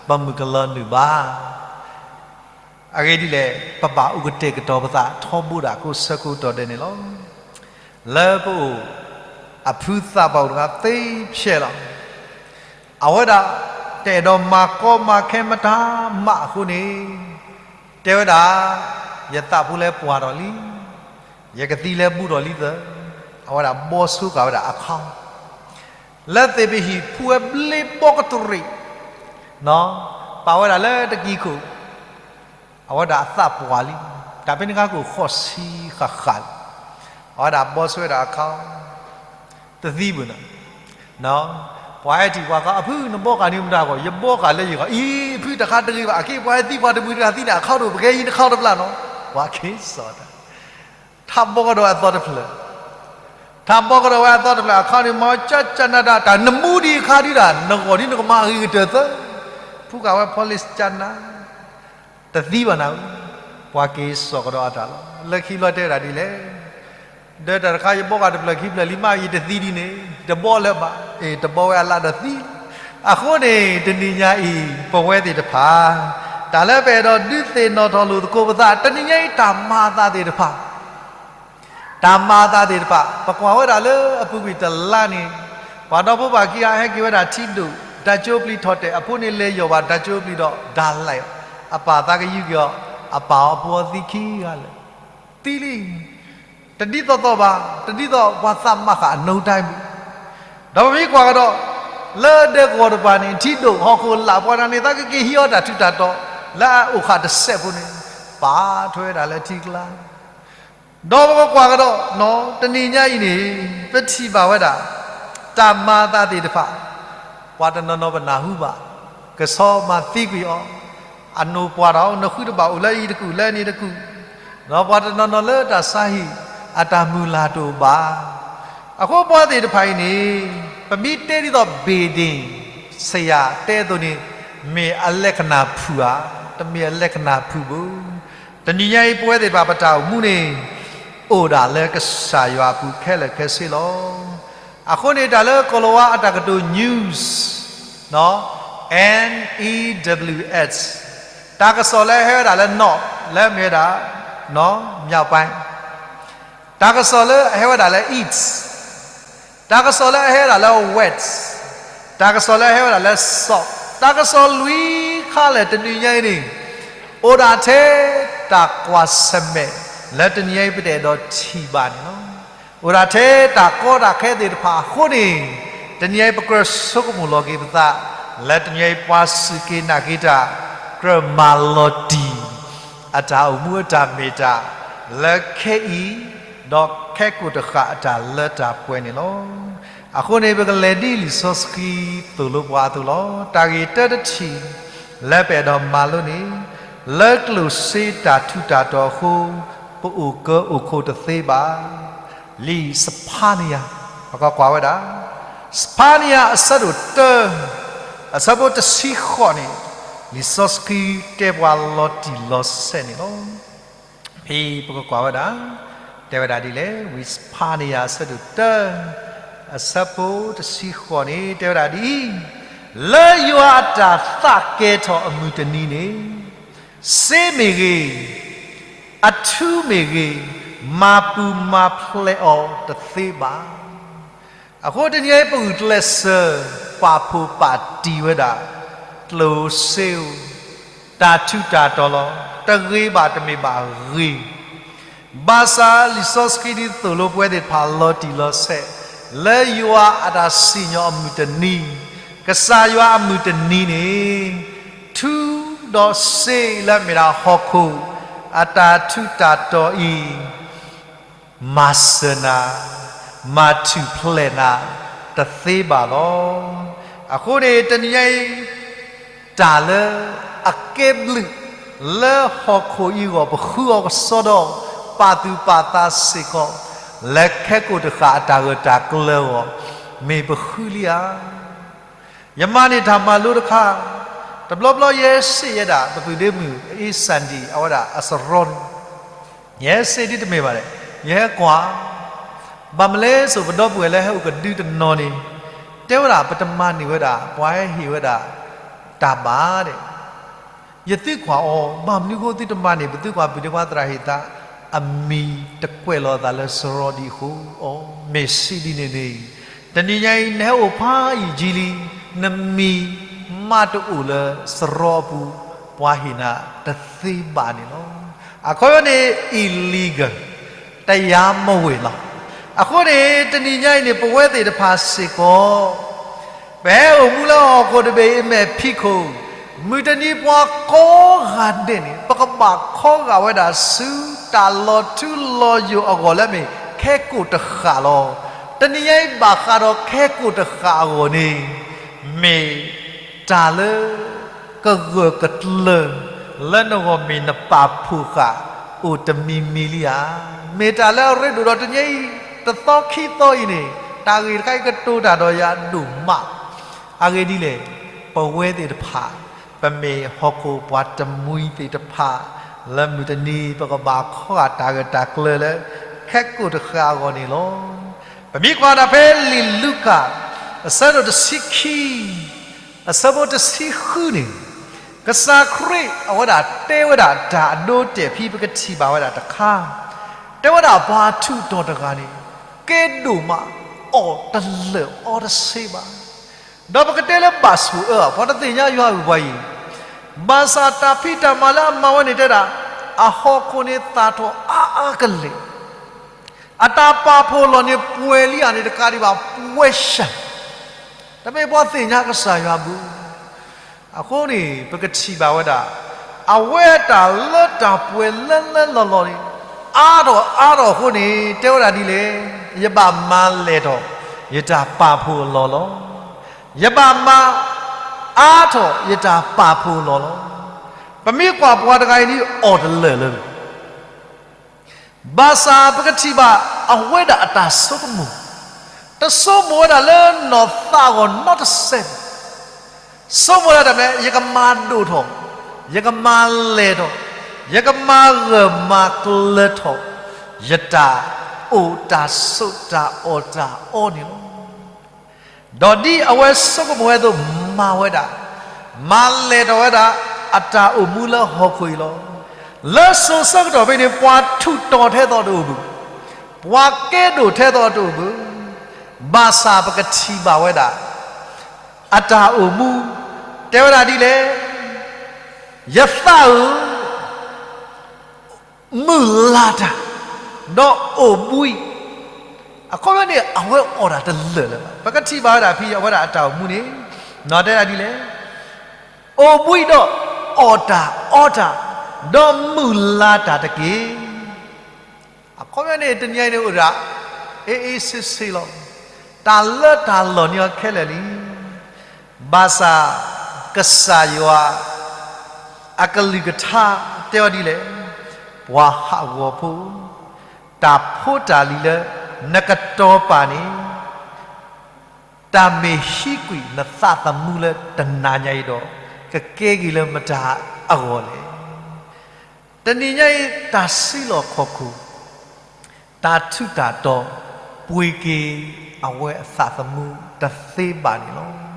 ပမုၢ်ကလီၤနုာ်ဘၣ်. အဂ့ၢ်ဒ်လဲၣ်, ပဘၣ်အိၣ်ကတဲာ်ကတီၤပသးထီဘိဒၣ်ကိးဆၢကိးကတီၢ်ဒဲးန့ၣ်လီၤ. လၢပအိၣ်အဖုသးပှၢ်အိၣ်တဂၤသ့ဖျဲးလီၤ. အဝဲဒၣ်တအဲၣ်ဒိးမၤကီမၤခဲမတၤမးအဃိန့ၣ်, တဲဝဲဒၣ်, ယသးဖိလဲပှၢ်ထီၣ်လံ, ယကသံလဲဘူးထီၣ်လံသၢ, အဝဲဒၣ်ဘီဆိဃာ်ဝဲဒၣ်အခီ လၢသ့ၣ်ပဟံၣ်ဖုဝဲဘျ့ဘီကတရံး, ပာ်ဝဲဒၣ်လၢတကံၤခိၣ်, အဝဲဒၣ်အသးပှၢ်လံ, တၢ်ဖဲန့ၣ်ခါကအိၣ်ဃိးဆံဃၣ်ဃၣ်လံ, အဝဲဒၣ်ဘီဆိဝဲဒၣ်အခီ, တသံဘၣ်နီၤ, ပှၤဟဲထံၣ်ပှၤခါ အဖုနဘီကးန့ၣ်မတၤဂီၢ်, ယဘီကးလၢယဂီၢ်, အံၤ အဖုတခါတဂ့ၤဘၣ်, အက့ပှၤဟဲသံပှၤတမုာ်တဂၤသံန့ၣ် အခီဒိၣ်ပကဲယံၤတခီတဘျီနီၤ, ပှၤက့ၤစိာ်တၢ်, ထးဘီကဒီးဝဲအသီတဖျၢၣ်, ထးဘီကဒီးဝဲအသီတဖျၢၣ် အခါန့ၣ် မၤကၠၢ်ကၠၢ်နးတၢ် တၢ်နမူဒံးအခါဒုဒၣ် နဂီၢ်ဒ်နကမၤအဂ့ၤကတၢၢ်သၢ, ဖုကးဝဲ polish ကၠၢ်နး တသံဘၣ်နၤဧၢ, ပှၤက့ၤစိာ်ကဒီးအတၢ်လီၤ. လၢခံဘျီတဲဝဲဒၣ်ဒ်လဲၣ်, ဒီးတၢ်တခါယဘီကးတဖျၢၣ်ခံဖျၢၣ်လံမး ယတသံဒ်န့ၣ် တဘီလၢၤဘၣ်, အ့ တဘီဝဲအလၢ်ဒီးသံလီၤ. အဃိန့ၣ် တနံၤညါအံၤ ပဝဲသ့ၣ်တဖၣ် တၢ်လၢပအဲၣ်ဒိးဒုးသ့ၣ်နီၣ်ထီၣ်လိာ်သကိးပသး တနံၤညါအံၤတၢ်မၤအသးသ့ၣ်တဖၣ် တၢ်မၤအသးသ့ၣ်တဖၣ် ပကွၢ်ဝဲဒၣ်လၢအပူၤကွံာ်တလါန့ၣ်, ပှၤဒီဖိပၢ်ခံဂၤဟဲက့ၤဝဲဒၣ်ထံဒိၣ် တၢ်ကၠိပျံၤထီၣ်တဲာ် အဖိန့ၣ်လဲၤယီၢ်ဘၣ်တၢ်ကၠိပျံၤဒီး ဒၣ်လဲာ် အပၢ်သးကယူၢ်က့ၤအီၤ, အပၢ်အဖိအသံခံဂၤလၢာ်, သံလံ, တဒ်သိးသိးဘၣ်, တဒ်သိးပှၤသးမၤဃာ်အနိတၢ်မုၢ်, ဒီးပမ့ၢ်ကွၢ်ကဒီး လၢဒဲကဝီၤတပၤန့ၣ် ထံဒိၣ်ဟီၣ်ခိၣ်လာ်ပှၤတၢ်န့ၣ် သးကက့ၤဟံးအီၤတၢ်ထူးတၢ်တီၤ လၢအအိၣ်ဃာ်တစဲးဖိန့ၣ် ပာ်ထွဲဝဲဒၣ်လၢထံကျါ ဒီးပကကွၢ်ကဒီး တနံၤညါအံၤန့ၣ် ပထံၣ်ဘၣ်ဝဲဒၣ် တၢ်မၤအသးသ့ၣ်တဖၣ် ပှၤတနီၤနီၤပနၢ်ဟူဘၣ်, ကဆီမၤသံကွံာ်အီၤ, အနိၣ်ပှၢ်ထီၣ် နဃုတဘၣ်အိၣ်လၢအံၤတကူၣ် လၢန့ၣ်တကူၣ်, ဒီးပှၤတနီၤနီၤလၢတၢ်ဆါဟံၣ် အတၢ်မုၢ်လၢ်တအိၣ်ဘၣ်. အဃိပှၤသ့ၣ်တဖၣ်အံၤန့ၣ် ပမ့ၢ်တဲဒ်သိး ဘ့ၣ်ဒ့ၣ် ဆရာ တဲအသိးန့ၣ် မ့ၢ်အလဲကနၢ်ဖုၣ်ဧါ, တမ့ၢ်အလဲကနၢ်ဖုၣ်ဘၣ်. တနံၤညါအံၤ ပဝဲသ့ၣ်တဖၣ်ပတၢ်အိၣ်မူန့ၣ် အိၣ်ဒၣ်လၢကစၢ်ယွၤအပူၤခဲလၢာ်ခဲဆ့လီၤ. အဃိန့ၣ် တၢ်လၢကီၤလၤဝါအတၢ်ကတိၤ news, N E W S, တၢ်ကစီၣ်လၢအဟဲဝဲဒၣ်လၢ north လၢမ့ၢ်ဝဲဒၣ် မြောက်ပိုင်း, တၢ်ကစီၣ်လၢအဟဲဝဲဒၣ်လၢ east, တၢ်ကစီၣ်လၢအဟဲဝဲဒၣ်လၢ west, တၢ်ကစီၣ်လၢအဟဲဝဲဒၣ်လၢ south, တၢ်ကစီၣ်လွံၢ်ခါလၢာ်တနံၤညါအံၤန့ၣ် အိၣ်ဒၣ်ထဲတၢ်ကွၢ်ဆၢၣ်မဲာ် လၢတနံၤညါအံၤပတအဲၣ်ဒိးထံၣ်ဘၣ်န့ၣ်လီၤ. အိၣ်ဒၣ်ထဲတၢ်ကီတၢ်ခဲသ့ၣ်တဖၣ်အဃိန့ၣ် တနံၤညါအံၤပကြၢးဆိကမိၣ်လီၤက့ၤပသး လၢတနံၤညါအံၤပှၤစူၢ်က့ၤနာ်က့ၤတၢ် ကြၢးမၤလီၤတံၢ် အတၢ်အိၣ်မူအတၢ်မ့ၢ်တၢ် လၢခဲအံၤ ဒီးခဲကိာ်တဃာ်အတၢ်လၢတၢ်ပှဲၤန့ၣ်လီၤ. အဃိန့ၣ် ပကလဲၤဒ်လံာ်စီဆှံသိၣ်လိပှၤအသိးလီၤ. တၢ်ဂ့ၢ်တၢတထံၣ် လၢပအဲၣ်ဒိးမၤလိန့ၣ်, လၢကျိၣ်စ့တၢ်ထူးတၢ်တီၤအဃိ ပအိၣ်ကၢအိၣ်ခိးတသ့ဘၣ်. လံာ်စဖါနယၤ, ပကကွၢ်ဝဲဒၣ် စဖါနယၤအဆၢဒိၣ်တၢ အဆၢဖိတဆံဃိးန့ၣ် လံာ်စီဆှံတဲပှၤလီၤတံၢ်လီၤဆဲးန့ၣ်လီၤ. ဖဲပကကွၢ်ဝဲဒၣ် တဲဝဲဒၣ်ဒ်လဲၣ်, ဝံစဖါနယၤအဆၢဒိၣ်တၢ အဆၢဖိတဆံဃိးန့ၣ် တဲဝဲဒၣ်ဒ်အံၤ, လၢယွၤအတၢ်သးကဲထီၣ်အမုၢ်တနံၤန့ၣ် စ့မ့ၢ်ဂ့ၤ, အထူမ့ၢ်ဂ့ၤ, မၤပူၤမၤဖျဲးအီၤတသ့ဘၣ်. အဃိတနံၤအံၤ ပဂုာ်ကျဲးစၢး ပာ်ဖှိၣ်ပာ်တံၢ်ဝဲဒၣ် ကျိၣ်စ့ဧိၤ, တၢ်ထူးတၢ်တီၤလီၤ. တဂ့ၤဘၣ်တမ့ၢ်ဘၣ်ဂ့ၤ, ဘၣ်ဆၣ်လံာ်စီဆှံဒ်သိးလိပဝဲသ့ၣ်တဖၣ်လီၤတံၢ်လီၤဆဲး, လၢယွၤအတၢ်စံၣ်ညီၣ်အမုၢ်တနံၤ, ကစၢ်ယွၤအမုၢ်တနံၤန့ၣ်, ထူဒီးစ့လၢအမ့ၢ်ဒၣ်ဟီၣ်ခိၣ် အတၢ်ထူးတၢ်တီၤအံၤ မၤစၢၤနၤ, မၤထူၣ်ဖျဲးနၤ တသ့ဘၣ်လီၤ. အဃိန့ၣ် တနံၤညါအံၤ တၢ်လၢအကဲဘျုး လၢဟီၣ်ခိၣ်အံၤအဂီၢ် ပဃုအီၤကစီဒီး ပာ်သူၣ်ပာ်သးစ့ၢ်ကီး လၢခဲကိာ်တဃာ်အတၢ်ဂၢၢ်တၢ်ကျၢၤအဂီၢ် မ့ၢ်ပဃုလံဧါ. ယမၤန့ၢ်တၢ်မၤလိတခါ, တဘျီဘျီယဟဲစံးယဲဒၣ် ပပုၢ်ဒ့မုၣ် အ့စၣ်ဒံၣ် အဝဲဒၣ်အစရီန့ၣ်, ယဟဲစံးဒ်တမ့ၢ်ဘၣ်လဲၣ်, ယဟဲကွၢ်, ဘၣ်မနုၤလဲၣ်စိၤ ပဒီပုၢ်ဝဲၢ်လၢဟဲအိၣ်ကဒုတနီၤန့ၣ် တဲဝဲဒၣ် ပတမၤန့ၢ်ဝဲဒၣ် ပှၤဟဲဟ့ၣ်ဝဲဒၣ်တၢ်ဘၣ်ဒဲး ယသံကွၢ်အီၤ ဘၣ်မနုၤအဃိသုတမၤန့ၢ် ပသုကွၢ်ပုၢ်ဒ့ခွါသရၣ်ဟ့ၣ်သး အမံၤတကွဲးလီၤအသးလၢစရီဒံးအဃိ, အီ မ့ၢ်စံးဒ်န့ၣ်န့ၣ်, တနံၤညါအံၤ နဟဲအိၣ်ဖးယံာ်လံ, နမံၤမးတအိၣ်လၢစရီအပူၤ, ပှၤဟ့ၣ်နၤတသ့ဘၣ်န့ၣ်လီၤ. အခီပညီန့ၣ် illegal, တရားမဝင်လီၤ. အဃိန့ၣ် တနံၤညါအံၤန့ၣ် ပဝဲသ့ၣ်တဖၣ်စ့ၢ်ကီး ပဟဲအိၣ်မူလၢဟီၣ်ခိၣ်တဘ့ၣ်အံၤ မဲာ်ဖံးခိၣ်, မုၢ်တနံၤပှၤကိးဂၤဒဲးန့ၣ် ပကဘၣ်ခီဂာ်ဝဲဒၣ်ဆူတၢ်လီၤထူလီၤယိာ်အဂီၢ်လၢအမ့ၢ်ခဲကိာ်တဃာ်လီၤ. တနံၤညါအံၤဘၣ်ဃးဒီးခဲကိာ်တဃာ်အဂီၢ်န့ၣ် မ့ၢ်တၢ်လၢကဂၢၢ်ကကျၢၤ လၢနဂီၢ်မ့ၢ်နပာ်ဖှိၣ်ဃာ်အိၣ်တမံၤမံၤလံဧါ. မ့ၢ်တၢ်လၢအရ့ဒိၣ်ဒီးတနံၤအံၤ တသီခံသီအံၤန့ၣ် တၢ်ဂ့ၢ်တခါအံၤကတိၤတၢ်ဒီးယၤဒိၣ်မး. အဂ့ၢ်ဒ်လဲၣ်, ပဝဲသ့ၣ်တဖၣ် ပမ့ၢ်ဟီၣ်ခိၣ်ပှၤတမှံၤသ့ၣ်တဖၣ် လၢမုၢ်တနံၤ ပကဘၣ်ခီဂာ်တၢ်ဂၢၢ်တၢ်ကျၢၤလၢ ခဲကိာ်တဃၣ်အဂီၢ်န့ၣ်လီၤ. ပမ့ၢ်ကွၢ်ဒၣ်ဖဲလံာ်လူၤကၣ် အဆၢဒိၣ်တဆံခံ အဆၢဖိတဆံဃုန့ၣ်, ကစၢ်ခရံာ်အဝဲဒၣ်တဲဝဲဒၣ်တၢ်အဒိတဲာ်ဖဲ ပကထံၣ်ဘၣ်ဝဲဒၣ်တခါ, တဲဝဲဒၣ်ပှၤထူးတီၤတဂၤန့ၣ် ကဲဒိၣ်မး အီၣ်တလၢာ်အီတဆံးဘၣ်. ဒီးပကတဲလၢဘၣ်ဆိၣ်အၢ ပှၤတသ့ၣ်ညါယွၤဧိၤပှၤအံၤ, ဘၣ်ဆၣ်တၢ်ဖံးတၢ်မၤလၢအမၤဝဲန့ၣ်တဲဒၣ်, အဟီၣ်ခိၣ်န့ၣ်သၣ်ထီၣ်အါအါကလဲာ် အတၢ်ပာ်ဖှိၣ်လီၢ်န့ၣ်ပှဲၤလံဧါန့ၣ် တကးဒံးဘၣ်ပှဲၤစှၤ, တမ့ၢ်ပှၤသ့ၣ်ညါကစၢ်ယွၤဘၣ်. အဃိန့ၣ် ပကထံၣ်ဘၣ်ဝဲဒၣ် အဝဲအတၢ်လၢတၢ်ပှဲၤလၢလၢလီၢ်လီၢ်န့ၣ် အါထီၣ်အါထီၣ်အဃိန့ၣ် တဲဝဲဒၣ်ဒ်လဲၣ်, ယဘၣ်မၤလဲၢ်ထီၣ် ယတၢ်ပာ်ဖှိၣ်အလီၢ်လီၤ. ယဘၣ်မၤအါထီၣ် ယတၢ်ပာ်ဖှိၣ်အလီၢ်လီၤ. ပမ့ၢ်ကွၢ်ပှၤတဂၤအံၤဒ်အီၣ်တလၢာ်လၢ ဘၣ်ဆၣ်ပကထံၣ်ဘၣ်အဝဲဒၣ်အတၢ်ဆိကမိၣ်, တဆိကမိၣ်ဝဲဒၣ်လၢနီၢ်သးအဂီၢ်နီတစဲးဘၣ်. ဆိကမိၣ်ဝဲဒၣ်တၢ်မ့ၢ် ယကမၤဒိၣ်ထီၣ်, ယကမၤလဲၢ်ထီၣ်, ယကမၤဂၢၢ်မၤကျၢၤထီၣ် ယတၢ်အိၣ်တၢ်ဆိးတၢ်အီၣ်တၢ်အီန့ၣ်လီၤ. ဒီးဒ်အဝဲဆိကမိၣ်ဝဲအသိးမၤဝဲဒၣ်, မၤလဲၢ်ထီၣ်ဝဲဒၣ် အတၢ်အိၣ်မူလၢဟီၣ်ခိၣ်အံၤလီၤ. လၢစိၤဆၢကတီၢ်ဖဲန့ၣ် ပှၤထူးတီၤထဲသိးတအိၣ်ဘၣ်, ပှၤကဲဒိၣ်ထဲသိးတအိၣ်ဘၣ်, ဘၣ်ဆၣ်ပကထံၣ်ဘၣ်ဝဲဒၣ် အတၢ်အိၣ်မူ တဲဝဲဒၣ်ဒ်လဲၣ်, ယသးဧၢ မုၢ်လၢ်တၢ် ဒီးအိၣ်ဘှံး, အခီပညီန့ၣ် အဝဲအီၣ်တၢ်တလၢာ်လၢၤဘၣ်. ပကထံၣ်ဘၣ်ဝဲဒၣ်ဖဲအဝဲဒၣ်အတၢ်အိၣ်မူန့ၣ် တဲဒၣ်ဒ်လဲၣ်, အိၣ်ဘှံးဒီးအီၣ်တၢ်အီတၢ်, ဒီးမုၢ်လၢ်တၢ်တက့ၢ်. အခီပညီန့ၣ် တနံၤအံၤန့ၣ်အိၣ်ဒၣ် အ့ၣ်အ့ၣ်ဆ့ဆ့လီၤ. တၢ်လၢတၢ်လီၢ်န့ၢ်အီၤခဲလၢာ်လံ. ဘၣ်ဆၣ် ကစၢ်ယွၤ အကလုၢ်ကထါတဲအီၤဒ်လဲၣ်, ပှၤဟးဂီၤဖိ, တၢ်ဖိတၢ်လံၤလၢနကတီၤပာ်န့ၣ် တၢ်မ့ၢ်ဟံးကွံာ်နသးသမူလၢတနၤညါအံၤဒီး ကကဲက့ၤလၢမတၤအဂီၢ်လဲၣ်. တနံၤညါအံၤ တၢ်စုလီၢ်ခီၣ်ခိၣ်, တၢ်ထူးတၢ်တီၤ ပှ့ၤက့ၤအဝဲအသးသမူတသ့ဘၣ်န့ၣ်လီၤ.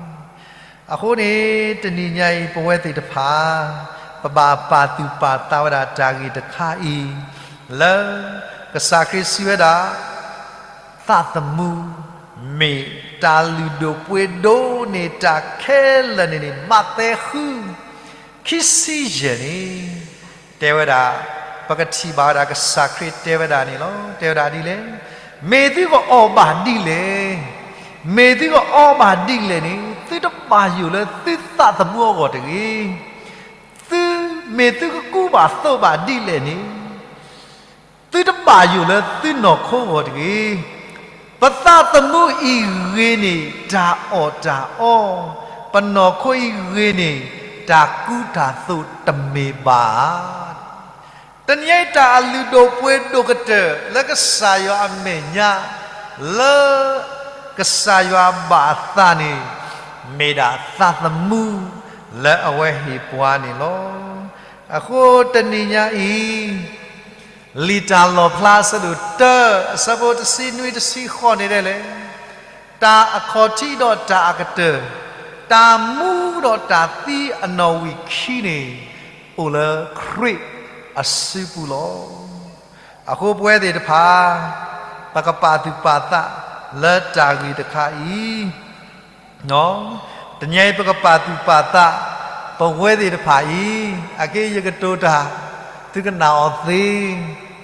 အဃိန့ၣ် တနံၤညါအံၤ ပဝဲသ့ၣ်တဖၣ် ပဘၣ်ပာ်သူၣ်ပာ်သးဝဲဒၣ်တၢ်ဂ့ၢ်တခါအံၤ လၢကစၢ်ခရံာ်စံးဝဲဒၣ် သးသမူ မ့ၢ်တၢ်လုၢ်ဒိၣ်ပှ့ၤဒိၣ်န့ၢ်တၢ်ခဲလၢာ်န့ၣ်န့ၣ် မးသဲဃု ခံဆံယဲၢ်န့ၣ် တဲဝဲဒၣ်, ပကထံၣ်ဘၣ်ဝဲဒၣ်ကစၢ်ခရံာ်တဲဝဲဒၣ်န့ၣ်လီၤ. တဲဝဲဒၣ်ဒ်လဲၣ်, မ့ၢ်သုကအီၣ်ဘၣ်ဒ်လဲၣ်, မ့ၢ်သုကအီဘၣ်ဒ်လဲၣ်န့ၣ် သုတဘၣ်ယိၣ်လၢသုသးသမူအဂီၢ်တဂ့ၤ. သု, မ့ၢ်သုကကူဘၣ်သိးဘၣ်ဒ်လဲၣ်န့ၣ် သုတဘၣ်ယိၣ်လၢသုနီၢ်ခိအဂီၢ်တဂ့ၤ. ပသးသမူအံၤဂ့ၤန့ၢ်တၢ်အီၣ်တၢ်အီ, ပနီၢ်ခိအံၤဂ့ၤန့ၢ် တၢ်ကူတၢ်သိးတမ့ၢ်ဘၣ်ဧါ. တနံၤအံၤတၢ်အလုၢ်ဒိၣ်ပှ့ၤဒိၣ်ကတၢၢ်လၢကစၢ်ယွၤအမဲာ်ညါ လၢကစၢ်ယွၤဘၣ်အသးန့ၣ် မ့ၢ်ဒၣ်သးသမူလၢအဝဲဟ့ၣ်ပှၤန့ၣ်လီၤ. အဃိတနံၤညါအံၤ လံာ်တၢ်လီၣ်ဖျါအဆၢဒိၣ်တၢ အဆၢဖိတဆံနွံတဆံဃိးန့ၣ်ဒ်လဲၣ်, တၢ်အခီၣ်ထံးဒီးတၢ်အကတၢၢ်, တၢ်မူဒီးတၢ်သံအနီၣ်ဝံာ်ခံန့ၣ် အိၣ်လၢခရံာ်အစုပူၤလီၤ. အဃိပဝဲသ့ၣ်တဖၣ် ပကပာ်သူၣ်ပာ်သးလၢတၢ်ဂ့ၢ်တခါအံၤ တနံၤအံၤပကပာ်သူၣ်ပာ်သး ပဝဲသ့ၣ်တဖၣ်အံၤ, အက့ယကတိၤတၢ် သုကနၣ်အီၤသ့,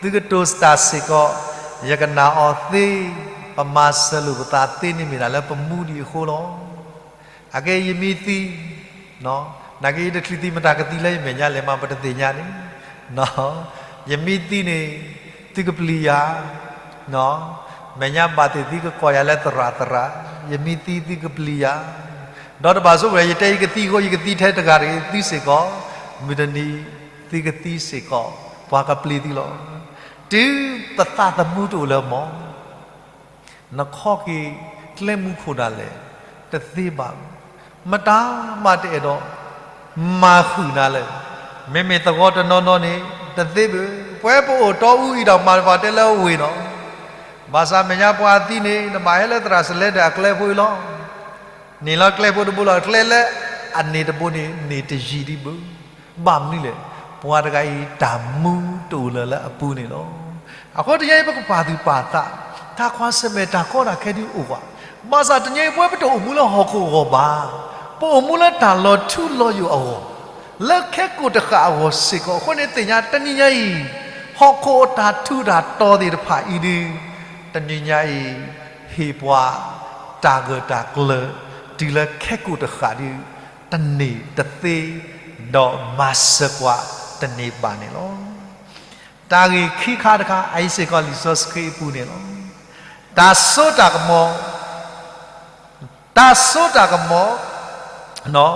သုကတိၤတၢ်စ့ၢ်ကီး ယကနၣ်အီၤသ့, ပမၤစၢၤလိာ်ပသးသ့န့ၣ်မ့ၢ်ဒၣ်လၢပမူဒံးအဃိလီၤ. အက့ယမ့ၢ်သံ, နာ်က့ယတချုးသံမတၤကသံလၢယမဲာ်ညါလဲၣ်မးပတသ့ၣ်ညါန့ၣ်, ယမ့ၢ်သံန့ၣ် သုကပျံၤယၤ, မဲာ်ညါဘၣ်သ့ၣ်သံကကိးယၤလၢသရၣ်သရၣ်, ယမ့ၢ်သံသုကပျံၤယၤ, ဒီးတဘၣ်ဆိကမိၣ် ယတဲယကသံအဃိ ယကသံထဲတဂၤတဂ့ၤ, သံစ့ၢ်ကီး, မုၢ်တနံၤ သုကသံစ့ၢ်ကီး, ပှၤကပျံၤသုလီၤ. တုၤပသးသမူတအိၣ်လၢၤမီၢ် နခီက့ၤကျဲမူခိၣ်ဒၣ်လဲာ် တသ့ဘၣ်. မတၤမးတအဲၣ်ဒိးမၤဃုာ်နၤလၢၤ. မ့မ့ၢ်သဝီတနီၤနီၤန့ၣ် တသ့ဘၣ်. ပဝဲပအိၣ်တီအူအံၤဒီး မၤတဘၣ်တဲလၢဝ့ၢ်နီၤ. ဘၣ်ဆၣ်မဲာ်ညါပှၤသံန့ၣ် နဘၣ်ဟဲလၢသရၣ်စလဲဒၣ်အကျဲဖိအံၤလီၤ. န့ၢ်လီၤကျဲဖိတဘိလီၤ. ကျဲလၢအန့ၢ်တဘိန့ၣ် န့ၢ်တယံာ်ဒံးဘၣ်. ဘၣ်မနုၤလဲၣ်, ပှၤတဂၤအံၤတၢ်မူတအိၣ်လၢၤလၢအပူၤန့ၣ်လီၤ. အဃိတနံၤအံၤ ပကပာ်သူၣ်ပာ်သး, တၢ်ကွၢ်ဆၢၣ်မဲာ်တၢ်ကီတၢ်ခဲဒုးအိၣ်ဘၣ်. ဘၣ်ဆၣ်တနံၤအံၤ ပဝဲပတအိၣ်မူလၢဟီၣ်ခိၣ်အဂီၢ်ဘၣ်. ပအိၣ်မူလၢတၢ်လီၤထူလီၤယိာ်အဂီၢ်, လၢခဲကိာ်တဃာ်အဂီၢ်စ့ၢ်ကီး. အဃိန့ၣ်သ့ၣ်ညါတနံၤညါအံၤ, ဟီၣ်ခိၣ်အတၢ်ထူးတၢ်တီၤသ့ၣ်တဖၣ်အံၤဒုး, တနံၤညါအံၤ ဟ့ၣ်ပှၤတၢ်ဂၢၢ်တၢ်ကျၢၤ တုၤလၢခဲကိာ်တဃာ်ဒုး တန့ၢ်တသ့, ဒီးမၤစၢၤပှၤတန့ၢ်ဘၣ်န့ၣ်လီၤ. တၢ်ဂ့ၢ်ခံခါတခါ အအံၤစ့ၢ်ကီးလံာ်စီဆှံအပူၤန့ၣ်လီၤ. တၢ်စိတၢ်ကမီၤ, တၢ်စိတၢ်ကမီၤ,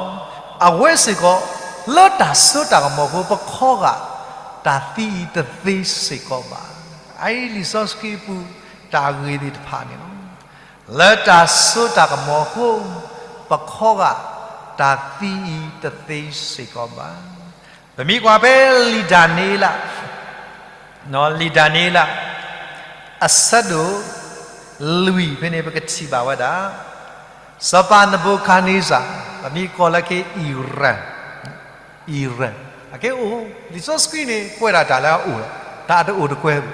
အဝဲစ့ၢ်ကီး လၢတၢ်စိတၢ်ကမီၤအဃိ ပခီဂာ်တၢ်သံအံၤတသ့စ့ၢ်ကီးဘၣ်. အအံၤလံာ်စီဆှံအပူၤ တၢ်ဂ့ၢ်သ့ၣ်တဖၣ်န့ၣ်လီၤ. လၢတၢ်စိတၢ်ကမီၤအဃိ ပခီဂာ်တၢ်သံအံၤတသ့စ့ၢ်ကီးဘၣ်. ပမ့ၢ်ကွၢ်ဖဲလံာ်ဒၤနံးယ့လး, လံာ်ဒၤနံးယ့လး အဆၢဒိၣ်လွံၢ်ဖဲန့ၣ် ပကထံၣ်ဘၣ်ဝဲဒၣ် စီၤပၤနဘူၤခၣ်နံစၢ်, ပမ့ၢ်ကိးလၢက့ၤ Iran, Iran, အက့ၢ်အိၣ်, လံာ်စီဆှံန့ၣ် ကွဲးဒၣ်တၢ်လၢအအိၣ်လီၤ. တၢ်တအိၣ်တကွဲးဘၣ်.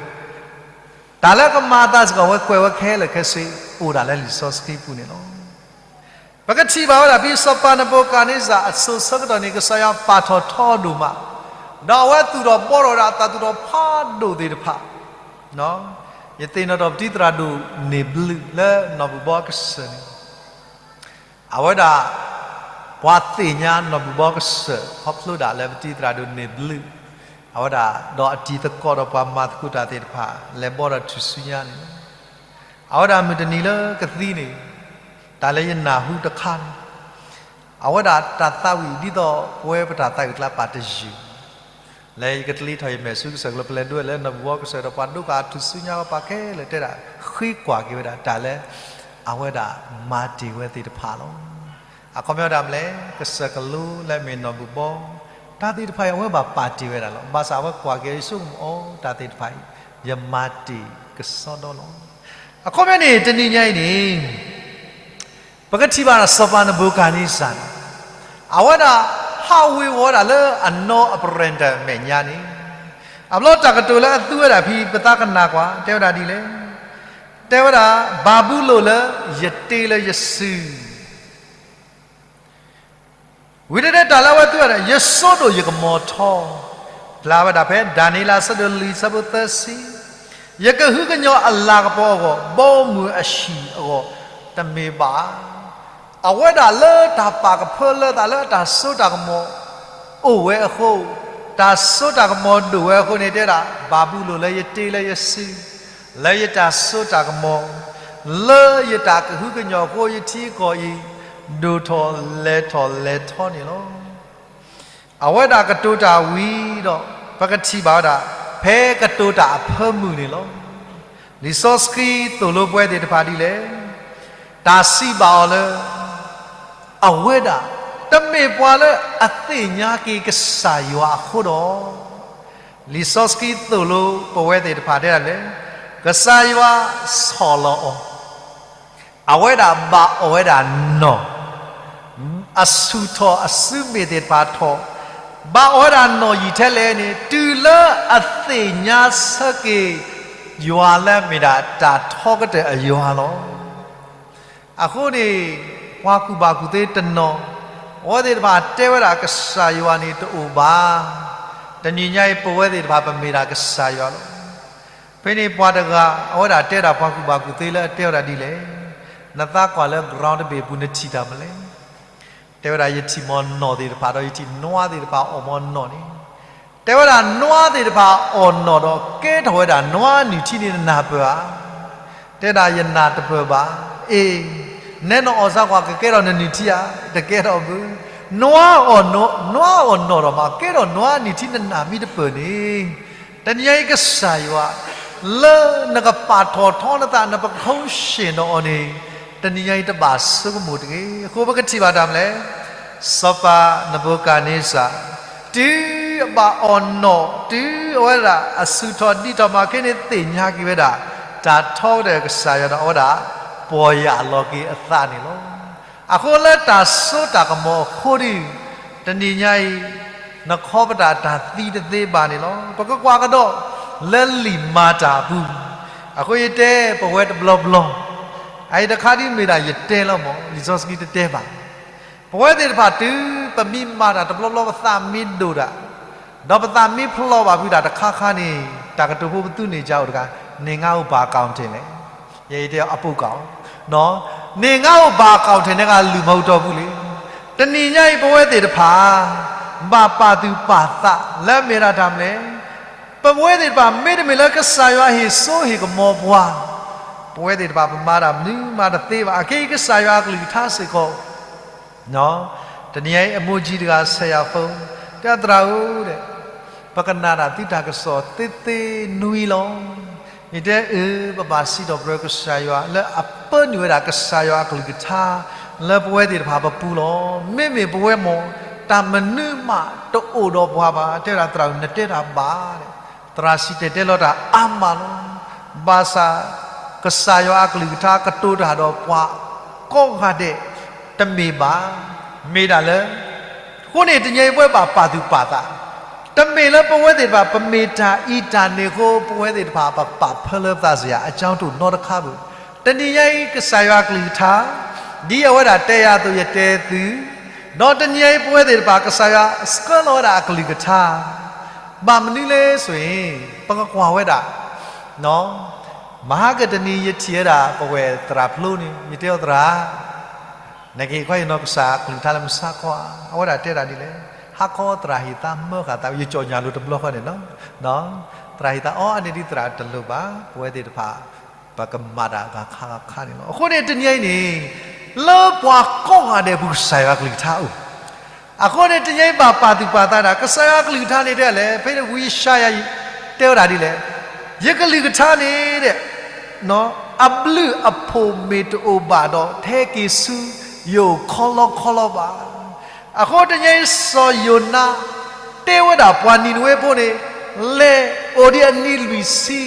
တၢ်လၢကမၤအသးစ့ၢ်ကီး အဝဲကွဲးဝဲခဲလၢာ်ခဲဆ့ အိၣ်ဒၣ်လၢလံာ်စီဆှံပူၤန့ၣ်လီၤ. ပကထံၣ်ဘၣ်ဝဲဒၣ် ဖဲစီၤပၤနဘူၤခၣ်နံစၢ်အစိၤဆၢကတီၢ်န့ၣ် ကစၢ်ယွၤပာ်ထီၣ်ထီဒိၣ်မး, ဒီးအဝဲသူၣ်ထီၣ်ဘှီထီၣ်ဝဲဒၣ်အသးသူၣ်ထီၣ်ဖးဒိၣ်သ့ၣ်တဖၣ်, ယသ့ၣ်နီၣ်ထီၣ်ပတံၤသရၣ်ဒိၣ်န့ၢ်ဘျုးလၢနီၢ်ဘူၣ်ဘီကစၢၢ်န့ၣ် အဝဲဒၣ် ပှၤသ့ၣ်ညါနီၢ်ဘူၣ်ဘီကစၢၢ် ခီဖျိဒၣ်လၢပတံၤသရၣ်ဒိၣ်န့ၢ်ဘျုး, အဝဲဒၣ်ဒီးအတံၤသကိးဒီးပှၤမၤသကိးတၢ်သ့ၣ်တဖၣ် လဲၤဘှီဒီးထူၣ်စုညါန့ၣ်လီၤ. အဝဲဒၣ်မုၢ်တနံၤလၢကသံန့ၣ်, တၢ်လၢယနၢ်ဟူတခါန့ၣ်, အဝဲဒၣ်တၢ်သးဝံၣ်ဒ်သိးပဝဲပတၢ်သးဝံၣ်ကျါပာ်တယုၢ် လၢယကတလံထီၣ်ယမဲာ်ဆူကစၢၢ်ကလိပလဲၤဒိဝဲလၢနီၢ်ဘူၣ်ဘီကစၢၢ်ဒီးပှၤဒိကနၣ်ထူၣ်စုညါဝဲပှၤခဲလၢာ် တဲဒၣ်ဃ့ကွၢ်က့ၤဝဲဒၣ်တၢ်လၢ အဝဲဒၣ်မၤတ့ၢ်ဝဲသ့ၣ်တဖၣ်လီၤ. အခီပညီဒၣ်မနုၤလဲၣ်, ကစၢၢ်ကလိလၢအမ့ၢ်နီၢ်ဘူၣ်ဘီ, တၢ်သ့ၣ်တဖၣ်အံၤ အဝဲဘၣ်ပာ်တ့ၢ်ဝဲဒၣ်လီၤ. ဘၣ်ဆၣ်အဝဲကွၢ်က့ၤအံၤ ဆိကမိၣ်အီၤ တၢ်သ့ၣ်တဖၣ်အံၤ ယမၤတ့ၢ်ကစီဒီလီၤ. အခီပညီန့ၣ် တနံၤညါအံၤန့ၣ် ပကထံၣ်ဘၣ်စီၤပၤနဘူၤခၣ်နံစၢ်န့ၣ်, အဝဲဒၣ်ဟးဝ့ၤဝီၤဒၣ်လၢအနီၢ်အပရၢၣ်တၢၣ်အမဲာ်ညါန့ၣ်, အဘျီတၢ်ကတိၤလၢအသူဝဲဒၣ်ဖဲ ပသးကနၣ်ကွၢ် တဲဝဲဒၣ်ဒ်လဲၣ်. တဲဝဲဒၣ် ဘၤဘူလိၣ်လၢယတ့လၢယစု ဝံၤတၢ်လၢအဝဲသူဝဲဒၣ် ယစိဒိၣ်ယကမီၤထီ, ဖျါဝဲဒၣ်ဖဲဒၤနံးယ့လးအဆၢဒိၣ်လွံၢ်အဆၢဖိသၢဆံ, ယကဟုကညီၤအလၤကပီၤအဂီၢ်, ဘီမုၢ်အဟံၣ်အဂီၢ်, တမ့ၢ်ဘၣ်ဧါ. အဝဲဒၣ်လၢတၢ်ပာ်ကဖၢလၢသးလၢအတၢ်စိတၢ်ကမီၤအိၣ်ဝဲအဃိ, တၢ်စိတၢ်ကမီၤဒိၣ်ဝဲအဃိန့ၣ် တဲဒၣ် ဘၤဘူလိၣ်လၢယတ့လၢယစု လၢယတၢ်စိတၢ်ကမီၤ, လၢယတၢ်ကဟုကညီၤအဃိ ယထံကီၢ်အံၤ ဒိၣ်ထီၣ်လဲၤထီၣ်လဲၤထီန့ၣ်လီၤ. အဝဲဒၣ်ကတိၤတၢ်ဝံၤဒီး ပကထံၣ်ဘၣ်ဝဲဒၣ် ဖဲကတိၤတၢ်အဖၢမုၢ်န့ၣ်လီၤ. လံာ်စီဆှံသိၣ်လိပဝဲသ့ၣ်တဖၣ်ဒ်လဲၣ်, တၢ်စံးဘၣ်အီၤလၢ အဝဲဒၣ် တမ့ၢ်ပှၤလၢအသ့ၣ်ညါက့ၤကစၢ်ယွၤအဃိဒီး, လံာ်စီဆှံသိၣ်လိပဝဲသ့ၣ်တဖၣ်တဲဒၣ်လဲၣ်, ကစၢ်ယွၤဆီၣ်လီၤအီၤ, အဝဲဒၣ်ဘၣ်အီၣ်ဝဲဒၣ်နီၢ်, အဆူၣ်ထီၣ်အစုမ့ၣ်သ့ၣ်တဖၣ်ထီၣ်, ဘၣ်အီၣ်ဝဲဒၣ်နီၢ်ယံာ်ထဲလဲၣ်န့ၣ် တုၤလၢအသ့ၣ်ညါဆၢက့ၤ ယွၤလၢအမ့ၢ်ဒၣ်တၢ်ထီကတၢၢ်အယွၤလီၤ. အဃိန့ၣ် ပှၤကူၣ်ဘၣ်ကူၣ်သ့တနီၤ, အဝဲသ့ၣ်တဖၣ်တဲဝဲဒၣ်ကစၢ်ယွၤန့ၣ်တအိၣ်ဘၣ်. တနံၤညါအံၤ ပဝဲသ့ၣ်တဖၣ်ပမ့ၢ်ဒၣ်ကစၢ်ယွၤလီၤ. ဖဲန့ၣ်ပှၤတဂၤ အဝဲဒၣ်တဲဒၣ်ပှၤကူၣ်ဘၣ်ကူၣ်သ့လၢအတဲဝဲဒၣ်ဒ်လဲၣ်, နသးကွၢ်လၢ ground တဘ့ၣ်အပူၤ နထံၣ်တၢ်မနုၤလဲၣ်. တဲဝဲဒၣ်ယထံၣ်မီၢ်နီၢ်သ့ၣ်တဖၣ်ဒီး ယထံၣ်နွားသ့ၣ်တဖၣ်အီၣ်မီၢ်နီၢ်န့ၣ်, တဲဝဲဒၣ်နွားသ့ၣ်တဖၣ်အီၣ်နီၢ်ဒီး ကဲထီၣ်ဝဲဒၣ်နွားနုၢ်ထံန့ၣ် နနၢ်ပၢၢ်ဧါ. တဲဒၣ်ယနၢ်တပၢၢ်ဘၣ်. အ့ၣ် နဲနအီၣ်စါကွၢ် ကကဲထီၣ်နနုၢ်ထံဧါ, တကဲထီၣ်ဘၣ်. နွါအီၣ်နီၢ်, နွါအီၣ်နီၢ်ဒီးမး ကဲထီၣ်နွါနုၢ်ထံ နနၢ်မံတပၢၢ်န့ၣ်, တနံၤညါအံၤကစၢ်ယွၤ လၢနကပာ်ထီၣ်ထီနသး နပကခိၣ်ဆ့ၣ်နီၤအီၤန့ၣ်, တနံၤညါအံၤတဘၣ်ဆိကမိၣ်တဂ့ၤ. အဃိပကထံၣ်ဘၣ်တၢ်မနုၤလဲၣ်. စီၤပၤနဘူၤခၣ်နံစၢ် တုၤအဘၣ်အီၣ်နီၢ် တုၤအဝဲဒၣ်အဆူၣ်ထီၣ်ဒံးထီၣ်မးခဲန့ၣ် သ့ၣ်ညါက့ၤဝဲဒၣ် တၢ်ထီကတၢၢ်ကစၢ်ယွၤဒီးအဝဲဒၣ် ပီၢ်ယၢ်လီၤက့ၤအသးန့ၣ်လီၤ. အဃိလၢတၢ်စိတၢ်ကမီၤအဃိဒီး တနံၤညါအံၤ နခီပတာ်တၢ်သံတသ့ဘၣ်န့ၣ်လီၤ. ပကကွၢ်ကဒီးလၢလံာ်မၤတၢ်အပူၤ, အဃိယတဲပဝဲတဘျီဘျီ, အအံၤတခါဒ်မ့ၢ်ဒၣ်ယတဲလီၤမး လံာ်စီဆှံတတဲဘၣ်. ပဝဲသ့ၣ်တဖၣ်တုၤပမ့ၢ်မၤတၢ်တဘျီဘျီ ပသးမ့ၢ်ဒိၣ်တၢ်, ဒီးပသးမ့ၢ်ဖျိးဘၣ်ဖုးတၢ်တခါခါန့ၣ် တၢ်ကတိၤဖိပသူန့ၢ်ကအိၣ်တဂၤ, နငါအိၣ်ဘၣ်ကီၣ်ထံးလဲၣ်. ယတဲအပူၤကီၣ်, နငါအိၣ်ဘၣ်ကီၣ်ထံးန့ၣ် ကလုၢ်မၤဟူးတီၢ်ပူၤလံ. တနံၤညါအံၤပဝဲသ့ၣ်တဖၣ် ဘၣ်ပာ်သူၣ်ပာ်သးလၢမ့ၢ်ဒၣ်တၢ်မနုၤလဲၣ်. ပဝဲသ့ၣ်တဖၣ်မ့တမ့ၢ်လၢကစၢ်ယွၤဟ့ၣ်စိဟ့ၣ်ကမီၤပှၤ, ပဝဲသ့ၣ်တဖၣ်ပမၤတၢ်မနုၤမးတသ့ဘၣ်. အခဲအံၤကစၢ်ယွၤအကလုၢ်ကထါစ့ၢ်ကီး တနံၤညါအံၤ အမိၢ်ကၠံတဂၤ ဆဲးယၤဖိ တဲသရၣ်ဧၢ, ပကနၣ်တၢ်သုတၢ်ကစီၣ်သ့သ့နွံလီၤ. ယတဲအၢ ပဘၣ်စံးထီၣ်ပတြၢၤကစၢ်ယွၤ လၢအပၢနုာ်ဝဲဒၣ်ကစၢ်ယွၤအကလုၢ်ကထါ လၢပဝဲသ့ၣ်တဖၣ်ပပူၤလီၤ. မ့မ့ၢ်ပဝဲမ့ၢ် တၢ်မနုၤမးတအိၣ်ဒီးပှၤဘၣ်. တဲဝဲဒၣ်သရၣ်ဧၢ နတဲတၢ်ဘၣ် သရၣ်စံၣ်တဲၤတဲလီၤတၢ်အါမးလီၤ. ဘၣ်ဆၣ် ကစၢ်ယွၤအကလုၢ်ကထါကတိၤတၢ်ဒီးပှၤကိးဂၤဒဲး တမ့ၢ်ဘၣ်. မ့ၢ်ဒၣ်လၢ အဃိန့ၣ်တနံၤအံၤပဝဲဘၣ်ပာ်သူၣ်ပာ်သး, တမ့ၢ်လၢပဝဲသ့ၣ်တဖၣ် ပမ့ၢ်တၢ်အံၤတၢ်န့ၣ်အဃိ ပဝဲသ့ၣ်တဖၣ်ပကပာ်ဖၢလၢပသးစ့ၢ်ဧါ, အကၠီတိၣ်နီတခါဘၣ်. တနံၤညါအံၤ ကစၢ်ယွၤအကလုၢ်ကထါ ဒ်အဝဲဒၣ်တဲယၤအသိးယတဲသု, ဒီးတနံၤညါအံၤပဝဲသ့ၣ်တဖၣ် ကစၢ်ယွၤဆှၢလီၤဝဲဒၣ်အကလုၢ်ကထါ ဘၣ်မနုၤလဲၣ်ဆိၣ်အံၤ ပကကွၢ်ဝဲဒၣ် မဟါကတနံၤယထံၣ်ဝဲဒၣ် ပဝဲၢ်သရၣ်ဖျိန့ၣ် ယတဲအီၤသရၣ်, နက့ၤကွၢ်ယနီၢ်ကစၢ်အကလုၢ်ကထါလၢမုၢ်ဆါခီဧါ, အဝဲဒၣ်တဲဒၣ်ဒ်လဲၣ်, ဟါခီသရၣ်ဟ့ၣ်သါမၢဃာ်သး ယကၠီၣ်ညၣ်လိၤတဘျီဃီန့ၣ်လီၤ. သရၣ်ဟ့ၣ်သါအီၤအန့ၣ်ဒ်သရၣ်တလိၣ်ဘၣ်, ပဝဲသ့ၣ်တဖၣ် ပကမၤတၢ်ဂၤခါဂၤခါန့ၣ်လီၤ. အဃိန့ၣ်တနံၤအံၤန့ၣ် လၢပှၤကိးဂၤဒဲးအပူၤ ကစၢ်ယွၤအကလုၢ်ကထါအိၣ် အဃိန့ၣ် တနံၤအံၤဘၣ်ပာ်သူၣ်ပာ်သးဒၣ် ကစၢ်ယွၤအကလုၢ်ကထါန့ၣ်တဲလဲၣ်, ဖဲဝံယၡါယၤ တဲဝဲဒၣ်ဒ်လဲၣ်, ယကလုၢ်ကထါန့ၣ် အဘျုးအဖှိၣ်မ့ၢ်တအိၣ်ဘၣ်ဒီး တဟဲက့ၤဆူယအိၣ်ခီလီခီလီဘၣ်. အဃိတနံၤအံၤ စီၤယိၤနါ တဲဝဲဒၣ်ပှၤနံၤနဝ့ဖိန့ၣ် လဲၤအိၣ်ဒံးအနံၤလွံၢ်ဆံ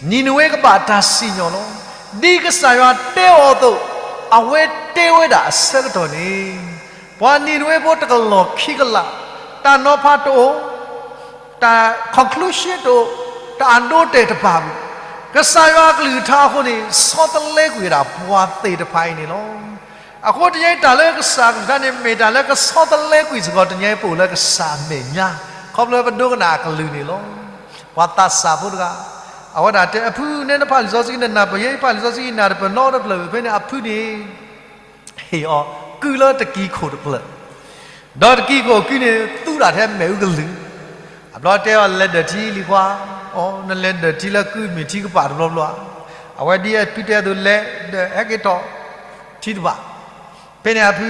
နံၤနဝ့ကဘၣ်တၢ်စံၣ်ညီၣ်လီၤ. ဒ်ကစၢ်ယွၤတဲအီၤအသိး အဝဲတဲဝဲဒၣ်အဆၢကတီၢ်န့ၣ် ပှၤနံၤနဝ့ဖိတကလီၢ်ခံကလး တၢ်နီၤဖးတအိၣ်, တၢ် conclusion တအိၣ်, တၢ်အဒိတဲာ်တဘၣ်ဘၣ်. ကစၢ်ယွၤအကလုၢ်ကထါအဃိန့ၣ် ဆီတလဲကွံာ်ဝဲဒၣ်ပှၤသ့ၣ်တဖၣ်အံၤန့ၣ်လီၤ. အဃိတနံၤအံၤတၢ်လၢကစၢ်အကလုၢ်ကထါန့ၣ် မ့ၢ်တၢ်လၢကဆီတလဲကွံာ်စ့ၢ်ကီး တနံၤအံၤပအိၣ်လၢကစၢ်အမဲာ်ညါ ခီဖျိပဒိကနၣ်အကလုၢ်န့ၣ်လီၤ. ပှၤသးစၢ်ဖိတဂၤ အဝဲဒၣ်တဲအဖု နဲနဖးလံာ်စီဆှံနနၢ်ပၢၢ်ယဲ ယဖးလံာ်စီဆှံယနၢ်တပၢၢ်နီတဖျၢၣ်ဘၣ်. ဖဲန့ၣ်အဖုန့ၣ် ဟ့ၣ်အီၤကုလၢတကံၤခိၣ်တဖျၢၣ်, ဒီးတကံၤခိၣ်အကုန့ၣ် သူတၢ်ထဲမဲာ်အူကလုၢ်, အဘျီတဲအီၤလဲၤဒၢၣ်ထံလံၤခွါ, အိ နလဲၤဒၢၣ်ထံလၢကုမ့ၢ်ထံကပၤတဘျီဘျီဧါ. အဝဲဒ်အဖုတဲအသိး လဲၤဒၢၣ်ဟဲက့ၤထီၣ်ထံတဘၣ်. ဖဲန့ၣ်အဖု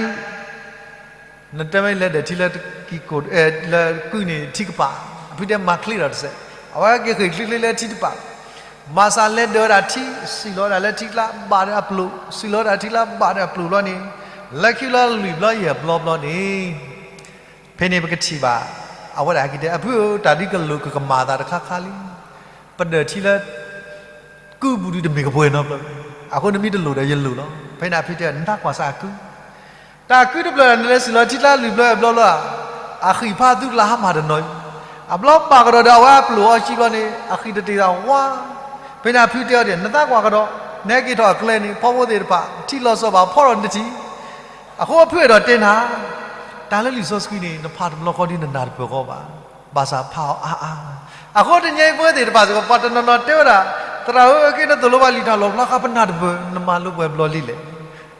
နတဲမ့ၢ်လဲၤဒၢၣ်ထံလၢကံၤကိၣ် လၢကုန့ၣ်ထံကပၤ, အဖုတဲမၤချ့ဒီးတစဲး, အဝဲက့ၤဃ့ၢ်ချ့ချ့လၢထံတပၤ, မၤစၢၤလဲၤဒၢၣ်ဝဲဒၣ်ထံ စံၣ်လီၤဝဲဒၣ်လၢထံကျါဘၣ်ဒီးအပျိာ်, စံၣ်လီၤဝဲဒၣ်ထံကျါဘၣ်ဒီးအပျိာ်ဘျီန့ၣ်, လၢခံလၢလွံၢ်ဘျီယဲၢ်ဘျီဘျီန့ၣ်, ဖဲန့ၣ်ပကထံၣ်ဘၣ်, အဝဲဒၣ်က့ၤတဲ အဖုဧၢ တၢ်ဒ်ကလိာ်ကကမၤသးတခါခါလံ, ပဒၢၣ်ထံလၢ ကုပူၤဒုးတမ့ၢ်ကပှဲၤနီတဖျၢၣ်, အဃိနမ့ၢ်တလိၣ်ဒီးယလိၣ်လီၤ. ဖဲန့ၣ်အဖုတဲ နတကွၢ်စၢ်အကု, တၢ်ကုတဖျၢၣ် နလဲၤစံၣ်လီၤထံကျါလွံၢ်ဘျီယဲၢ်ဘျီလီၤ, အဃံၢ်ဖးသုကျါဟါမၢ်တနီၤ, အဘျီဘၣ်ကဒီးဒီးအဝဲအပျိာ်အီၤကံဘျီန့ၣ် အဃံၢ်တတ့ၢ်သးဝါ. ဖဲန့ၣ်အဖုတဲအီၤဒ် နတကွၢ်ကဒီး, နဟဲက့ၤထီၣ်အကျဲန့ၣ် ဖီဖိသ့ၣ်တဖၣ် ထံၣ်လီၤစီၤဘၣ်ဖီၣ်ဒီးနတထံၣ် အဃိအဖုအဲၣ်ဒိးတဲနၤ, တၢ်လၢလံာ်စီဆှံန့ၣ် နဖးတဘျီဃီဒ်နနၢ်တပၢၢ်ဃီဘၣ်, ဘၣ်ဆၣ်ဖးအီၤအါအါ, အဃိတနံၤအံၤပဝဲသ့ၣ်တဖၣ်စ့ၢ်ကီး ပှၤတနီၤနီၤတဲဝဲဒၣ်, သရၣ်ဧၢ အက့နသိၣ်လိပှၤလံာ်တၢ်လီၣ်ဖျါဃါ ပနၢ်တပၢၢ် နမၤလိပှဲၤဘျီလံလဲၣ်.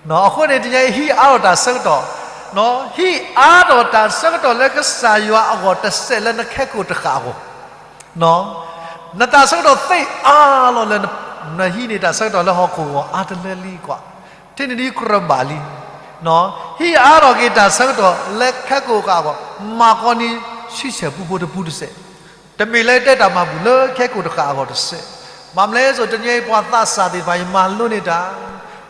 အဃိန့ၣ် တနံၤအံၤဟံးအါထီၣ်တၢ်ဆၢကတီၢ်, ဟံးအါထီၣ်တၢ်ဆၢကတီၢ်လၢကစၢ်ယွၤအဂီၢ် တစဲးလၢနခဲကိာ်တဃာ်အဂီၢ် နတၢ်ဆၢကတီၢ်သ့အါလီၤလၢ နဟံးန့ၢ်တၢ်ဆၢကတီၢ်လၢဟီၣ်ခိၣ်အဂီၢ်အါတလၢလံကွၢ်, ထံၣ်န့ၢ်ဒ်ကြၢးဘၣ်လံ, ဟ့ၣ်အါထီၣ်က့ၤတၢ်ဆၢကတီၢ်လၢခဲကိာ်ဃၣ်အဂီၢ်, မၤကီနံၤဆံဆဲၣ်ပူဖိတပူတစဲး, တမ့ၢ်လၢတဲတၢ်မၤဘူၣ်လၢခဲကိာ်တဃၣ်အဂီၢ်တစဲး, ဘၣ်မနုၤလဲၣ်အသိး တနံၤအံၤပှၤသးစၢ်သ့ၣ်တဖၣ်အံၤမၤလိန့ၢ်တၢ်,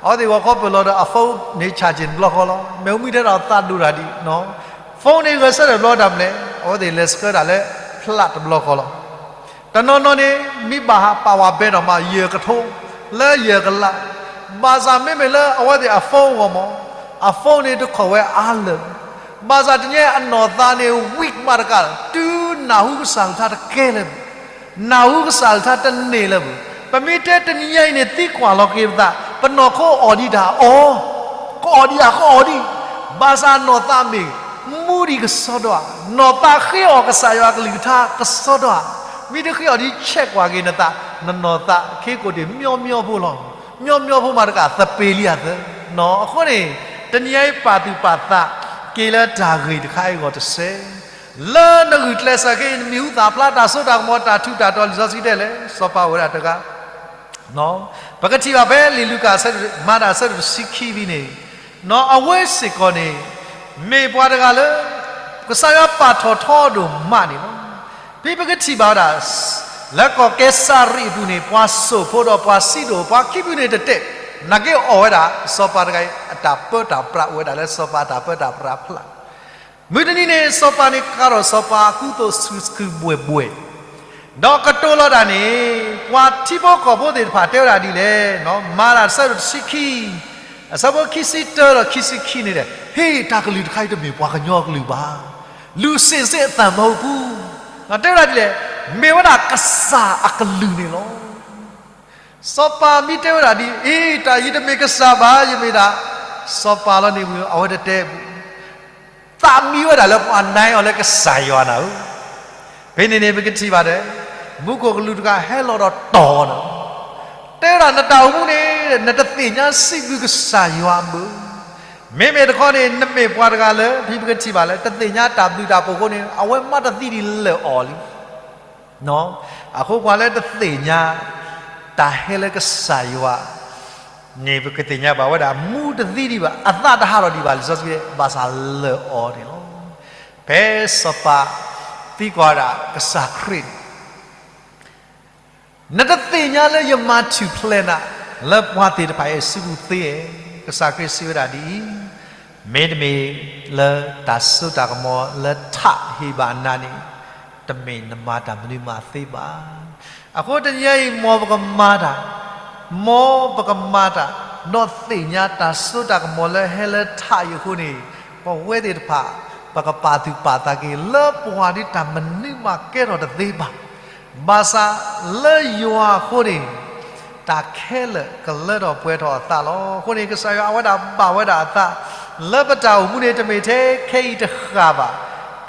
အဝဲသ့ၣ်ဂီၤခီပၢၢ်လီၤဒီးအ phone န့ၣ် charging တဘျီဃီလီၤ, မ့ၢ်မုၢ်ထဲဒီးသးဒိၣ်တၢ်ဒံး, phone န့ၣ်ဂဲၤဆၢထၢၣ်တဘျီတၢ်မနုၤလဲၣ်, အဝဲသ့ၣ်လဲၤဆှၢတၢ်လၢဖျးတဘျီဃီလီၤ. တနီၤနီၤန့ၣ် မ့ၢ်ဘၣ်ဟးပာ်ဝဲဘဲဒီးမး ယဲၢ်ကထိ လၢယဲၢ်ကလး, ဘၣ်ဆၣ်မ့မ့ၢ်လၢအဝဲသ့ၣ်အ phone အဂီၢ်မး, အ phone န့ၣ်တခိးဝဲအါလၢာ်, ဘၣ်ဆၣ်တနံၤအံၤအနီၢ်သးန့ၣ် weak မးတကးလၢၤ, တုၤနၢ်ဟူကစၢ်အကလုၢ်ကထါတကဲလၢၤဘၣ်, နၢ်ဟူကစၢ်အကလုၢ်ကထါတန့ၢ်လၢၤဘၣ်, ပမ့ၢ်တဲတနံၤအံၤန့ၣ် သံကွၢ်လီၤက့ၤပသး, ပနီၢ်ခိအီၣ်ဒံးတၢ်အီၣ်, ကအီၣ်ဒံးဧါ ကအီၣ်ဒံး, ဘၣ်ဆၣ်နီၢ်သးမ့ၢ် မူဒံးကစီဒီဧါ, နီၢ်သးဃ့အီၣ်ကစၢ်ယွၤအကလုၢ်ကထါကစီဒီဧါ, မ့ၢ်တဃ့အီၣ်ဒံး check ကွၢ်က့ၤနသး, နနီၢ်သးခ့ကိာ်တ့ၢ် မညီမညီဖိလီၤ, မညီမညီဖိမးတကး သပ့ၤလံအသၢ, အဃိန့ၣ် တနံၤအံၤပာ်သူၣ်ပာ်သးက့ၤလၢတၢ်ဂ့ၢ်တခါအံၤအဂီၢ်တစဲး, လၢနဂုာ်ကျဲးစၢးခဲအံၤ နမံၤဟူသၣ်ဖျါ တၢ်စိတၢ်ကမီၤ တၢ်ထူးတၢ်တီၤ လံာ်စီဆှံတဲလဲၣ်, စီၤပၤအိၣ်ဝဲဒၣ်တဂၤ ပကထံၣ်ဘၣ်ဖဲလံာ်လူၤကၣ် မၤတၢ်အဆၢဒိၣ်တဆံခံဖဲန့ၣ်, အဝဲစ့ၢ်ကီးန့ၣ် မ့ၢ်ပှၤတဂၤလၢ ကစၢ်ယွၤပာ်ထီၣ်ထီဒိၣ်မးန့ၣ်လီၤ. ဖဲပကထံၣ်ဘၣ်ဝဲဒၣ် လၢကီၢ်ကဲစၤရံအပူၤန့ၣ် ပှၤစိာ်ဖိဒီးပှၤစံးဒိၣ် ပှၤခံဖုန့ၣ်တတဲာ်, နာ်က့အီၣ်ဝဲဒၣ် စီၤပၤတဂၤအံၤ အတၢ်ပၢတၢ်ပြး အိၣ်ဝဲဒၣ်လၢစီၤပၤအတၢ်ပၢတၢ်ပြးဖျါ မုၢ်တနံၤန့ၣ် စီၤပၤန့ၣ်ကၤထီၣ်စီၤပၤကူသိးစူၤစကူၤဘှဲၣ်ဘှဲၣ်, ဒီးကတိၤလီၤတၢ်န့ၣ် ပှၤထံဖိကီၢ်ဖိသ့ၣ်တဖၣ်တဲဝဲဒၣ်ဒ်လဲၣ်, မၤတၢ်အဆၢဒိၣ်တဆံခံ, အဆၢဖိခံဆံတၢဒီးခံဆံခံန့ၣ်ဒီး ဟ့ၣ် တၢ်ကလုၢ်တခါအံၤတမ့ၢ်ပှၤကညီအကလုၢ်ဘၣ်, လူၤစ့ၣ်စ့ၣ်အသၣ်မၢအိၣ်ပူၤ, တဲဝဲဒၣ်ဒ်လဲၣ်, မ့ၢ်ဝဲဒၣ်ကစၢ်အကလုၢ်န့ၣ်လီၤ. စီၤပၤမ့ၢ်တဲဝဲဒၣ်ဒ်အံၤ, တၢ်ယံၤတမ့ၢ်ကစၢ်ဘၣ်, ယမ့ၢ်ဒၣ် စီၤပၤလီၤန့ၣ် အဝဲတတဲပူၤ, သးမံဝဲဒၣ်လၢပှၤနါအီၤလၢကစၢ်ယွၤနၤဧၢ, ဖဲန့ၣ်န့ၣ် ပကထံၣ်ဘၣ်ဒီး မူခိၣ်ကလူးတဂၤဟဲလီၤဒီးတီၢ်နၤ, တဲဝဲဒၣ်နတၢ်အိၣ်မူန့ၣ် နတသ့ၣ်ညါစံးဘျုးကစၢ်ယွၤအဘၢၣ်, မ့မ့ၢ်တခီန့ၣ် နမ့ၢ်ပှၤတဂၤလၢ ဖဲပကထံၣ်ဘၣ်လၢ တသ့ၣ်ညါတၢ်ဘျုးတၢ်ဖှိၣ်အဃိန့ၣ် အဝဲမးတသံဒံးလၢာ်အီၤလံ အဃိပှၤလၢတသ့ၣ်ညါ တၢ်ဟဲလၢကစၢ်ယွၤ န့ၣ် ပကသ့ၣ်ညါဘၣ်ဝဲဒၣ် မူတသံဒံးဘၣ် အသးတဟးထီၣ်ဒံးဘၣ် လံာ်စီဆှံတဲ ဘၣ်ဆၣ်လၢာ်အီၤန့ၣ်လီၤ. ဖဲစီၤပၤသံကွၢ်ဒၣ်ကစၢ်ခရံာ်န့ၣ် နတသ့ၣ်ညါလၢယမၤထူၣ်ဖျဲးနၤ လၢပှၤသ့ၣ်တဖၣ်အစုပူၤသ့ဧါ, ကစၢ်ခရံာ်စံးဝဲဒၣ်ဒ်အံၤ, မ့တမ့ၢ်လၢတၢ်စိတၢ်ကမီၤလၢထးဟ့ၣ်ဘၣ်နၤန့ၣ် တမ့ၢ်နမၤတၢ်မနုၤမးသ့ဘၣ်. အဃိတနံၤအံၤ မ်ပကမၤတၢ်, မ်ပကမၤတၢ်, ဒီးသ့ၣ်ညါတၢ်စိတၢ်ကမီၤလၢဟဲလၢထးအံၤအဃိန့ၣ်, ပဝဲသ့ၣ်တဖၣ် ပကပာ်သူၣ်ပာ်သးက့ၤ လၢပှၤဒ်တၢ်မနုၤမးကဲထီၣ်တသ့ဘၣ်. ဘၣ်ဆၣ်လၢယွၤအဃိန့ၣ် တၢ်ခဲလၢာ်ကလၢထီၣ်ပှဲၤထီၣ်အသးလီၤ. အဃိန့ၣ် ကစၢ်ယွၤအဝဲဒၣ်ဘၣ်ဝဲဒၣ်အသး လၢပတၢ်အိၣ်မူန့ၣ် တမ့ၢ်ထဲခဲအံၤတဃၣ်ဘၣ်,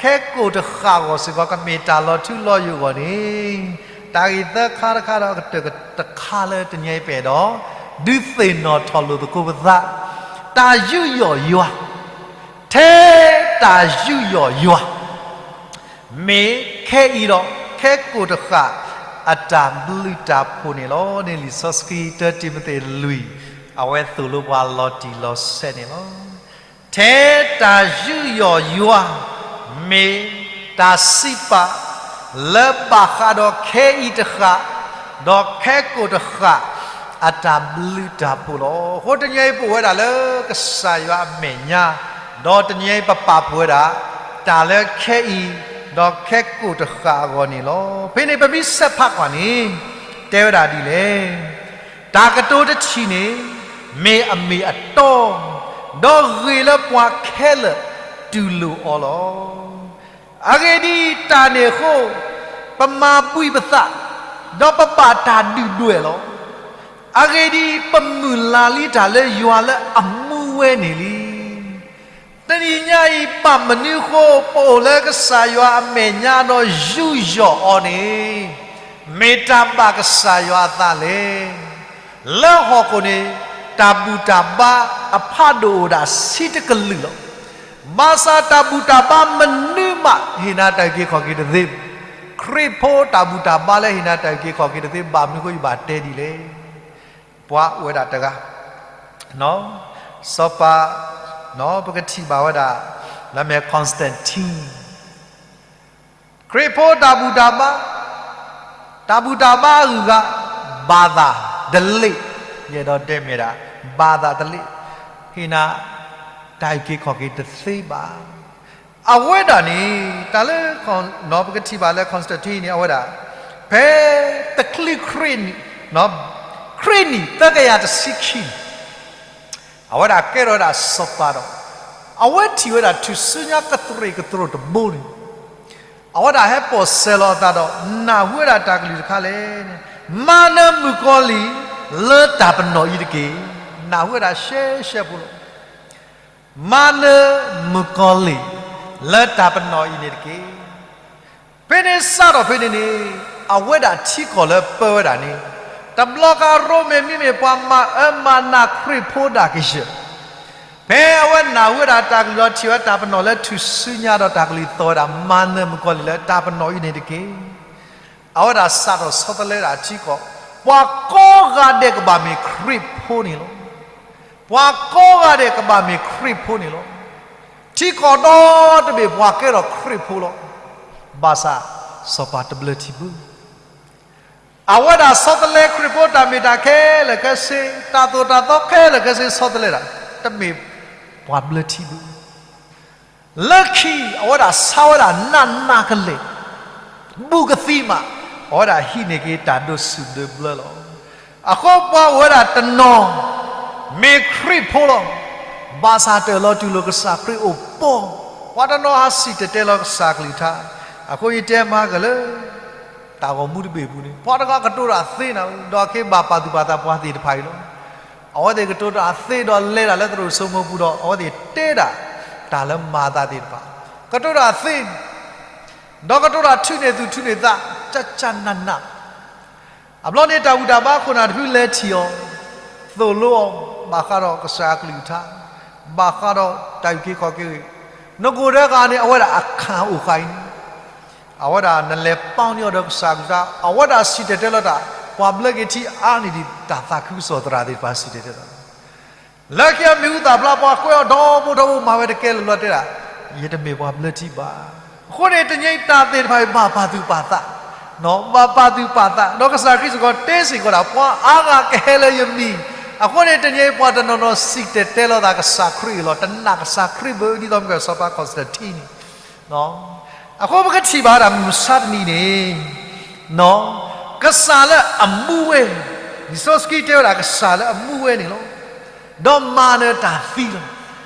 ခဲကိာ်တဃၣ်အဂီၢ်စ့ၢ်ကီး ကမ့ၢ်တၢ်လီၤထူလီၤယိာ်အဂီၢ်န့ၣ်, တၢ်ဂ့ၢ်သၢခါတခါဒီးအကတၢၢ်တခါလၢတနံၤအံၤပအဲၣ်ဒိး ဒုးသ့ၣ်နီၣ်ထီၣ်လိာ်သကိးပသး, တၢ်ယူးယီၣ်ယွၤ, ထဲတၢ်ယူးယီၣ်ယွၤ မ့ၢ်ခဲအံၤဒီး ခဲကိာ်တဃၣ် အတၢ်ဘျုးတၢ်ဖှိၣ်န့ၣ်လီၤ. န့ၣ်လံာ်စီဆှံ တၢတံၤမသ့းလွံၢ် အဝဲသိၣ်လိပှၤလီၤတံၢ်လီၤဆဲးန့ၣ်လီၤ. ထဲတၢ်ယူးယီၣ်ယွၤ မ့ၢ်တၢ်စံးပာ် လၢဘၣ်ဃးဒီးခဲအံၤတဃၣ် ဒီးခဲကိာ်တဃၣ် အတၢ်ဘျုးတၢ်ဖှိၣ်လီၤ. အဃိတနံၤအံၤပအိၣ်ဝဲဒၣ်လၢကစၢ်ယွၤအမဲာ်ညါ, ဒီးတနံၤအံၤပပာ်ဖှိၣ်ဝဲဒၣ် တၢ်လၢခဲအံၤ ဒီးခဲကိာ်တဃၣ်အဂီၢ်န့ၣ်လီၤ. ဖဲန့ၣ်ပမ့ၢ်ဆဲးဖးကွၢ်န့ၣ် တဲဝဲဒၣ်ဒ်လဲၣ်. တၢ်ကတိၤတထံၣ်န့ၣ် မ့ၢ်အမ့ၢ်အတီ, ဒီးဂ့ၤလၢပှၤခဲလၢာ်တူၢ်လိာ်အီၤလီၤ. အဂ့ၢ်ဒ်အံၤ, တၢ်န့ၣ်အဃိ ပမၤဘှံးပသး, ဒီးပဘၣ်တၢ်ဒုၣ်ဒွဲၣ်လီၤ. အဂ့ၢ်ဒ်အံၤ, ပမုၢ်လၢ်လံတၢ်လၢယွၤလၢအမူဝဲန့ၣ်လံ. တနံၤညါအံၤ ဘၣ်မနုၤအဃိ ပအိၣ်လၢကစၢ်ယွၤအမဲာ်ညါဒီးယူးယီၣ်အီၤန့ၣ် မ့ၢ်တၢ်ဘၣ်ကစၢ်ယွၤအသးလဲၣ်. လၢဟီၣ်ခိၣ်န့ၣ် တၢ်ဘူၣ်တၢ်ဘါအဖးဒိၣ်အိၣ်ဒၣ်ဆံးတကလုာ်လီၤ. ဘၣ်ဆၣ်တၢ်ဘူၣ်တၢ်ဘါမနုၤမး ဟ့ၣ်နၤတၢ်အုၣ်က့ၤခီၣ်က့ၤတသ့ဘၣ်. ခရံာ်ဖိတၢ်ဘူၣ်တၢ်ဘါလၢဟ့ၣ်နၤတၢ်အုၣ်က့ၤခီၣ်က့ၤတသ့ ဘၣ်မနုၤအဃိယဘၣ်တဲဒ်လဲၣ်. ပှၤအိၣ်ဝဲဒၣ်တဂၤ စီၤပၤ, ပကထံၣ်ဘၣ်ဝဲဒၣ် လၢမ့ၢ် Constantine ခရံာ်ဖိတၢ်ဘူၣ်တၢ်ဘါ, တၢ်ဘူၣ်တၢ်ဘါအဂုၤအဂၤ, ဘၣ်သးတလ့ၣ်, ယအဲၣ်ဒိးတဲမ့ၢ်ဒၣ် ဘၣ်သးတလ့ၣ်, ဟ့ၣ်နၤ တၢ်အုၣ်က့ၤခီၣ်က့ၤတသ့ဘၣ်. အဝဲဒၣ်န့ၣ် တၢ်လၢ ပကထံၣ်ဘၣ်လၢ Constantine န့ၣ် အဝဲဒၣ် ဖဲတချုးခရံာ်နံၣ်, ခရံာ်နံၣ်သၢကယၤတဆံခံန့ၣ် အဝဲဒၣ်ကဲထီၣ်ဝဲဒၣ်စီၤပၤဒီး အဝဲထံၣ်ဝဲဒၣ်ထူၣ်စုညါကတြူၢ်ကတြူၢ်တဘိန့ၣ်, အဝဲဒၣ်ဟဲပိာ်စဲၤလီၤအသးဒီး နၢ်ဟူဝဲဒၣ်တၢ်ကလုၢ်တခါလဲၣ်န့ၣ်, မၤနၢၤမုၣ်ကီၤလံၢ် လၢတၢ်ပနီၣ်အံၤတက့ၢ်. နၢ်ဟူဝဲဒၣ်ရှဲရှဲဖိလီၤ. မၤနၢၤမုၣ်ကီၤလံၢ် လၢတၢ်ပနီၣ်အံၤန့ၣ်တက့ၢ်. ဖဲန့ၣ်စးထီၣ်ဖဲန့ၣ်န့ၣ် အဝဲဒၣ်ထံကီၢ်လၢပၢဝဲဒၣ်န့ၣ်, တဘျီဃီ ရိမ့ၤမ့မ့ၢ်ပှၤမၤအၢမၤနးခရံာ်ဖိဒၣ်ကယဲၢ်, ဖဲအဝဲနၢ်ဟူဝဲဒၣ်တၢ်ကလုၢ်ဒီးထံၣ်ဝဲတၢ်ပနီၣ်လၢထူၣ်စုညါဒီးတၢ်ကလုၢ်သီၣ်ဝဲဒၣ် မၤနၢၤမုၣ်ကီၤလံၢ်လၢတၢ်ပနီၣ်အံၤန့ၣ်တက့ၢ်. အဝဲဒၣ်စးထီၣ်ဆီတလဲဒၣ်ထံကီၢ်, ပှၤကိးဂၤဒဲးကဘၣ်မ့ၢ်ခရံာ်ဖိန့ၣ်လီၤ. ပှၤကိးဂၤဒဲးကဘၣ်မ့ၢ်ခရံာ်ဖိန့ၣ်လီၤ. ထံကီၢ်ဒီတဘ့ၣ်ပှၤကဲထီၣ်ခရံာ်ဖိလီၤ. ဘၣ်ဆၣ် စီၤပၤတဘျၢထံဘၣ်. အဝဲဒၣ်ဆီတလဲခရံာ်ဖိတၢ်မ့ၢ်တၢ်ခဲလၢာ်ခဲဆ့, တၢ်သိၣ်တၢ်သီခဲလၢာ်ခဲဆ့ ဆီတလဲဒၣ်, တမ့ၢ်ပှၤဘျၢထံဘၣ်. လၢခံအဝဲဒၣ်ဆါဝဲဒၣ်နးနးကလဲာ်, ဘူးကသံမး, အဝဲဒၣ်ဟံးန့ၢ်က့ၤတၢ်ဒိးဆူၣ်ဒိးဘျၢလီၤ. အဃိပှၤအိၣ်ဝဲဒၣ်တနီၤ မ့ၢ်ခရံာ်ဖိလီၤ. ဘၣ်ဆၣ်တၢၢ်လီၤတူၢ်လိာ်ကစၢ်ခရံာ်အိၣ်ပီၤ, ပှၤတနီၤဟးစံၣ်တဲၤတဲလီၤကစၢ်ကလုၢ်ကထါ. အဃိယတဲမၤကလၢ တၢ်ဂီၤမူတဘ့ၣ်အပူၤန့ၣ် ပှၤတဂၤကတိၤတၢ်သ့နၤ, ဒီးက့ၤဘၣ်ပာ်သူၣ်ပာ်သးပှၤသ့ၣ်တဖၣ်အံၤလီၤ. အဝဲသ့ၣ်ကတိၤတၢ်သ့ဒီးလဲၤတၢ်လၢသရိာ်စိမိၤပူၤဒီး အဝဲသ့ၣ်တဲဒၣ် တၢ်လၢမၤအသးသ့ၣ်တဖၣ်, ကတိၤတၢ်သ့, ဒီးကတိၤတၢ်ထုးန့ၢ်သူၣ်ထုးန့ၢ်သး ကကနးနး. အဘျီန့ၣ် တၢ်ဘူၣ်တၢ်ဘါခိၣ်နၢ်တဖုလဲၤထံၣ်အီၤ, သိၣ်လိအီၤ, ဘၣ်ဃးဒီးကစၢ်အကလုၢ်ကထါ, ဘၣ်ဃးဒီးတၢ်အုၣ်က့ၤခီၣ်က့ၤဂ့ၢ်, နကိၣ်ဒဲဂၤန့ၣ် အဝဲဒၣ်အခၣ်အိၣ်ဃာ်အံၤန့ၣ် အဝဲဒၣ်နလဲၤပာ်န့ၢ်အီၤဒီးကစၢ်အကလုၢ်ကထါ, အဝဲဒၣ်စံၣ်တဲၤတဲလီၤတၢ်, ပှၤဘျၢက့ၤထံအါန့ၢ်ဒံးတၢ်သးခုကစီၣ်သရၣ်သ့ၣ်တဖၣ်စံၣ်တဲၤတဲလီၤ. လၢခံအမံၤဟူသၣ်ဖျါ ပှၤကွဲးအီၤဒီဘိဒီဘိ မၤဝဲတကဲလၢၤလီၤတဲဒၣ်, ယတမ့ၢ်ပှၤဘျၢထံဘၣ်. အဃိန့ၣ် တနံၤအံၤတၢ်သ့ၣ်တဖၣ်အံၤ ဘၣ်ပာ်သူၣ်ပာ်သး, ဘၣ်ပာ်သူၣ်ပာ်သး, ဒီးကစၢ်ခရံာ်စ့ၢ်ကီးတဲစ့ၢ်ကီးဒၣ် ပှၤအါဂၤကဟဲလၢယမံၤ, အဃိန့ၣ် တနံၤအံၤပှၤတနီၤနီၤစံၣ်တဲၤတဲလီၤသးကစၢ်ခရံာ်အံၤလီၤ, တနာ်ကစၢ်ခရံာ်ဘၣ် ဒ်သိးမ့ၢ်စီၤပၤ Constantine န့ၣ် အဃိပကထံၣ်ဘၣ်ဝဲဒၣ်မုၢ်မဆါတနံၤန့ၣ်, ကစၢ်လၢအမူဝဲ, လံာ်စီဆှံတဲဝဲဒၣ်ကစၢ်လၢအမူဝဲန့ၣ်လီၤ. ဒီးမၤနၢၤတၢ်သံလီၤ.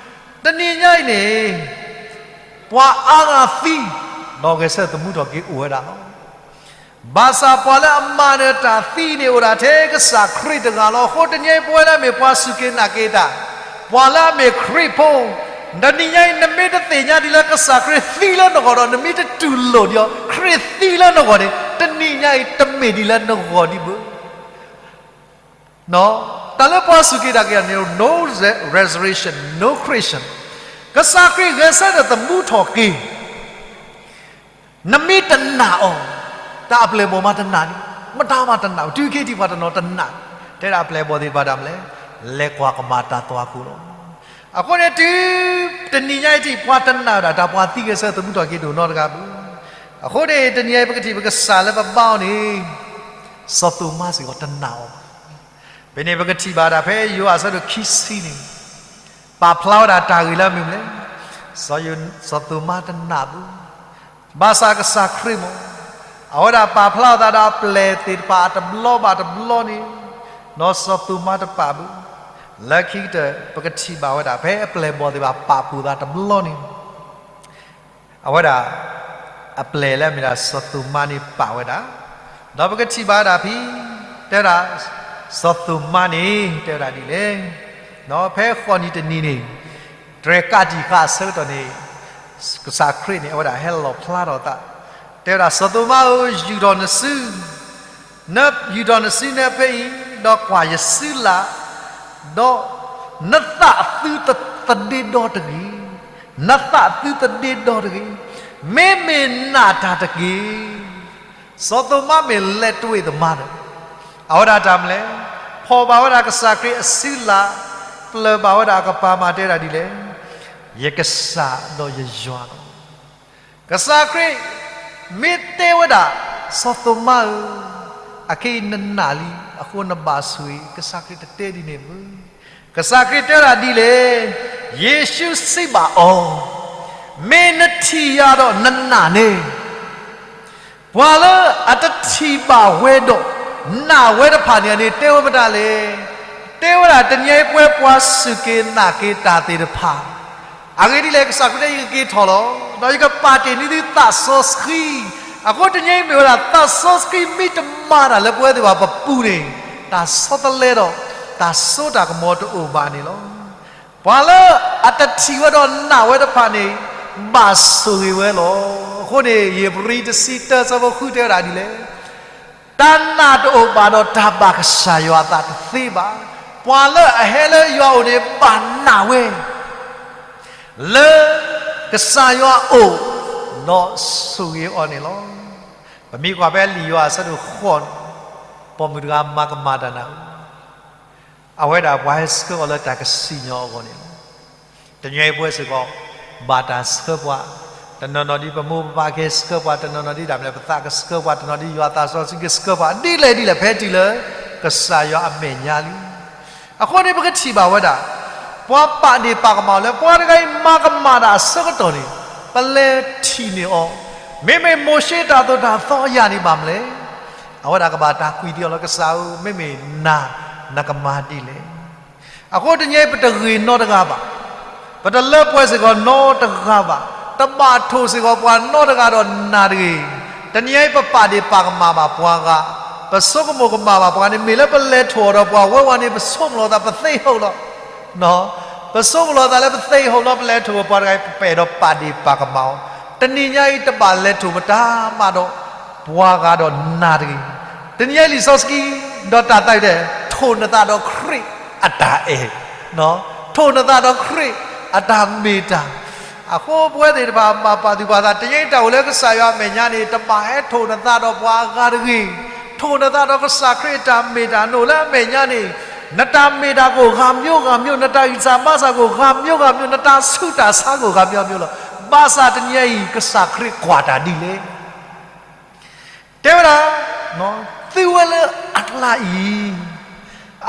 တနံၤညါအံၤန့ၣ် ပှၤအါဂၤသံ, ဒီးဂဲၤဆၢထၢၣ်သမူထီၣ်က့ၤအိၣ်ဝဲဒၣ်လီၤ. ဘၣ်ဆၣ်ပှၤလၢအမၤနၢၤတၢ်သံန့ၣ်အိၣ်ဒၣ်ထဲကစၢ်ခရံာ်တဂၤလီၤ. အဃိတနံၤအံၤပဝဲလၢအမ့ၢ်ပှၤစူၢ်က့ၤနာ်က့ၤတၢ်, ပှၤလၢအမ့ၢ်ခရံာ်ဖိ, တနံၤညါအံၤ နမ့ၢ်တသ့ၣ်ညါဒ်လၢကစၢ်ခရံာ်သံလၢနဂီၢ်ဒီး နမ့ၢ်တတူၢ်လိာ်ဒံးအီၤ ခရံာ်သံလၢနဂီၢ်န့ၣ် တနံၤညါအံၤတမ့ၢ်ဒ်လၢနဂီၢ်ဒံးဘၣ်. တၢ်လၢပှၤစူၢ်က့ၤနာ်က့ၤတၢ်န့ၣ် no resurrection, no Christian. ကစၢ်ခရံာ်ဂဲၤဆၢထၢၣ်သမူထီၣ်က့ၤ နမ့ၢ်တနာ်အီၤ, တၢ်အပျဲၢ်အဘီၣ်မးတနာ်န့ၣ်, မတၤမးတနာ်, တုၤခဲအံၤပှၤတနီၤတနာ်, တဲဒၣ်အပျဲၢ်အဘီၣ်သ့ၣ်တဖၣ်ဒၣ်မနုၤလဲၣ်, လဲၤကွၢ်ကမၤတၢ်သွၣ်ခိၣ်လီၤ. အဃိန့ၣ်တုၤတနံၤညါအံၤထံၣ် ပှၤတနာ်ဝဲဒၣ်တၢ်ပှၤသံဂဲၤဆၢထၢၣ်သမူထီၣ်က့ၤတအိၣ်နီတဂၤဘၣ်. အဃိန့ၣ် တနံၤညါအံၤပကထံၣ်ပကစၢ်လၢပဘါအီၤန့ၣ် စီၤသိၤမါစ့ၢ်ကီးတနာ်အီၤဘၣ်. ဖဲန့ၣ်ပကထံၣ်ဘၣ်ဒၣ်ဖဲယိၤဟၣ်အဆၢဒိၣ်ခံဆံန့ၣ်, ပာ်ဖျါဝဲဒၣ်တၢ်ဂ့ၢ်လၢမနုၤလဲၣ်, စီၤသိၤမါတနာ်ဘၣ်. ဘၣ်ဆၣ်ကစၢ်ခရံာ်မ့ၢ် အဝဲဒၣ်ပာ်ဖျါအသးဒီးအပျဲၢ်သ့ၣ်တဖၣ်အတဘျီဘၣ်တဘျီန့ၣ်, ဒီးစီၤသိၤမါတပာ်ဘၣ်. လၢခံကတၢၢ် ပကထံၣ်ဘၣ်ဝဲဒၣ် ဖဲအပျဲၢ်အဘီၣ်သ့ၣ်တဖၣ်ပာ်ဖှိၣ်သးတဘျီန့ၣ် အဝဲဒၣ် အပျဲၢ်လၢအမ့ၢ်ဒၣ်စီၤသိၤမါန့ၣ်ပာ်ဝဲဒၣ်, ဒီးပကထံၣ်ဘၣ်ဝဲဒၣ်ဖဲ တဲဝဲဒၣ် စီၤသိၤမါန့ၣ် တဲဝဲဒၣ်ဒ်လဲၣ်, ဖဲဃိးနံၤတနံၤန့ၣ် တြဲၤကးတံာ်ဃာ်အဆၢကတီၢ်န့ၣ် ကစၢ်ခရံာ်န့ၣ် အဝဲဒၣ်ဟဲလီၣ်ဖျါထီၣ်အသး, တဲဝဲဒၣ် စီၤသိၤမါဧၢ, ယူာ်ထီၣ်နစု ယူာ်ထီၣ်နစုနဖဲအံၤ, ဒီးကွၢ်ယစုလၢ်, ဒီးနသးသုတဒ့ဒီတဂ့ၤ, နသးသုတဒ့ဒီတဂ့ၤ, မ့မ့ၢ်နာ်တၢ်တက့ၢ်. စီၤသိၤမါမ့ၢ်လဲၤတဝ့ၢ်သမါဒီး အဝဲဒၣ်တၢ်မနုၤလဲၣ်, ဖီၣ်ဘၣ်ဝဲဒၣ်ကစၢ်ခရံာ်အစုလၢ်, လၢာ်ဘၣ်ဝဲဒၣ်အကပၤမးတဲဝဲဒၣ်ဒ်လဲၣ်, ယကစၢ်ဒီးယယွၤလီၤ. ကစၢ်ခရံာ်မ့ၢ်တဲဝဲဒၣ်, စီၤသိၤမါဧၢ, အခဲအံၤနနာ်လံ, အဃိနဘၣ်ဆိၣ်ဂ့ၤ, ကစၢ်ခရံာ်တတဲဒ်န့ၣ်ဘၣ်. ကစၢ်ခရံာ်တဲဝဲဒၣ်ဒ်လဲၣ်, ယ့ၣ်ၡူးစံးဘၣ်အီၤ, မ့ၢ်နထံၣ်ယၤဒီးနနာ်န့ၣ် ပှၤလၢအတထံၣ်ဘၣ်ဝဲဒီးနာ်ဝဲတဖၣ်န့ၣ်န့ၣ် တဲဝဲမတၤလဲၣ်. တဲဝဲဒၣ်တနံၤအံၤပဝဲပှၤစူၢ်က့ၤနာ်က့ၤတၢ်သ့ၣ်တဖၣ်, အဂ့ၢ်ဒ်လဲၣ် ကစၢ်ခရံာ်တဲယကက့ၤထီၣ်လီၤ, ဒီးယကပာ်တ့ၢ်န့ၢ်သုသးစီဆှံ, အဃိတနံၤအံၤမ့ၢ်ဝဲဒၣ် သးစီဆှံမ့ၢ်တမၤတၢ်လၢပဝဲသ့ၣ်တဖၣ်ပပူၤန့ၣ်, တၢ်ဆီတလဲဒီး တၢ်စိတၢ်ကမီၤတအိၣ်ဘၣ်န့ၣ်လီၤ. ပှၤလၢအတထံၣ်ဝဲဒီးနာ်ဝဲတဖၣ်န့ၣ် ဘၣ်ဆိၣ်ဂ့ၤဝဲလီၤ. အဃိန့ၣ် ဧ့ၤဘြံၤတဆံတၢဆၢဖိဃုတဲဝဲဒၣ်ဒ်လဲၣ်, တၢ်နာ်တအိၣ်ဘၣ်ဒီးတၢ်ဘၣ်ကစၢ်ယွၤအသးတသ့ဘၣ်. ပှၤလၢအဟဲလၢယွၤအအိၣ်န့ၣ် ဘၣ်နာ်ဝဲ လၢကစၢ်ယွၤအအိၣ်, ဒီးဆိၣ်ဂ့ၤအီၤန့ၣ်လီၤ. ပမ့ၢ်ကွၢ်ဖဲလံာ်ယိၤဟၣ်အဆၢဒိၣ်ဃိးန့ၣ်, ပိာ်မုၣ်တဂၤမၤကမၣ်တၢ်နးဧိၤ, အဝဲဒၣ်ပှၤဟဲဆှၢအီၤလၢတၢ်ကစံၣ်ညီၣ်အဂီၢ်န့ၣ်လီၤ. တနံၤအံၤပဝဲစ့ၢ်ကီး ဘၣ်တၢ်ဆှၢပှၤ, တနီၤနီၤဒ်ပမိၢ်ပပၢ်ကဟဲဆှၢပှၤ, တနီၤနီၤဒ်တၢ်မနုၤလဲၣ် ပသးကဆှၢပှၤ, တနီၤဒ်ယွၤသးစီဆှံကဆှၢပှၤ, ဒ်လဲၣ်ဒ်လဲၣ် ဖဲတုၤလၢကစၢ်ယွၤအမဲာ်ညါလံ. အဃိန့ၣ်ပကထံၣ်ဘၣ်ဝဲဒၣ်, ပှၤပာ်ဒ့ၣ်ပာ်ကမၣ်အီၤလၢ ပှၤတဂၤအံၤမၤကမၣ်တၢ်အဆၢကတီၢ်န့ၣ်, ပလဲၤထံၣ်န့ၢ်အီၤ, မ့မ့ၢ်မိၤၡ့တၢ်သိၣ်တၢ်သီယၤန့ၣ်ဘၣ်မနုၤလဲၣ်. အဝဲဒၣ်ကဘၣ်တၢ်ကွံာ်ဒံးအီၤလၢ ကစၢ်ဧၢ, မ့မ့ၢ်နၤ, နကမၤဒ်လဲၣ်. အဃိတနံၤအံၤပတဂ့ၤနီတဂၤဘၣ်, ပတလၢပှဲၤစ့ၢ်ကီးနီတဂၤဘၣ်, တဘၣ်ထိၣ်စ့ၢ်ကီးပှၤနီတဂၤဒီးနၤတဂ့ၤ. တနံၤအံၤပပာ်ဒ့ၣ်ပာ်ကမၣ်ဘၣ်ပှၤဂၤ, ပဆိကမိၣ်ကမၣ်ဘၣ်ပှၤဂၤန့ၣ် မ့ၢ်လၢပလဲၤထိၣ်အီၤဒီးပှၤဝဲဝဲန့ၣ် ပဆိကမိၣ်လီၤသး ပသ့ၣ်ဟီၣ်လီၤ ပဆိကမိၣ်လီၤသးလၢပသ့ၣ်ဟီၣ်လီၤ ပလဲၤထိၣ်ပှၤတဂၤအံၤ ပအဲၣ်ဒိးပာ်ဒ့ၣ်ပာ်ကမၣ်အီၤ. တနံၤညါအံၤတဘၣ်လဲၤထိၣ်ပတၢ်မၤဒီးပှၤဂၤဒီးနၤတဂ့ၤ. တနံၤညါအံၤလံာ်စီဆှံ ဒီးတၢ်သးဝံၣ်တဲ ထိၣ်နသးဒီးခရံာ်အတၢ်အဲၣ်, ထိၣ်နသးဒီးခရံာ်အတၢ်မ့ၢ်တၢ်. အဃိပဝဲသ့ၣ်တဖၣ်ဘၣ်ပာ်သူၣ်ပာ်သး တနံၤအံၤတၢ်အိၣ်လၢကစၢ်ယွၤအမဲာ်ညါန့ၣ် တဘၣ်ဟဲထိၣ်နသးဒီးပှၤအဂၤတဂ့ၤ. ထိၣ်နသးဒီးကစၢ်ခရံာ်အတၢ်မ့ၢ်တၢ် နအိၣ်လၢအမဲာ်ညါန့ၣ် နတၢ်မ့ၢ်တၢ်ကအိၣ် ဂၤမျိုး ဂၤမျိုး, နတၢ်ဂံၢ်စၢ်ဘါစၢ်ကအိၣ် ဂၤမျိုး ဂၤမျိုး, နတၢ်ဆူးတၢ်ဆါကအိၣ် ဂၤမျိုး ဂၤမျိုးလီၤ. ဘၣ်ဆၣ်တနံၤအံၤ ကစၢ်ခရံာ်ကွၢ်တၢ်ဒ်လဲၣ်. တဲဝဲဒၣ်, သုဝဲလၢအကျါအံၤ,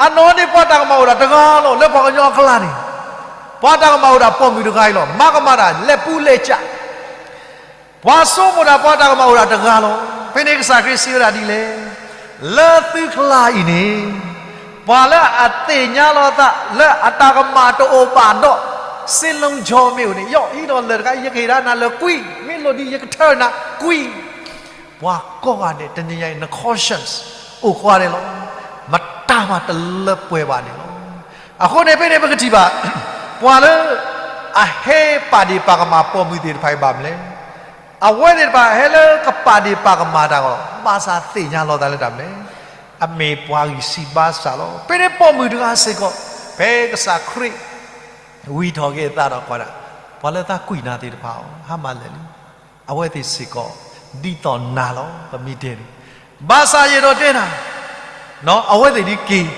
အနီၢ်န့ၣ်ပှၤတၢ်ကမၣ်အိၣ်ဒၣ်တဂၤလီၤ. လၢပှၤကညီအကျါန့ၣ် ပှၤတၢ်ကမၣ်အိၣ်ဒၣ်ပိာ်မုၣ်တဂၤအံၤလီၤ. မၤကမၣ်တၢ်လဲၤပူၤလဲၤကၠး ပှၤဆိကမိၣ်ဒၣ်ပှၤတၢ်ကမၣ်အိၣ်ဒၣ်တဂၤလီၤ. ဖဲန့ၣ်ကစၢ်ခရံာ်စံးဝဲဒၣ်ဒ်လဲၣ်, လၢသုကျါအံၤန့ၣ် ပှၤလၢအသ့ၣ်ညါလီၤသး လၢအတၢ်ကမၣ်တအိၣ်ဘၣ်ဒီး စ့လူကၠီမ့ၢ်အိၣ်န့ၣ်, ယီၢ်အံၤဒီးလၢာ်တခါ ယကဟ့ၣ်ဒၣ်နၤလၢာ်ကွံာ်, မ့ၢ်လိၣ်ဒ်ယကထၢနၤကွံာ်. ပှၤကိးဂၤဒဲး တနံၤညါအံၤ န conscience အိၣ်ဃီန့ၣ်လီၤ. မတၤမၤတလၢပှဲၤဘၣ်န့ၣ်လီၤ. အဃိန့ၣ်ဖဲန့ၣ်ပကထံၣ်ဘၣ် ပှၤလၢ အဟဲပာ်ဒ့ၣ်ပာ်ကမၣ်ပိာ်မုၣ်သ့ၣ်တဖၣ်အံၤဘၣ်မနုၤလဲၣ်. အဝဲသ့ၣ်တဖၣ်ဟဲလၢကပာ်ဒ့ၣ်ပာ်ကမၣ်တၢ်အဂီၢ် ဘၣ်ဆၣ်သ့ၣ်ညါလီၤသးလၢတၢ်မနုၤလဲၣ်, အမ့ၢ်ပှၤဂံၢ်စၢ်ဘါစၢ်လီၤ. ဖဲန့ၣ်ပိာ်မုၣ်တဂၤစ့ၢ်ကီး ဖဲကစၢ်ခရံာ် ဝံထီၣ်က့ၤအသးဒီးကွၢ်ဒၣ်, ပှၤလၢသးကွံာ်နၤသ့ၣ်တဖၣ်အီၤ ဟါမၢ်လၢာ်လံ. အဝဲသ့ၣ်စ့ၢ်ကီး ဒ်သိးနၤလီၤ ပမ့ၢ်တဲန့ၣ်. ဘၣ်ဆၣ်ယအဲၣ်ဒိးတဲနၤ, အဝဲသ့ၣ်ဒ်က့ၤ,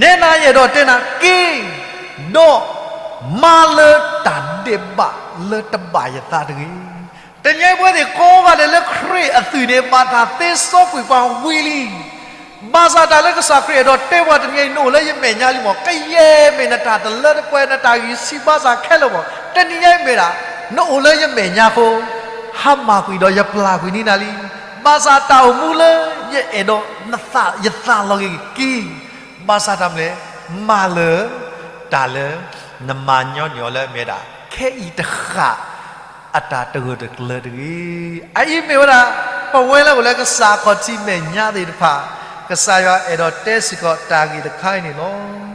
နဲနၤယအဲၣ်ဒိးတဲနၤက့ၤ, ဒီးမၤလၢတၢ်ဒဲးဘးလၢတဘၣ်ယသးတဂ့ၤ. တနံၤအံၤပဝဲသ့ၣ်ကိးဂၤဒဲးလၢခရံာ်အသွံၣ်န့ၣ် ဘၣ်တၢ်သ့စီကွံာ်ပှၤဝံၤလံ. ဘၣ်ဆၣ်တၢ်လၢကစၢ်ခရံာ်အဲၣ်ဒိးတဲပှၤတနံၤအံၤ နအိၣ်လၢယမဲာ်ညါလံမး, ကယဲၢ်မ့ၢ်နတၢ်တလၢတပှဲၤ နတၢ်ဂံၢ်စၢ်ဘါစၢ်ခဲလၢာ်မး, တနံၤညါအံၤမ့ၢ်ဒၣ် နအိၣ်လၢယမဲာ်ညါအဃိ, ဟါမၢ်ကွံာ်ဒီးယပျၢ်ကွံာ်န့ၢ်နၤလံ. ဘၣ်ဆၣ်တၢ်အိၣ်မူလၢယအဲၣ်ဒိးနသး ယသးလီၤဂ့ၤက့ၤ, ဘၣ်ဆၣ်တၢ်မနုၤလဲၣ်, မၤလၢာ်တၢ်လၢ နမၤညီနုၢ်အီၤလၢအမ့ၢ်ဒၣ် ခဲအံၤတဃၣ် အတၢ်တဂၢၢ်တကျၢၤတဂ့ၤ. အအံၤမ့ၢ်ဝဲဒၣ် ပဝဲလၢအိၣ်လၢကစၢ်အခီၣ်ထံးမဲာ်ညါသ့ၣ်တဖၣ်, ကစၢ်ယွၤအဲၣ်ဒိးတဲစ့ၢ်ကီးတၢ်ဂ့ၢ်တခါအံၤန့ၣ်လီၤ.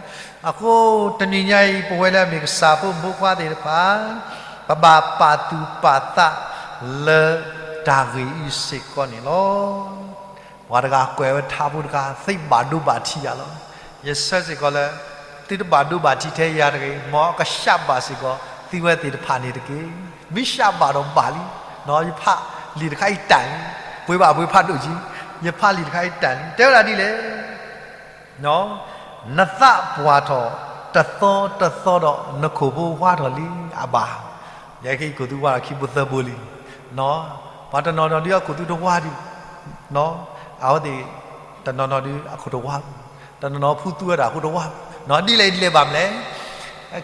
အဃိတနံၤညါအံၤ ပဝဲလၢအမ့ၢ်ကစၢ်ဖိမုၣ်ဖိခွါသ့ၣ်တဖၣ်, ပဘၣ်ပာ်သူၣ်ပာ်သးလၢတၢ်ဂ့ၢ်အံၤစ့ၢ်ကီးန့ၣ်လီၤ. ပှၤတဂၤကွဲးဝဲထါဖိတခါ, သုဘၣ်ဒိဘၣ်ထံးယၤလီၤ. ယဆၢစ့ၢ်ကီးလၢ သုတဘၣ်ဒိဘၣ်ထံးထဲယၤတဂ့ၤ, မ်အကဆှးဘၣ်စ့ၢ်ကီး သုဝဲသ့ၣ်တဖၣ်န့ၣ်တက့ၢ်. မ့ၢ်ဆှးဘၣ်ဒီးဘၣ်လံ. ယဖးလံာ်တခါအံၤတၢ်လံ, ပှ့ၤဘၣ်ပှ့ၤဖးဒိၣ်ကံ, ယဖးလံာ်တခါအံၤတၢ်လံ. တဲဝဲဒၣ်ဒ်လဲၣ်, နသးပှၢ်ထီၣ် တသီတသီဒီး နခိၣ်ဖိဝါထီၣ်လံအဘၣ်. ယဲက့ၤခိၣ်သူဝါထီၣ်ခံဘိသၢဘိလံ. ပှၤတနီၤနီၤဒုးအခိၣ်သူတဝါဒံး, အဝဲသ့ၣ် တနီၤနီၤဒုးအခိၣ်တဝါ, တနီၤနီၤဖုသူဝဲဒၣ်အခိၣ်တဝါ, ဒ်လဲၣ်ဒ်လဲၣ်ဘၣ်မလဲၣ်.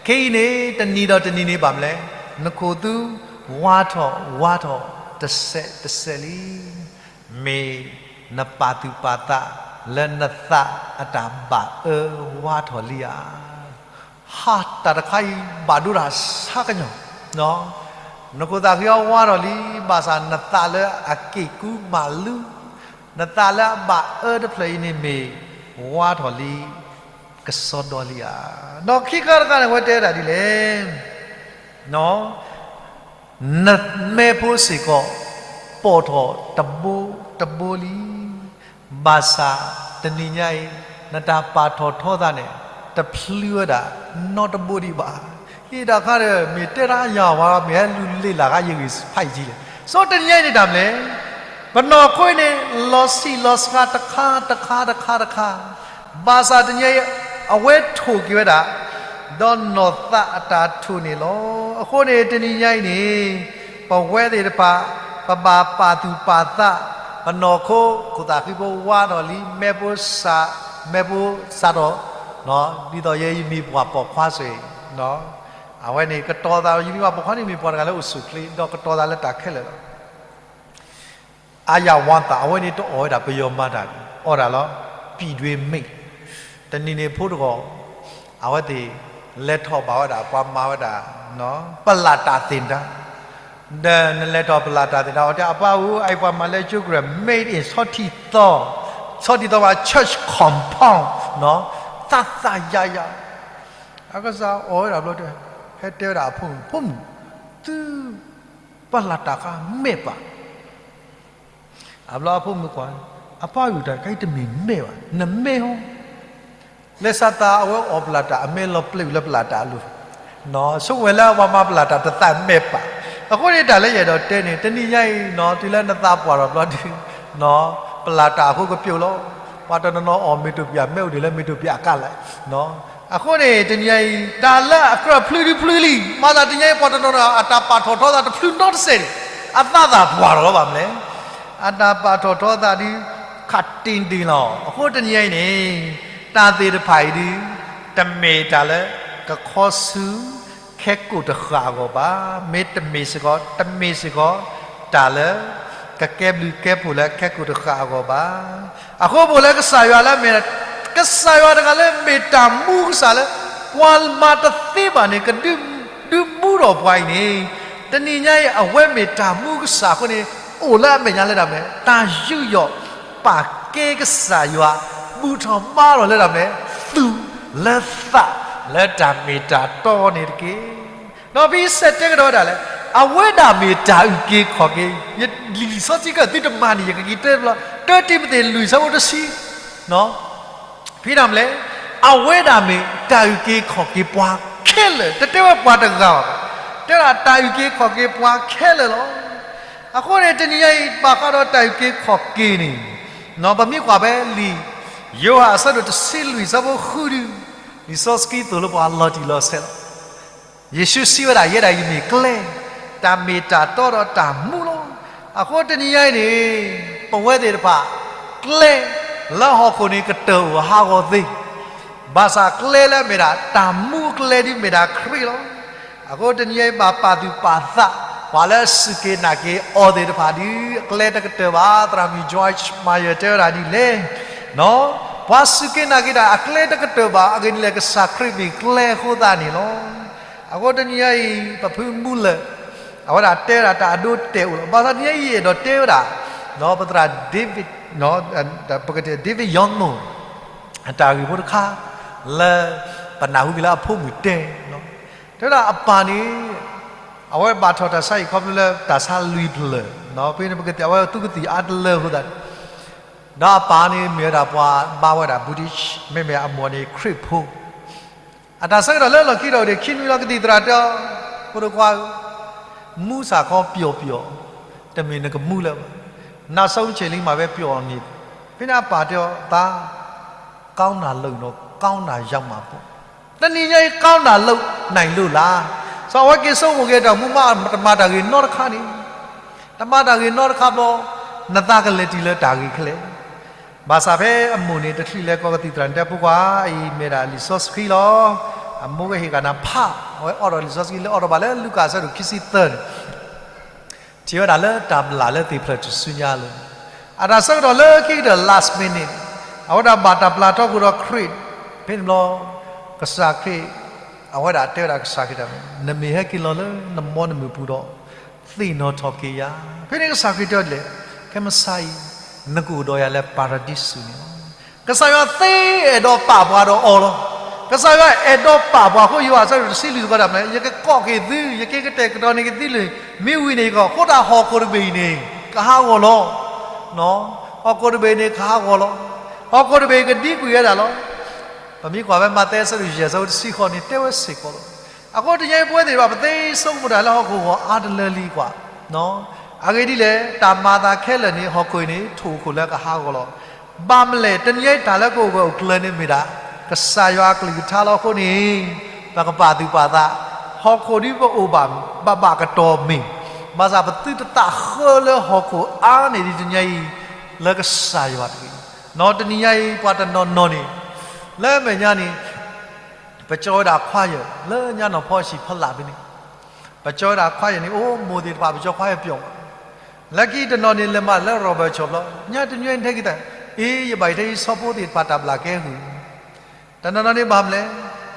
ခဲအံၤန့ၣ် တနံၤဒီးတနံၤန့ၣ်ဘၣ်မလဲၣ်, နခိၣ်သူဝါထီၣ်ဝါထီၣ်တစဲးတစဲးလံ. မ့ၢ်နပာ်သူၣ်ပာ်သးလၢနသးအတၢ်ဘၣ်အၢဝါထီၣ်လံဧါ. ဟါ, တၢ်တခါအံၤဘၣ်ဒိတၢ်ဆါကညီၤ, နခိၣ်သးဃ့အီၤဝါထီၣ်လံ, ဘၣ်ဆၣ်နသးလၢအက့ၢ်ကူမးလူ, နသးလၢအဘၣ်အၢတဖျၢၣ်အံၤန့ၣ်မ့ၢ်ဝါထီၣ်လံ, ကစီဒီလံဧါ. ဒီးခံခါတခါန့ၣ် အဝဲတဲဝဲဒၣ်ဒ်လဲၣ် နမဲဖိစ့ၢ်ကီး ပိာ်ထီၣ်တဘိတဘိလံ. ဘၣ်ဆၣ်တနံၤညါအံၤ နတၢ်ပာ်ထီၣ်ထီသးန့ၣ် တဖျုဝဲဒၣ်နီတဘိဒံးဘၣ်. ဟ့ၣ်တၢ်ခါဒီး မ့ၢ်တဲတၢ်ယၤဝဲ မ့ၢ်ဟဲလူၤလ့ၣ်လၢ်ခါယဂ့ၢ်ဖးယံာ်လံ. စီၤတနံၤညါအံၤန့ၣ်တၢ်မနုၤလဲၣ်, ပနီၢ်ခိန့ၣ် လီၤဆံးလီၤစှၤတခါတခါတခါတခါ ဘၣ်ဆၣ်တနံၤညါအံၤ အဝဲထိၣ်က့ၤဝဲဒၣ် ဒီးနီၢ်သးအတၢ်ထိၣ်န့ၣ်လီၤ. အဃိန့ၣ် တနံၤညါအံၤန့ၣ် ပဝဲသ့ၣ်တဖၣ် ပဘၣ်ပာ်သူၣ်ပာ်သး, ပနီၢ်ခိ ခိၣ်သးဃံဖိဝါထီၣ်လံ, မဲဖိစး, မဲဖိစးထီၣ်, ဒ်သိးယဲယမ့ၢ်ပှၤပိာ်ခွါစ့ၢ်, အဝဲန့ၣ်ကတီၤသး, ယမ့ၢ်ပှၤပိာ်ခွါန့ၣ် မ့ၢ်ပှၤတဂၤလၢအိၣ်ဆူၣ်ချ့ ဒီးကတီၤသးလၢတၢ်ခဲလၢာ်လီၤ. အယၣ်ဝါသး အဝဲန့ၣ်တအီၣ်ဝဲဒၣ်ပယီၤမၤတၢ်န့ၣ် အီၣ်ဒၣ်လီၤ ပြည်တွင်းမီး. တနံၤန့ၣ်ဖိတဂီၢ် အဝဲသ့ၣ်လဲၤထီၣ်ဘၣ်ဝဲဒၣ် ပှၤမၤဝဲဒၣ် ပလၢ်တၢ်သ့ၣ်တၢ်, ဒီးနလဲၤထီၣ်ပလၢ်တၢ်သ့ၣ်တၢ် အီၤတဲအပၢ်ဧၢ အအံၤပှၤမၤလၢကၠိကရၢၢ် made in ဆီထံသီ, ဆီထံသီဘၣ် church compound သးသးယၤယၤ. အကစၢ်အီၣ်ဝဲဒၣ်ဘျီတဲ, ဟဲတဲဝဲဒၣ်အဖိမုၣ်, ဖိမုၣ်, သု ပလၢ်တၢ်ခါမဲာ်ပၢ် အဘျီအဖိမုၣ်ကွၢ်, အပၢ်ယုၢ်တၢ်တခါအံၤတမ့ၢ်မဲာ်ဘၣ်, နမဲာ်ဟီ. လၢစးသးအဝဲအီၣ်ပလၢ်တၢ် အမဲာ်လီၤပျံၤလၢပလၢ်တၢ်အလိၤ, ဆိကမိၣ်ဝဲလၢပှၤမၤပလၢ်တၢ်တသးမဲာ်ပၢ်. အဃိန့ၣ်တၢ်လၢယအဲၣ်ဒိးတဲန့ၣ် တနံၤညါအံၤ တုၤလၢနသးပှၢ်ထီၣ်ဘျီဒုး ပလၢ်တၢ်အဃိကပျိာ်လီၤ. ပှၤတနီၤနီၤအီၣ်မ့ၢ်တိၢ်ပၠး မဲာ်အိၣ်ဒံးလၢမ့ၢ်တိၢ်ပၠးအကါလဲၣ်. အဃိန့ၣ် တနံၤညါအံၤ တၢ်လၢအကြၢးဖျုဒုးဖျုလံ, မၤသးတနံၤညါအံၤ ပှၤတနီၤနီၤ အတၢ်ပာ်ထီၣ်ထီသးတဖျုနီတစဲးန့ၣ် အသးသးပှၢ်ထီၣ်လီၤဘၣ်မလဲၣ်. အတၢ်ပာ်ထီၣ်ထီသးဒုး ခးတ့ၢ်တ့ၢ်လီၤ. အဃိတနံၤညါအံၤန့ၣ် တၢ်သ့ၣ်တဖၣ်အံၤဒုး တမ့ၢ်တၢ်လၢ ကခီဆူ ခဲကိာ်တဃာ်အဂီၢ်ဘၣ်. မ့တမ့ၢ်စ့ၢ်ကီး တမ့ၢ်စ့ၢ်ကီး တၢ်လၢ ကကဲဘျုးကဲဖှိၣ်လၢခဲကိာ်တဃာ်အဂီၢ်ဘၣ်. အဃိပအိၣ်လၢကစၢ်ယွၤလၢအမ့ၢ် ကစၢ်ယွၤတဂၤလၢမ့ၢ်တၢ်မူကစၢ်လၢ ပှၤမၤတသ့ဘၣ်န့ၣ် ကဒုး ဒုးမူထီၣ်ပှၤအံၤန့ၣ် တနံၤညါအံၤ အဝဲမ့ၢ်တၢ်မူကစၢ်အဃိန့ၣ် အိၣ်လၢအမဲာ်ညါလၢတၢ်မနုၤလဲၣ်, တၢ်ယူးယီၣ် ပာ်ကဲကစၢ်ယွၤ ဘူၣ်ထီၣ်ဘါထီၣ်လၢတၢ်မနုၤလဲၣ်, သူၣ်လၢသးလၢတၢ်မ့ၢ်တၢ်တီန့ၣ်တက့ၢ်. ဒီးဖဲအံၤစဲးတဲကဒီးဝဲဒၣ်လဲၣ်, အဝဲဒၣ်မ့ၢ်တၢ်အုၣ်က့ၤခီၣ်က့ၤ, ယလံာ်စီဆှံကသုတမၤန့ၣ် ယကက့ၤတဲဘျီ, တၢတံၤမသ့းလွံၢ်ဆၢဖိတဆံ ဖဲဒၣ်မနုၤလဲၣ်, အဝဲဒၣ်မ့ၢ်တၢ်အုၣ်က့ၤခီၣ်က့ၤပှၤခဲလၢာ်, တတဲဝဲပှၤတဂၤဘၣ်, တဲဒၣ်တၢ်အုၣ်က့ၤခီၣ်က့ၤပှၤခဲလၢာ်လီၤ. အဃိန့ၣ် တနံၤညါအံၤ ဘၣ်ဃးဒီးတၢ်အုၣ်က့ၤခီၣ်က့ၤန့ၣ်, ပမ့ၢ်ကွၢ်ဖဲလံာ်ယိၤဟၣ်အဆၢဒိၣ်တဆံလွံၢ်ဆၢဖိဃုဒု, လံာ်စီဆှံသိၣ်လိပှၤလီၤတံၢ်လီၤဆဲးလီၤ. ယ့ၣ်ၡူးစံးဝဲဒၣ် ယဲဒၣ်အံၤမ့ၢ်ကျဲ, တၢ်မ့ၢ်တၢ်တီဒီးတၢ်မူလီၤ. အဃိတနံၤညါအံၤန့ၣ် ပဝဲသ့ၣ်တဖၣ် ကျဲလၢဟီၣ်ခိၣ်န့ၣ်ကတၢၢ်အိၣ်ဟးဂီၤသ့, ဘၣ်ဆၣ်ကျဲလၢအမ့ၢ်ဒၣ်တၢ်မူအကျဲဒ်မ့ၢ်ဒၣ်ခရံာ်လီၤ. အဃိတနံၤညါအံၤ ဘၣ်ပာ်သူၣ်ပာ်သး ပှၤလၢအစူၢ်က့ၤနာ်က့ၤအီၤသ့ၣ်တဖၣ်ဒ်အကျဲတကတၢၢ်ဘၣ်. သရၣ်မုၣ် Joyce Meyer တဲဝဲဒၣ်ဒ်လဲၣ် ပှၤစူၢ်က့ၤနာ်က့ၤတၢ်အကျဲတကတၢၢ်ဘၣ်, အဂ့ၢ်ဒ်လဲၣ် ကစၢ်ခရံာ်မ့ၢ်ကျဲအဃိသတးန့ၣ်လီၤ. အဃိတနံၤညါအံၤ ပဖုမူလၢာ် အဝဲဒၣ်တဲဝဲဒၣ်တၢ်အဒိတဲာ်အိၣ်လီၤ. ဘၣ်ဆၣ်တနံၤညါအံၤ ယအဲၣ်ဒိးတဲဝဲဒၣ် ပသရၣ် David, ပကတဲ David Youngmo အတၢ်ဂ့ၢ်ဖိတခါ လၢပနၢ်ဟူက့ၤလၢအဖိမုၣ်တဲ တဲဝဲဒၣ်အပၢ်န့ၣ် အဝဲဘၣ်ထီၣ်တၢ်ဆါဟံၣ်ခီဖျိလၢတၢ်ဆါလွံၢ်ဖျၢၣ်, ဖဲန့ၣ်ပကတဲအဝဲသူကသံၣ်အါတလၢအဃိသတးန့ၣ်, ဒီးအပၢ်န့ၣ်မ့ၢ်ဝဲဒၣ်ပှၤဘါဝဲဒၣ် Buddhist မ့မ့ၢ်အမိၢ်န့ၣ်ခရံာ်ဖိ အတၢ်ဆၢကတီၢ်လၢလီၢ်ခံဒီး ခံနွံလီၤ ကသံၣ်သရၣ်တဲအီၤ, ဖိဒိၣ်ခွါဧၢ, မူစ့ၢ်ကီးပျီပျီ, တမ့ၢ်နကမူလၢၤဘၣ်. နောက်ဆုံးအချိန်လေးမှာပဲ ပျီန့ၣ်, ဖဲန့ၣ်အပၢ်တဲအီၤ, သား, ကောင်းတာလုပ်ရင်တော့ ကောင်းတာရောက်မှာပေါ့. တနံၤညါအံၤ ကောင်းတာလုပ်နိုင်လို့လား. စီၤအဝဲက့ၤဆိကမိၣ်က့ၤတၢ်မူမး တမၤတၢ်ဂ့ၤနီတခါန့ၣ်, တမၤတၢ်ဂ့ၤနီတခါဘျီ, နသးကလဲၤတုၤလၢတၢ်ဂ့ၤခဲလၢာ်. ဘၣ်ဆၣ်ဖဲအမိၢ်န့ၣ် တချုးလဲၤကိးကသံၣ်သရၣ်န့ၣ် တဲဖိခွါအံၤ မ့ၢ်ဒၣ်လံာ်စီဆှံလီၤ. အမိၢ်ကဟ့ၣ်ကနၤဖး, အဝဲအိးထီၣ်လံာ်စီဆှံလၢအိးထီၣ်ဘၣ်လၢလူၤကၣ်အဆၢဒိၣ်ခံဆံသၢန့ၣ် ထံၣ်ဝဲဒၣ်လၢတၢ်ဘျၣ်လၢသ့ၣ်ဖျၢၣ်ထူၣ်စုညါအလိၤ, အတၢ်ဆၢကတီၢ်လၢခံကတၢၢ် last minute န့ၣ်, အဝဲဒၣ်ဘၣ်တၢ်ပျၢ်ထီၣ်ဃုာ်ဒီးခရံာ်, ဖဲန့ၣ်ဘျီ, ကစၢ်ခရံာ်, အဝဲဒၣ်တဲဝဲဒၣ်ကစၢ်ခရံာ်တၢ်, နမ့ၢ်ဟဲက့ၤလီၤလၢနဘီနမုၢ်ပူၤဒီး, သ့ၣ်နီၣ်ထီၣ်က့ၤယၤ. ဖဲန့ၣ်ကစၢ်ခရံာ်တဲဒ်လဲၣ်, ခဲမုၢ်ဆါအံၤ, နကအိၣ်ဒီးယၤလၢပၤရဒံစူၤန့ၣ်လီၤ. ကစၢ်ယွၤသ့အဲၣ်ဒိးပာ်ပှၤဒီးအီၤလီၤ. ကစၢ်ယွၤအဲၣ်ဒိးပာ်ပှၤအဃိ ယိၤဟၣ်အဆၢဒိၣ်တဆံလွံၢ်တခီတၢ်မနုၤလဲၣ်, ယကကိးက့ၤသု, ယကကတဲာ်ကတီၤန့ၢ်က့ၤသုလၢမ့ၢ်ဝံၤန့ၣ်ကီး, အဃိတၢ်ဟီၣ်ခိၣ်တဘ့ၣ်အံၤန့ၣ် ကဟးဂီၤလီၤ. ဟီၣ်ခိၣ်တဘ့ၣ်အံၤန့ၣ် ကဟးဂီၤလီၤ. ဟီၣ်ခိၣ်တဘ့ၣ်အံၤကဒံကွံာ်ဝဲဒၣ်လီၤ. ပမ့ၢ်ကွၢ်ဖဲမးသဲအဆၢဒိၣ်ယဲၢ်အဆၢဖိတဆံဃိးန့ၣ် တဲဝဲစ့ၢ်ကီးလီၤ. အဃိတနံၤအံၤပဝဲသ့ၣ်တဖၣ် ပသ့ဆိကမိၣ်တၢ်လၢဟီၣ်ခိၣ်ဂီၤအါတလၢလံကွၢ်, အဂ့ၢ်ဒ်လဲၣ်, တၢ်မၤအသးခဲလၢာ်န့ၣ် ဟီၣ်ခိၣ်အံၤန့ၣ် ထိၣ်အခိၣ်လၢကဟးဂီၤလီၤ. ဘၣ်မလဲၣ်, တနံၤအံၤတၢ်လၢကအိၣ်ဂၢၢ်အိၣ်ကျၢၤန့ၣ်မ့ၢ်ဒၣ် ကစၢ်ယွၤအကလုၢ်ကထါလီၤ. အဃိန့ၣ် ပကပာ်သူၣ်ပာ်သး, ဟီၣ်ခိၣ်ဒ်ပအိၣ်ဘၣ် ဘၣ်ဘၣ်ကတီၢ်မ့ၢ်, ဘၣ်ဆၣ်ပသုတသးဃၢလၢဟီၣ်ခိၣ်အါန့ၢ်ဒံးတနံၤအံၤ လၢကစၢ်ယွၤတဂ့ၤ. နီၢ်တနံၤညါအံၤ ပှၤတနီၤနီၤန့ၣ်, လၢအမဲာ်ညါန့ၣ် ပကၠီဝဲဒၣ်ခွါယၢၢ် လၢညါနီၢ်ဖီဆံးဖီလာ်ဖဲန့ၣ်, ပကၠီဝဲဒၣ်ခွါယၢၢ်န့ၣ် အိၣ်မိၢ်သ့ၣ်တဖၣ် ပကၠီခွါယၢၢ်ပျီမး, လၢခံတနီၤန့ၣ် လဲၤမးလၢရီၣ်ဘၢၣ်ဆိးဘျီ, ညါတနံၤအံၤထဲက့ၤတၢ်, အ့ ယဘၣ်ယထဲအံၤဆီဖိသ့ၣ်တဖၣ်တၢ်ဘျၣ်ကဲဂုာ် တနီၤနီၤန့ၣ်ဘၣ်မလဲၣ်,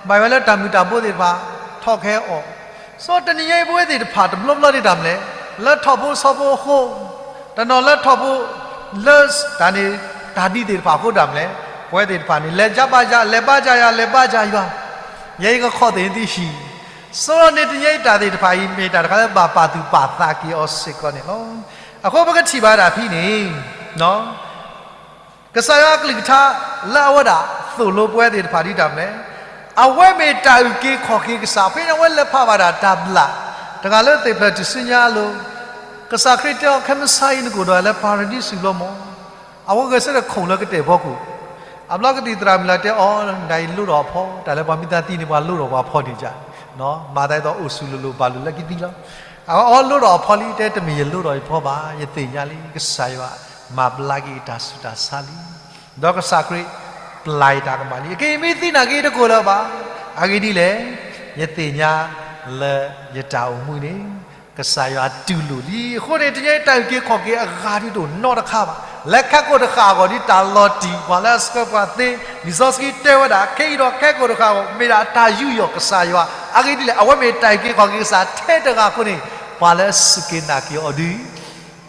ဘၣ်ဝဲလၢတၢ်မုၢ်တၢ်ဘိသ့ၣ်တဖၣ် ထီၣ်ခဲအီၤ, စီၤတနံၤညါအံၤပဝဲသ့ၣ်တဖၣ်တဘျီဘျီဒ်တၢ်မလဲၣ်, လၢထီၣ်ဖိဆီဖိအဃိ, တနီၤလၢထီၣ်ဖိ, လၢတၢ်န့ၣ်, တၢ်ဒ်သ့ၣ်တဖၣ်အဃိတၢ်မလဲၣ်, ပဝဲသ့ၣ်တဖၣ်န့ၣ် လဲၤကဘၣ်ယၤ, လဲၤဘါယၤယၤ, လဲၤဘါယၤယွၤ, ယဲအံၤကခီၣ်သ့ၣ်န့ၣ်သုဟံၣ်, စီၤန့ၣ်တနံၤညါအံၤတၢ်သ့ၣ်တဖၣ်အံၤ မ့ၢ်တၢ်တခါလၢဘၣ်ပာ်သူၣ်ပာ်သးက့ၤအီၤစ့ၢ်ကီးန့ၣ်လီၤ. အဃိပကထံၣ်ဘၣ်ဒၣ်ဖဲန့ၣ် ကစၢ်ယွၤအကလုၢ်ကထါလၢအဝဲဒၣ်သိၣ်လိပဝဲသ့ၣ်တဖၣ်ဒ်တၢ်မလဲၣ်, အဝဲမ့ၢ်တၢ်အုၣ်က့ၤခီၣ်က့ၤကစၢ်, ဖဲန့ၣ်အဝဲလဲၤဖးဘၣ်ဒၣ်တၢ်ဘျၣ်, တဂၤလၢသ့ၣ်ဖျၢၣ်ထူၣ်စုညါအလိၤ, ကစၢ်ခရံာ်တဲအီၤ ခဲမုၢ်ဆါအံၤနကအိၣ်ဒီးယၤလၢပၤရဒံစူၤလီၤမး, အဝဲဂဲၤဆၢထၢၣ်ခိၣ်လၢကတဲာ်ဖီခိၣ်, အဘျီကသံၣ်သရၣ်မုၣ်လၢတဲအီၤ နဒၣ်အံၤလိၣ်ထီၣ်အဖီ, တၢ်လၢပှၤမ့ၢ်သးသံန့ၣ် ပှၤလိၣ်ထီၣ်ပှၤဖီန့ၣ်ယါ, မၤသးဒ်သိးအိၣ်ဆူၣ်လိၤလိၤဘၣ်လိာ်လၢခံသံလီၤ. အဝဲအီၤလိၣ်ထီၣ်အဖီလံ တဲတမ့ၢ်ယလိၣ်ထီၣ်ယဖီဘၣ်, ယသ့ၣ်ညါလံ ကစၢ်ယွၤမၤဘျါက့ၤယတၢ်ဆူးတၢ်ဆါလံ, ဒီးကစၢ်ခရံာ်ပျၢ်ယတၢ်ကမၣ်လံ, အက့ၤမ့ၢ်သံနာ်က့ၤတကိၢ်လၢၤဘၣ်, အဂ့ၢ်ဒ်လဲၣ်, ယသ့ၣ်ညါလၢယတၢ်အိၣ်မူန့ၣ် ကစၢ်ယွၤတူၢ်လိာ်လံ. အဃိန့ၣ် တနံၤအံၤတၢ်အုၣ်က့ၤခီၣ်က့ၤအဂၤဒ်တအိၣ်နီတခါဘၣ်, လၢခဲကိာ်တဃၣ်အဂီၢ်ဒ်တၢ်လီၤတံၢ် ပှၤလၢအဆှၢပှၤသ့, လံာ်စီဆှံတဲဝဲဒၣ် ခဲအံၤဒီးခဲကိာ်တဃၣ်အဂီၢ် မ့ၢ်ဒၣ်တၢ်ယူးယီၣ်ကစၢ်ယွၤ, အဂ့ၢ်ဒ်လဲၣ်, အဝဲမ့ၢ်တၢ်အုၣ်က့ၤခီၣ်က့ၤကစၢ်ထဲတဂၤအဃိန့ၣ်, ပှၤလၢအစူၢ်က့ၤနာ်က့ၤအီၤဒုး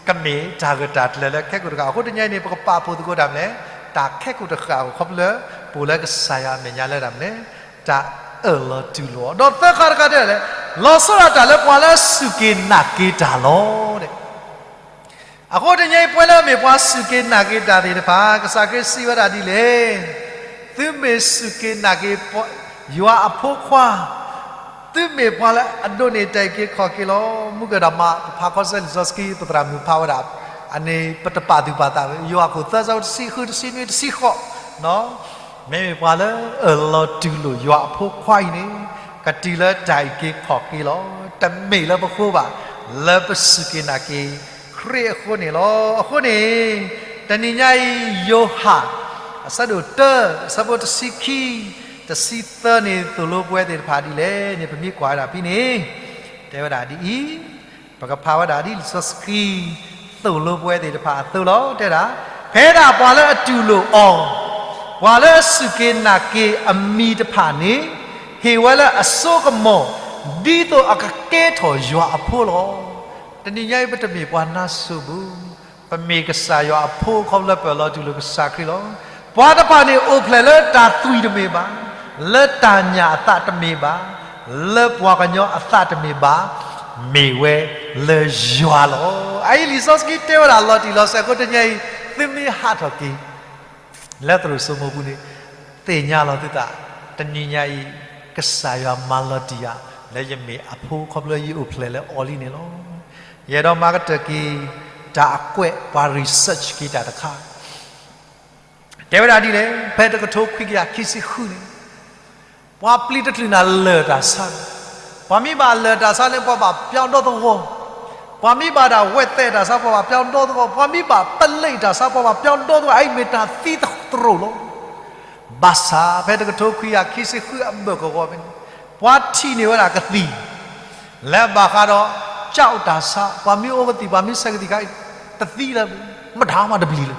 ကမ့ၢ်တၢ်ဂ့ၢ်တၢ်ကျၢၤလၢခဲကိာ်တဃၣ်. အဃိတနံၤအံၤန့ၣ် ပကပာ်ဖှိၣ်သကိးတၢ်မနုၤလဲၣ်, တၢ်ခဲကိာ်တဃၣ်အဂီၢ် ခီဖျိလၢ ပအိၣ်လၢကစၢ်ယွၤအမဲာ်ညါလၢတၢ်မနုၤလဲၣ်, တၢ်အၢၣ်လီၤတူၢ်လိာ်အီၤ, ဒီးသၢခါတခါတဲလဲၣ်, လီၤဆီဒၣ်တၢ်လၢပှၤလၢအစူၢ်က့ၤနာ်က့ၤတၢ်လီၤ. အဃိတနံၤအံၤ ပဝဲလၢအမ့ၢ်ပှၤစူၢ်က့ၤနာ်က့ၤတၢ်သ့ၣ်တဖၣ် ကစၢ်ခရံာ်စံးဝဲဒၣ်ဒ်လဲၣ်, သုမ့ၢ်စူၢ်က့ၤနာ်က့ၤ ယွၤအဖိခွါ, သုမ့ၢ်ပှၤလၢအဒိးန့ၢ်တၢ်အုၣ်က့ၤခီၣ်က့ၤလီၤ. မုၢ်ကဒီးမး ပဖးခီဆၢလံာ်စီဆှံ ပသရၣ်မုၣ်ဖးဝဲဒၣ်, အန့ၣ်ပတပာ်သူၣ်ပာ်သးဝဲ, ယိၤဟၣ်ခိၣ်သၢဆၢဖိတဆံဃု တဆံနွံ တဆံဃိး, မ့မ့ၢ်ပှၤလၢအၢၣ်လီၤတူၢ်လိာ်ယွၤအဖိခွါအံၤန့ၣ်, ကတုၤလၢတၢ်အုၣ်က့ၤခီၣ်က့ၤလီၤ. တမ့ၢ်လၢပဃိဘၣ်, လၢပစူၢ်က့ၤနာ်က့ၤ ခရံာ်အဃိန့ၣ်လီၤ. အဃိန့ၣ် တနံၤညါအံၤ ယိၤဟၣ် အဆၢဒိၣ်တၢ အဆၢဖိတဆံခံ တဆံသၢန့ၣ် သိၣ်လိပဝဲသ့ၣ်တဖၣ်ဒ်လဲၣ်န့ၣ် ပမ့ၢ်ကွၢ်ဝဲဒၣ်ဖဲန့ၣ်, တဲဝဲဒၣ်ဒ်အံၤ, ပကဖးဝဲဒၣ်ဒ်လံာ်စီဆှံ သိၣ်လိပဝဲသ့ၣ်တဖၣ်အသိးလီၤ. တဲဒၣ်, ဖဲဒၣ်ပှၤလၢအတူၢ်လိာ်အီၤ, ပှၤလၢအစူၢ်က့ၤနာ်က့ၤအမံၤတဖၣ်န့ၣ်, ဟ့ၣ်ဝဲလၢအစိကမီၤ, ဒ်သိးအကကဲထီၣ်ယွၤအဖိလီၤ. တနံၤညါအံၤ ပတမ့ၢ်ပှၤနါစိၤဘၣ်, ပမ့ၢ်ကစၢ်ယွၤအဖိ ခီဖျိလၢပအၢၣ်လီၤတူၢ်လိာ်ကစၢ်ခရံာ်လီၤ. ပှၤတဖၣ်န့ၣ် အိၣ်ဖျဲၣ်လၢတၢ်သွံၣ်တမ့ၢ်ဘၣ်, လၢတၢ်ညၣ်အသးတမ့ၢ်ဘၣ်, လၢပှၤကညီအသးတမ့ၢ်ဘၣ်, မ့ၢ်ဝဲလၢယွၤလီၤ. အအံၤလံာ်စီဆှံတဲဝဲဒၣ်လီၤတံၢ်လီၤဆဲးအဃိတနံၤအံၤ သုမ့ၢ်ဟးထီၣ်က့ၤ လၢသရိာ်စိမိၤပူၤန့ၣ်, သ့ၣ်ညါလီၤသုသး, တနံၤညါအံၤ ကစၢ်ယွၤမၤလီၤတံၢ်ယၤ လၢယမ့ၢ်အဖိ ခီဖျိယအိၣ်ဖျဲၣ်လၢအီၤလံန့ၣ်လီၤ. ယအဲၣ်ဒိးမၤကတၢၢ်က့ၤ တၢ်အကွဲးပှၤ research က့ၤတၢ်တခါ, တဲဝဲဒၣ်ဒ်လဲၣ်, ဖဲတကထိခွံကယၤခံဆံဃုန့ၣ် ပှၤပျံၤတချုးနၤလၢာ်တၢ်ဆါ, ပှၤမ့ၢ်ဘၣ်လၢာ်တၢ်ဆါန့ၣ် ပှၤဘၣ်ပျီဒီသဝီ, ပှၤမ့ၢ်ဘၣ်ဒၣ်ဝဲသဲးတၢ်ဆါ ပှၤဘၣ်ပျီဒီသဝီ, ပှၤမ့ၢ်ဘၣ်ပလ့းတၢ်ဆါ ပှၤဘၣ်ပျီဒီသဝီ, အအံၤမ့ၢ်တၢ်သံသရိာ်လီၤ. ဘၣ်ဆၣ်ဖဲတကထိခွံကယၤခံဆံဃုအဘၢၣ်ကဝီၤဖဲန့ၣ် ပှၤထံၣ်န့ၢ်ဝဲဒၣ်ကသံၣ် လၢဘၣ်ဃးဒီး ကၠီၣ်တၢ်ဆါ, ပှၤမ့ၢ်အိၣ်ကသံၣ် ပှၤမ့ၢ်ဆဲးကသံၣ်ခါအံၤ တသံလၢၤ, မတၤမးတပျံၤလၢၤ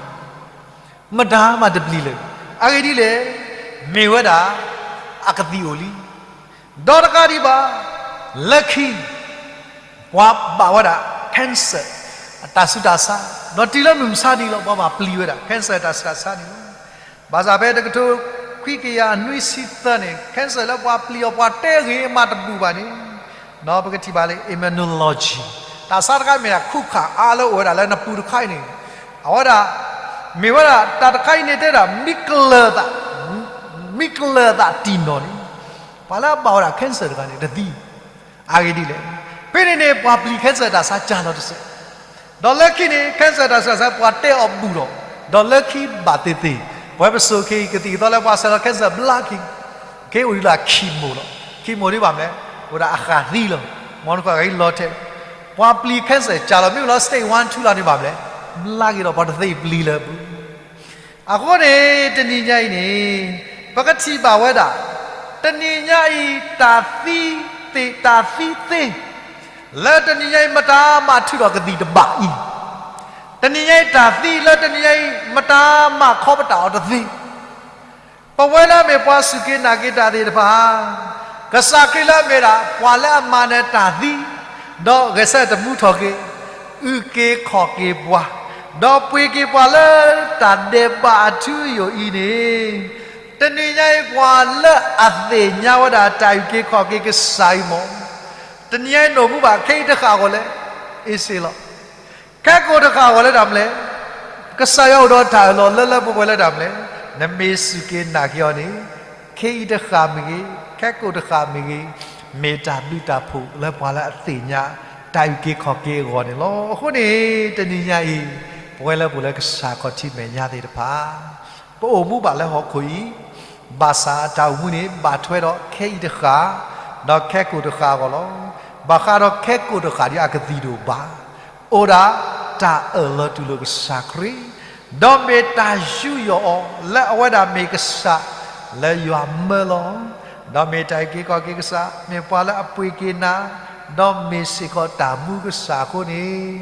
မတၤမးတပျံၤလၢၤ. အဂ့ၢ်ဒ်လဲၣ်, မ့ၢ်ဝဲဒၣ် အကသံၣ်အိၣ်လံ. ဒီးတကးဒံးဘၣ် လၢခံ ပှၤဘၣ်ဝဲဒၣ် cancer အတၢ်ဆူးတၢ်ဆါ, ဒီးတုၤလၢမုၢ်မဆါတနံၤလီၤ ပှၤဘၣ်ပျံၤဝဲဒၣ် cancer အတၢ်ဆူးတၢ်ဆါန့ၣ်လီၤ. ဘၣ်ဆၣ်ဖဲတကထိခွံကယၤနွံဆံသၢန့ၣ် cancer လၢပှၤပျံၤအီၤ ပှၤတဲဂ့ၤမးတဘူၣ်ဘၣ်န့ၣ်, ဒီးပကထံၣ်ဘၣ်လၢ immunology တၢ်ဆါတခါမ့ၢ်ဒၣ်ခူၣ်ခၣ်အါလၢအိၣ်ဝဲဒၣ်လၢနပူၤတခါအံၤန့ၣ်, အဝဲဒၣ် မ့ၢ်ဝဲဒၣ်တၢ်တခါအံၤန့ၣ်တဲဒၣ် မ့ၢ်ကလၢၤသး, မ့ၢ်ကလၢၤသးတံၢ်နီၢ်န့ၣ်, ပှၤလၢအဘၣ်ဝဲဒၣ် cancer တဂၤန့ၣ် တသံ အဂ့ၢ်ဒ်လဲၣ်. ဖဲန့ၣ်န့ၣ် ပှၤပျံၤ cancer တၢ်ဆါကၢ်လီၤတစဲး, ဒီးလၢခံန့ၣ် cancer တၢ်ဆါ ပှၤတဲအီၤဘူၣ်ဒီး, ဒီးလၢခံဘၣ်သ့ၣ်သ့ၣ်, ပဝဲပစိၤခဲအံၤ ကသံၣ်ကသီလၢပှၤဆဲးလီၤ cancer ဘျါက့ၤ, ခဲအံၤအိၣ်ဒံးလၢ chemo လီၤ. chemo ဒ်ဘၣ်မလဲၣ်, အိၣ်ဒၣ်အဃၣ်သံလီၤ. မ်နကွၢ်ဂၤအံၤလီၤထဲ, ပှၤပျံၤ cancer ကၢ်လီၤ မ့ၢ်အိၣ်လၢ stage one two လီၤန့ၣ်ဘၣ်မလဲၣ်, ဘျါက့ၤဒီးပှၤတသ့ၣ်ပျံၤလၢၤပူၤ အဃိန့ၣ် တနံၤညါအံၤန့ၣ် ပကထံၣ်ဘၣ်ဝဲဒၣ် တနံၤညါအံၤ တၢ်သံသ့ၣ် တၢ်သံသ့ လၢတနံၤညါအံၤ မတၤမၤထုးထီၣ်ကသံၣ်တဘၣ်အံၤ, တနံၤညါအံၤ တၢ်သံလၢတနံၤညါအံၤ မတၤမၤခီပတာ်အီၤတသ့ ပဝဲလၢအမ့ၢ်ပှၤစူၢ်က့ၤနာ်က့ၤတၢ်သ့ၣ်တဖၣ်, ကစၢ်ခရံာ်လၢအမ့ၢ်ဒၣ် ပှၤလၢအမၤနၢၤတၢ်သံ, ဒီးဂဲၤဆၢထၢၣ်တမူထီၣ်က့ၤ, အုၣ်က့ၤခီၣ်က့ၤပှၤ, ဒီးပှ့ၤက့ၤပှၤလၢတၢ်ဒဲးဘးအထူအယိာ်အံၤန့ၣ်, တနံၤညါအံၤ ပှၤလၢအသ့ၣ်ညါဝဲဒၣ်တၢ်အုၣ်က့ၤခီၣ်က့ၤကစၢ်အံၤမ့ၢ်, တနံၤညါအံၤ နအိၣ်မူဘၣ်ခဲအံၤတဃၣ်အဂီၢ်လဲၣ်, အ့စ့လီၤ. ခဲကိာ်တဃၣ်အဂီၢ်လၢတၢ်မနုၤလဲၣ်, ကစၢ်ယွၤအိၣ်ဒီးတၢ်အၢၣ်လီၤလၢလၢပှဲၤပှဲၤလၢတၢ်မနုၤလဲၣ်, နမ့ၢ်စူၢ်က့ၤနာ်က့ၤအီၤန့ၣ်, ခဲအံၤတဃၣ်မ့ၢ်ဂ့ၤ, ခဲကိာ်တဃၣ်မ့ၢ်ဂ့ၤ, မ့ၢ်တၢ်ဘျုးတၢ်ဖှိၣ်လၢပှၤလၢအသ့ၣ်ညါ တၢ်အုၣ်က့ၤခီၣ်က့ၤအဂီၢ်န့ၣ်လီၤ. အဃိန့ၣ် တနံၤညါအံၤ ပဝဲလၢပအိၣ်လၢကစၢ်ခီၣ်ထံးမဲာ်ညါသ့ၣ်တဖၣ် ပအိၣ်မူဘၣ်လၢဟီၣ်ခိၣ်အံၤ, ဘၣ်ဆၣ်တၢ်အိၣ်မူန့ၣ် ဘၣ်ထွဲဒီးခဲအံၤတဃၣ်, ဒီးခဲကိာ်တဃၣ်အဂီၢ်လီၤ. ဘၣ်ဃးဒီးခဲကိာ်တဃၣ်ဒ်အကသံၣ်ဒိၣ်ဘၣ်, အိၣ်ဒၣ်တၢ်အၢၣ်လီၤတူၢ်လိာ်ကစၢ်ခရံာ်, ဒီးမ့ၢ်တၢ်ယူးယီၣ်အီၤလၢအဝဲဒၣ်မ့ၢ်ကစၢ်လၢယွၤမၢလီၤ, ဒီးမ့ၢ်တၢ်အုၣ်က့ၤခီၣ်က့ၤကစၢ်, မ့ၢ်ပှၤလၢအပှ့ၤက့ၤနၤ, ဒီးမ့ၢ်စ့ၢ်ကီးတၢ်မူကစၢ်အဃိန့ၣ်,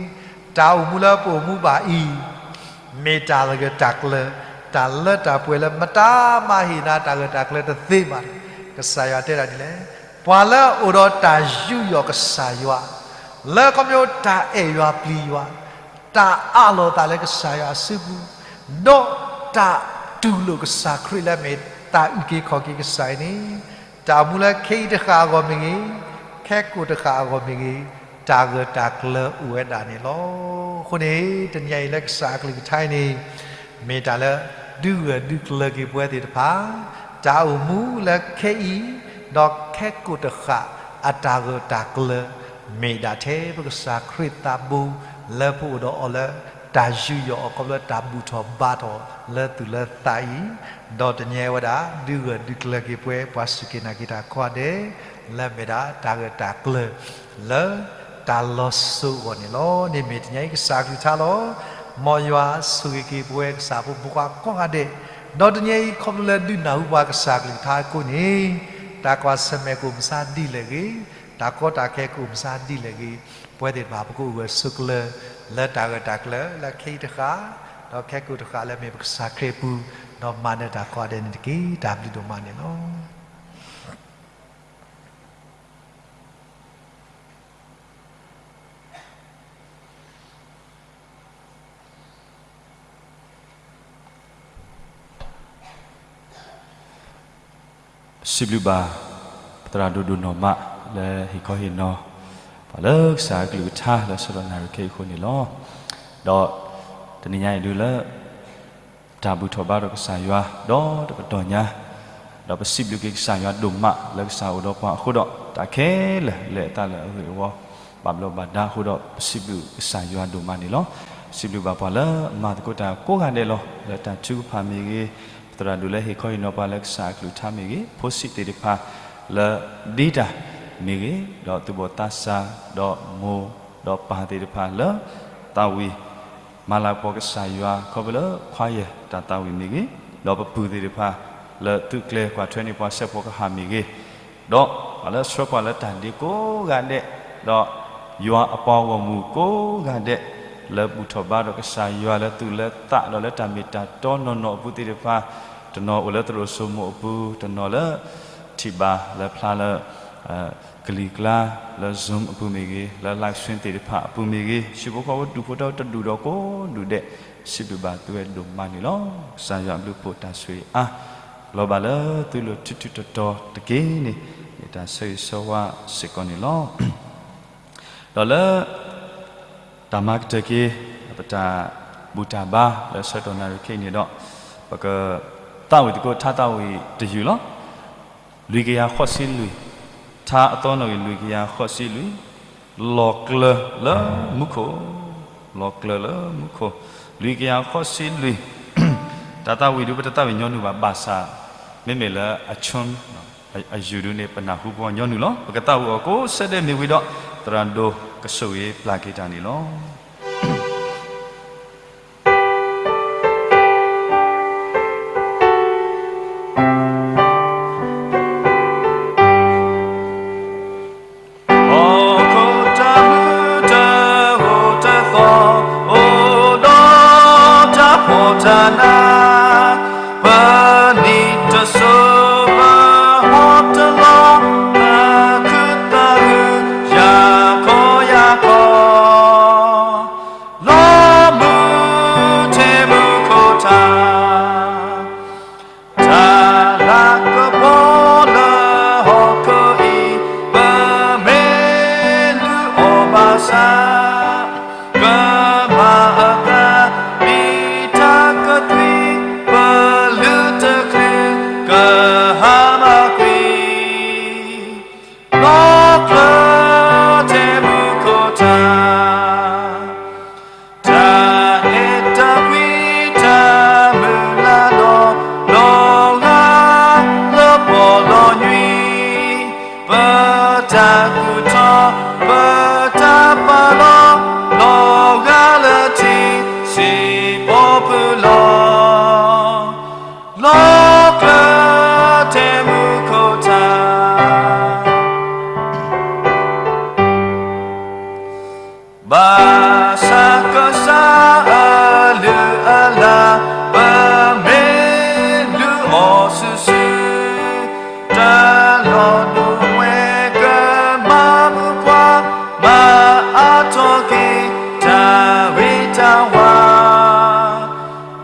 တၢ်အိၣ်မူလၢပအိၣ်မူဘၣ်အံၤ မ့ၢ်တၢ်ဂၢၢ်တၢ်ကျၢၤ, တၢ်လၢတၢ်ပှဲၤလၢမတၤမၤဟ့ၣ်နၤတၢ်ဂၢၢ်တၢ်ကျၢၤတသ့ဘၣ်. ကစၢ်ယွၤတဲဒၣ်ဒ်လဲၣ်, ပှၤလၢအအိၣ်ဒီးတၢ်ယူးယီၣ်ကစၢ်ယွၤ, လၢခီဖျိတၢ်အဲၣ်ယွၤပျံၤယွၤ, တၢ်အးလီၤသးလၢကစၢ်ယွၤအစုပူၤ, ဒီးတၢ်တူၢ်လိာ်ကစၢ်ခရံာ်လၢအမ့ၢ်တၢ်အုၣ်က့ၤခီၣ်က့ၤကစၢ်အံၤန့ၣ်, တၢ်အိၣ်မူလၢခဲအံၤတဃၣ်အဂီၢ်မ့ၢ်ဂ့ၤ, ခဲကိာ်တဃၣ်အဂီၢ်မ့ၢ်ဂ့ၤ, တၢ်ဂၢၢ်တၢ်ကျၢၤအိၣ်ဝဲဒၣ်န့ၣ်လီၤ. အဃိန့ၣ် တနံၤညါအံၤလၢကစၢ်အကလုၢ်ကထါအံၤန့ၣ်, မ့ၢ်တၢ်လၢဒုးဂၢၢ်ဒုးကျၢၤက့ၤပဝဲသ့ၣ်တဖၣ်, တၢ်အိၣ်မူလၢခဲအံၤ, ဒီးခဲကိာ်တဃၣ်အတၢ်ဂၢၢ်တၢ်ကျၢၤ, မ့ၢ်ဒၣ်ထဲပကစၢ်ခရံာ်သးဘိ, လၢပအိၣ်ဒီးအီၤလၢ တၢ်ယူးယီၣ်အီၤခီဖျိတၢ်ဘူၣ်ထီၣ်ဘါထီၣ်လၢသူၣ်လၢသးအံၤ, ဒီးတနံၤညါအံၤဝဲဒၣ် ဒုးဂၢၢ်ဒုးကျၢၤက့ၤပဝဲ ပှၤစူၢ်က့ၤနာ်က့ၤတၢ်ကိးဂၤဒဲး, လၢမ့ၢ်ဒၣ်တၢ်ဂၢၢ်တၢ်ကျၢၤ လၢတၢ်လီၤစိၤအဂီၢ်န့ၣ်လီၤ. န့ၣ်မ့ၢ်တနံၤညါအံၤကစၢ်အကလုၢ်ကထါလီၤ. မ်ယွၤဆိၣ်ဂ့ၤက့ၤပဝဲကစၢ်ဖိမုၣ်ဖိခွါကိးဂၤဒဲး, ဒီးတနံၤညါအံၤခီဖျိလၢဒုးနၢ်ဟူပှၤကစၢ်အကလုၢ်ကထါအဃိန့ၣ်, တၢ်ကွၢ်ဆၢၣ်မဲာ်ကအိၣ်မုၢ်ဆါဒ်လဲၣ်ဂ့ၤ, တၢ်ကီတၢ်ခဲကအိၣ်မုၢ်ဆါဒ်လဲၣ်ဂ့ၤ, ပဝဲသ့ၣ်တဖၣ်ပကအိၣ်ဂၢၢ်ဆိးကျၢၤ လၢတၢ်ဂၢၢ်တၢ်ကျၢၤ လၢခဲအံၤတဃၣ်, ဒီးခဲကိာ်တဃၣ်လၢမ့ၢ်ပကစၢ်ခရံာ်အပူၤ, ဒီးမၤနၢၤတၢ်ကိးဂၤဒဲးန့ၣ်တက့ၢ်. တၢ်ဘျုးဒိၣ်မးန့ၣ်လီၤ. ပစံးဘျုးဘၣ် ပသရၣ်ဒိၣ်ဒိၣ်နီၢ်မး လၢဟ့ၣ်ခီဟ့ၣ်နီၤ ပှၤလၢကစၢ်အကလုၢ်ကထါလၢဆၢကတီၢ်နၣ်ရံၣ်ခဲအံၤအဃိန့ၣ်လီၤ. ဒီးတနံၤညါအံၤဒုးလၢ တၢ်ဘူၣ်ထီၣ်ဘါထီၣ်ကစၢ်ယွၤ ဒီးတကတီၢ်ညါ, ဒီးပစံးဘျုးက့ၤကစၢ်ယွၤဒိၣ်မးလၢကစၢ်အိၣ်ဒီးပှၤအဃိဒီး တၢ်ခဲလၢာ်လၢအသးလၢအဂ့ၢ်အဝီ ဘၣ်ဘျီးဘၣ်ဒါအဃိဒီး ပစံးဘျုးကစၢ်ယွၤဒိၣ်မးန့ၣ်လီၤ. စံးဘျုးဘၣ်ပှၤလၢအမၤသကိးတၢ်ကိးဂၤဒဲးလီၤ. လၢတၢ်ထုကဖၣ်မ့ၢ်ဂ့ၤ, သရၣ်ဒိၣ်လၢဟ့ၣ်ခီဟ့ၣ်နီၤပှၤလၢကစၢ်အကလုၢ်ကထါမ့ၢ်ဂ့ၤ, ဖိဆံးသ့ၣ်တဖၣ်လၢဒ့တၢ်မ့ၢ်ဂ့ၤ, ဒီးသူၣ်ဘီၣ်သးစၢ်, ဒီးမိၢ်ဒီးပၢ်သ့ၣ်တဖၣ်လၢသးဝံၣ် မၤလၤကပီၤကစၢ်ယွၤ ခီဖျိလၢ choir တၢ်သးဝံၣ်မ့ၢ်ဂ့ၤ, ဒီးပပုၢ်သ့ၣ်တဖၣ်လၢသုးကျဲၤကွၢ်ထွဲန့ၢ်ပှၤစဲးဖီကဟၣ်မ့ၢ်ဂ့ၤ, ဒီးပှၤလၢဆှၢပှၤလၢတၢ်ဒ့ကိးဂၤဒဲး, ဒီးယွၤအပှၤဂီၢ်မုၢ်ကိးဂၤဒဲး, လၢဘူၣ်ထီၣ်ဘါဒီးကစၢ်ယွၤလၢသူၣ်လၢသးဒီးလၢတၢ်မ့ၢ်တၢ်တီနီၢ်နီၢ်အပူၤသ့ၣ်တဖၣ်, တနီၤအိၣ်လၢသရိာ်စိမိၤအပူၤ, တနီၤလၢ ထံၣ်ဘၣ်လၢဖျါလၢ ကလံၤကျါ, လၢ Zoom အပူၤမ့ၢ်ဂ့ၤ, လၢ live stream သ့ၣ်တဖၣ်အပူၤမ့ၢ်ဂ့ၤ, ဟံၣ်ဖိဃီဖိဒူၣ်ဖိထၢဖိတဒူၣ်ဒီးကိးဒူၣ်ဒဲး, စံးဘျုးဘၣ်သုဝဲဒိၣ်မးန့ၣ်လီၤ. ကစၢ်ယွၤအဘျုးအဖှိၣ်တၢ်ဆိၣ်ဂ့ၤအါ လီၤဘၣ်လၢသုလိၤထူထူတီတီတက့ၢ်န့ၣ်, မ့ၢ်တၢ်ဆၢဂ့ၤဆၢဝါစ့ၢ်ကီးန့ၣ်လီၤ. ဒီးလၢ တၢ်မၤကတၢၢ်က့ၤ ပတၢ်ဘူၣ်တၢ်ဘါလၢဆၢကတီၢ်နၣ်ရံၣ်ခဲအံၤန့ၣ်ဒီး, ပကသးဝံၣ်သကိးထါသးဝံၣ်တယုၢ်လီၤ. လွံၢ်ကယၤဃိးဆံလွံၢ်, ထါအသီနီၣ်ဂံၢ်လွံၢ်ကယၤဃိးဆံလွံၢ်, လီၤကျၢၤလၢမူခိၣ်, လီၤကျၢၤလၢမူခိၣ်, လွံၢ်ကယၤဃိးဆံလွံၢ်, တၢ်သးဝံၣ်ဒုးပတသးဝံၣ်ညီနုၢ်ဘၣ် ဘၣ်ဆၣ် မ့မ့ၢ်လၢအဆၢ အယုၢ်ဒုးန့ၣ် ပနၢ်ဟူပှၤညီနုၢ်လီၤ. ပကသးဝံၣ်အီၤကိးဆၢဒဲးမ့ၢ်ဝံၤဒီး, သရၣ်ဒိၣ်ကဆိၣ်ဂ့ၤပျၢ်က့ၤတၢ်န့ၣ်လီၤ. ဟီၣ်ခိၣ်တၢ်မုၢ်တၢ်ဂီၤတၢ်သီၣ်, အိၣ်ဒီးတၢ်ဖှီၣ်တၢ်နး, ပနံၣ်တစိၤပဟီၣ်တလီၤ, ပခုၣ်သးဟု, ယၤခီယၤခီ, လီၤမုၢ်ထဲမုၢ်ခိၣ်ထး တၢ်လၤကပီၤလၢဟီၣ်ခိၣ်အံၤ, ပမ့ၢ်လုၢ်အီၣ်ဘၣ်ဆၣ်, ကမၤအသးဒ်တၢ်ကသွံ, ပလုၢ်တချုးကဟါမၢ်ကွံာ်, လီၤကျၢၤထဲမုၢ်ခိၣ်ထး တၢ်အဲၣ်တၢ်ကွံတၢ်မုၢ်လၢ်လီၤ, လီၤဂာ်လၢပီၣ်လီၤညွံး, ပတၢ်ကူၣ်ထီၣ်, ပတၢ်ပာ်လီၤ, လီၤဂာ်လၢထံစံးဘီဖုလီၤ, လီၤကျၢၤထဲမုၢ်ခိၣ်ထး ဘၣ်ဆၣ်ကစၢ်အလုၢ်အလၢ်, ပမ့ၢ်လုၢ်အီၣ်စုာ်စုာ်, တၢ်လီၤဒိၣ်ဝဲကမၤမုာ်ပှၤ, မၤအါထီၣ်က့ၤတၢ်ဂ့ၤတၢ်ဝါ,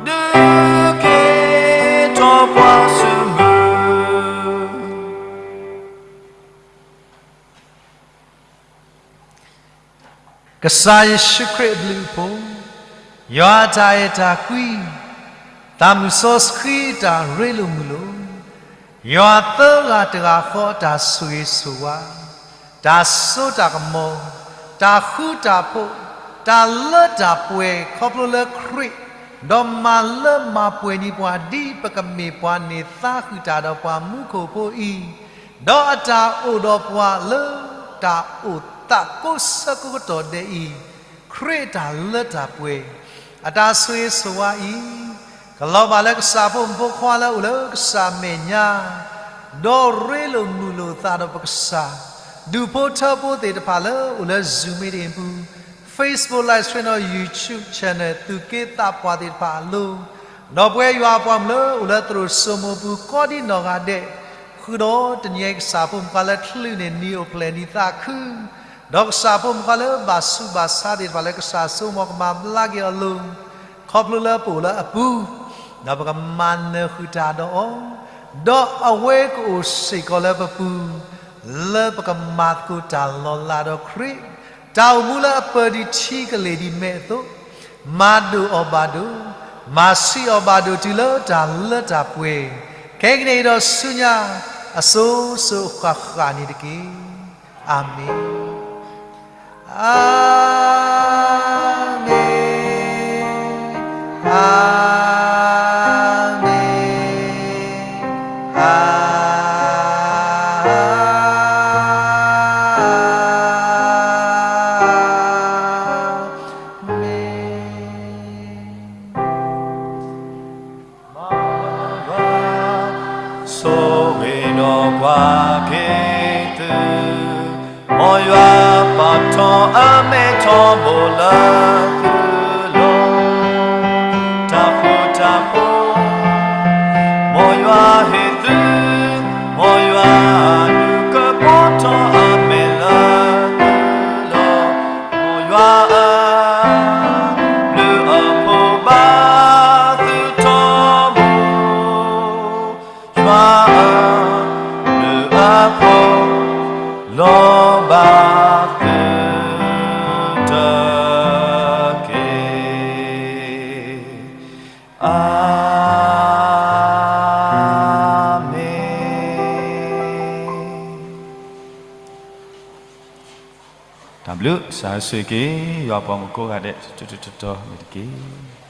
ဒုးက့ၤထီၣ်ပှၤစုမုၢ် ကစၢ်ယ့ၣ်ၡူးခရံာ်အဘျုးအဖှိၣ်, ယွၤအတၢ်အဲၣ်တၢ်ကွံ, သးမုၢ်စီဆှံအတၢ်ရ့လိာ်မုာ်လိာ်, ယွၤသၢဂၤတဂၤဃီအတၢ်ဆိၣ်ဂ့ၤဆိၣ်ဝါ, တၢ်စိတၢ်ကမီၤ, တၢ်ဃူတၢ်ဖိး, တၢ်လၢတၢ်ပှဲၤ ခီဖျိလၢခရံာ်, ဒီးမၤလၢမၤပှဲၤန့ၢ်ပှၤ ဒ်ပကမ့ၢ်ပှၤန့ၢ်သါဃုာ်တၢ်ဒီးပှၤမူခိၣ်ဖိအံၤ, ဒီးအတၢ်အိၣ်ဒီးပှၤလၢတၢ်အိၣ်သးကိးဆၢကိးကတီၢ်ဒဲးအံၤ, ခရံာ်အတၢ်လၢတၢ်ပှဲၤ, အတၢ်ဆိၣ်ဂ့ၤဆိၣ်ဝါအံၤ, ကလီၤဘၣ်လၢကစၢ်ဖိမုၣ်ဖိခွါလၢအိၣ်လၢကစၢ်မဲာ်ညါ, ဒီးရ့လိာ်မုာ်လိာ်သးဒီးပကစၢ်, ဒူၣ်ဖိထၢဖိသ့ၣ်တဖၣ်လၢအိၣ်လၢ Zoom meeting အပူၤ, Facebook live stream ဒီး YouTube channel သူၣ်က့သးပှၢ်သ့ၣ်တဖၣ်အလိၤ, ဒီးပဝဲယွၤအပှၤမုၣ်လၢအိၣ်လၢသရိာ်စိမိၤပူၤကိးဒံနီၢ်ဂၤဒဲး, ဃုာ်ဒီးတနံၤအံၤကစၢ်ဖိမုၣ်ခွါလၢချုးန့ၢ်နံၤအိၣ်ဖျဲၣ်နံၤသးခု, ဒီးကစၢ်ဖိမုၣ်ခွါလၢဘၣ်ဆူးဘၣ်ဆါသ့ၣ်တဖၣ်လၢကစၢ်စိကမီၤကမၤဘျါက့ၤအီၤအလိၤ, ခီဖျိလၢပအိၣ်လၢအပူၤ, ဒီးပကမၤနၢၤဃုာ်တၢ်ဒီးအီၤ, ဒီးအဝဲကအိၣ်စ့ၢ်ကီးလၢပပူၤ, လၢပကမၤသကိးတၢ်လီၤလးဒီးခရံာ်, တၢ်အိၣ်မူလၢအပၢၢ်ဒံးထံကလ့ၢ်ဒံးမဲာ်အသိး, မၤဒိၣ်အီၤဘၣ်ဒိ, မၤဆံးအီၤဘၣ်ဒိတုၤလၢတၢ်လၢတၢ်ပှဲၤ, ခဲကနံၣ်အံၤဒီးဆူညါ, အစိၤစိၤအဃၣ်ဃၣ်န့ၣ်တက့ၢ်. အၤမ့ၣ်, အၤမ့ၣ်, အၤမ့ၣ်. ကွၢ်က့ၤသု, မ်ယွၤပာ်ထီၣ်အမဲထီဘိလၢသုလီၢ်, တၢ်ဃူတၢ်ဖိး, မ်ယွၤဟ့ၣ်သု, မ်ယွၤဒုးကပီၤထီၣ်အမဲာ်လၢသုလီၢ်, မ်ယွၤအဘျုးအဖှိၣ်ဘၣ်သုထီဘိ ယွၤဧၢ, လၢအခိၣ်လီၤဘၣ်သုတက့ၢ်. အၤမ့ၣ်. တၢ်ဘျုးစၢ်ဆိၣ်ဂ့ၤက့ၤ ယွၤပှၤမုၣ်ကိးဂၤဒဲး တတီတတီမ့ၢ်တက့ၢ်.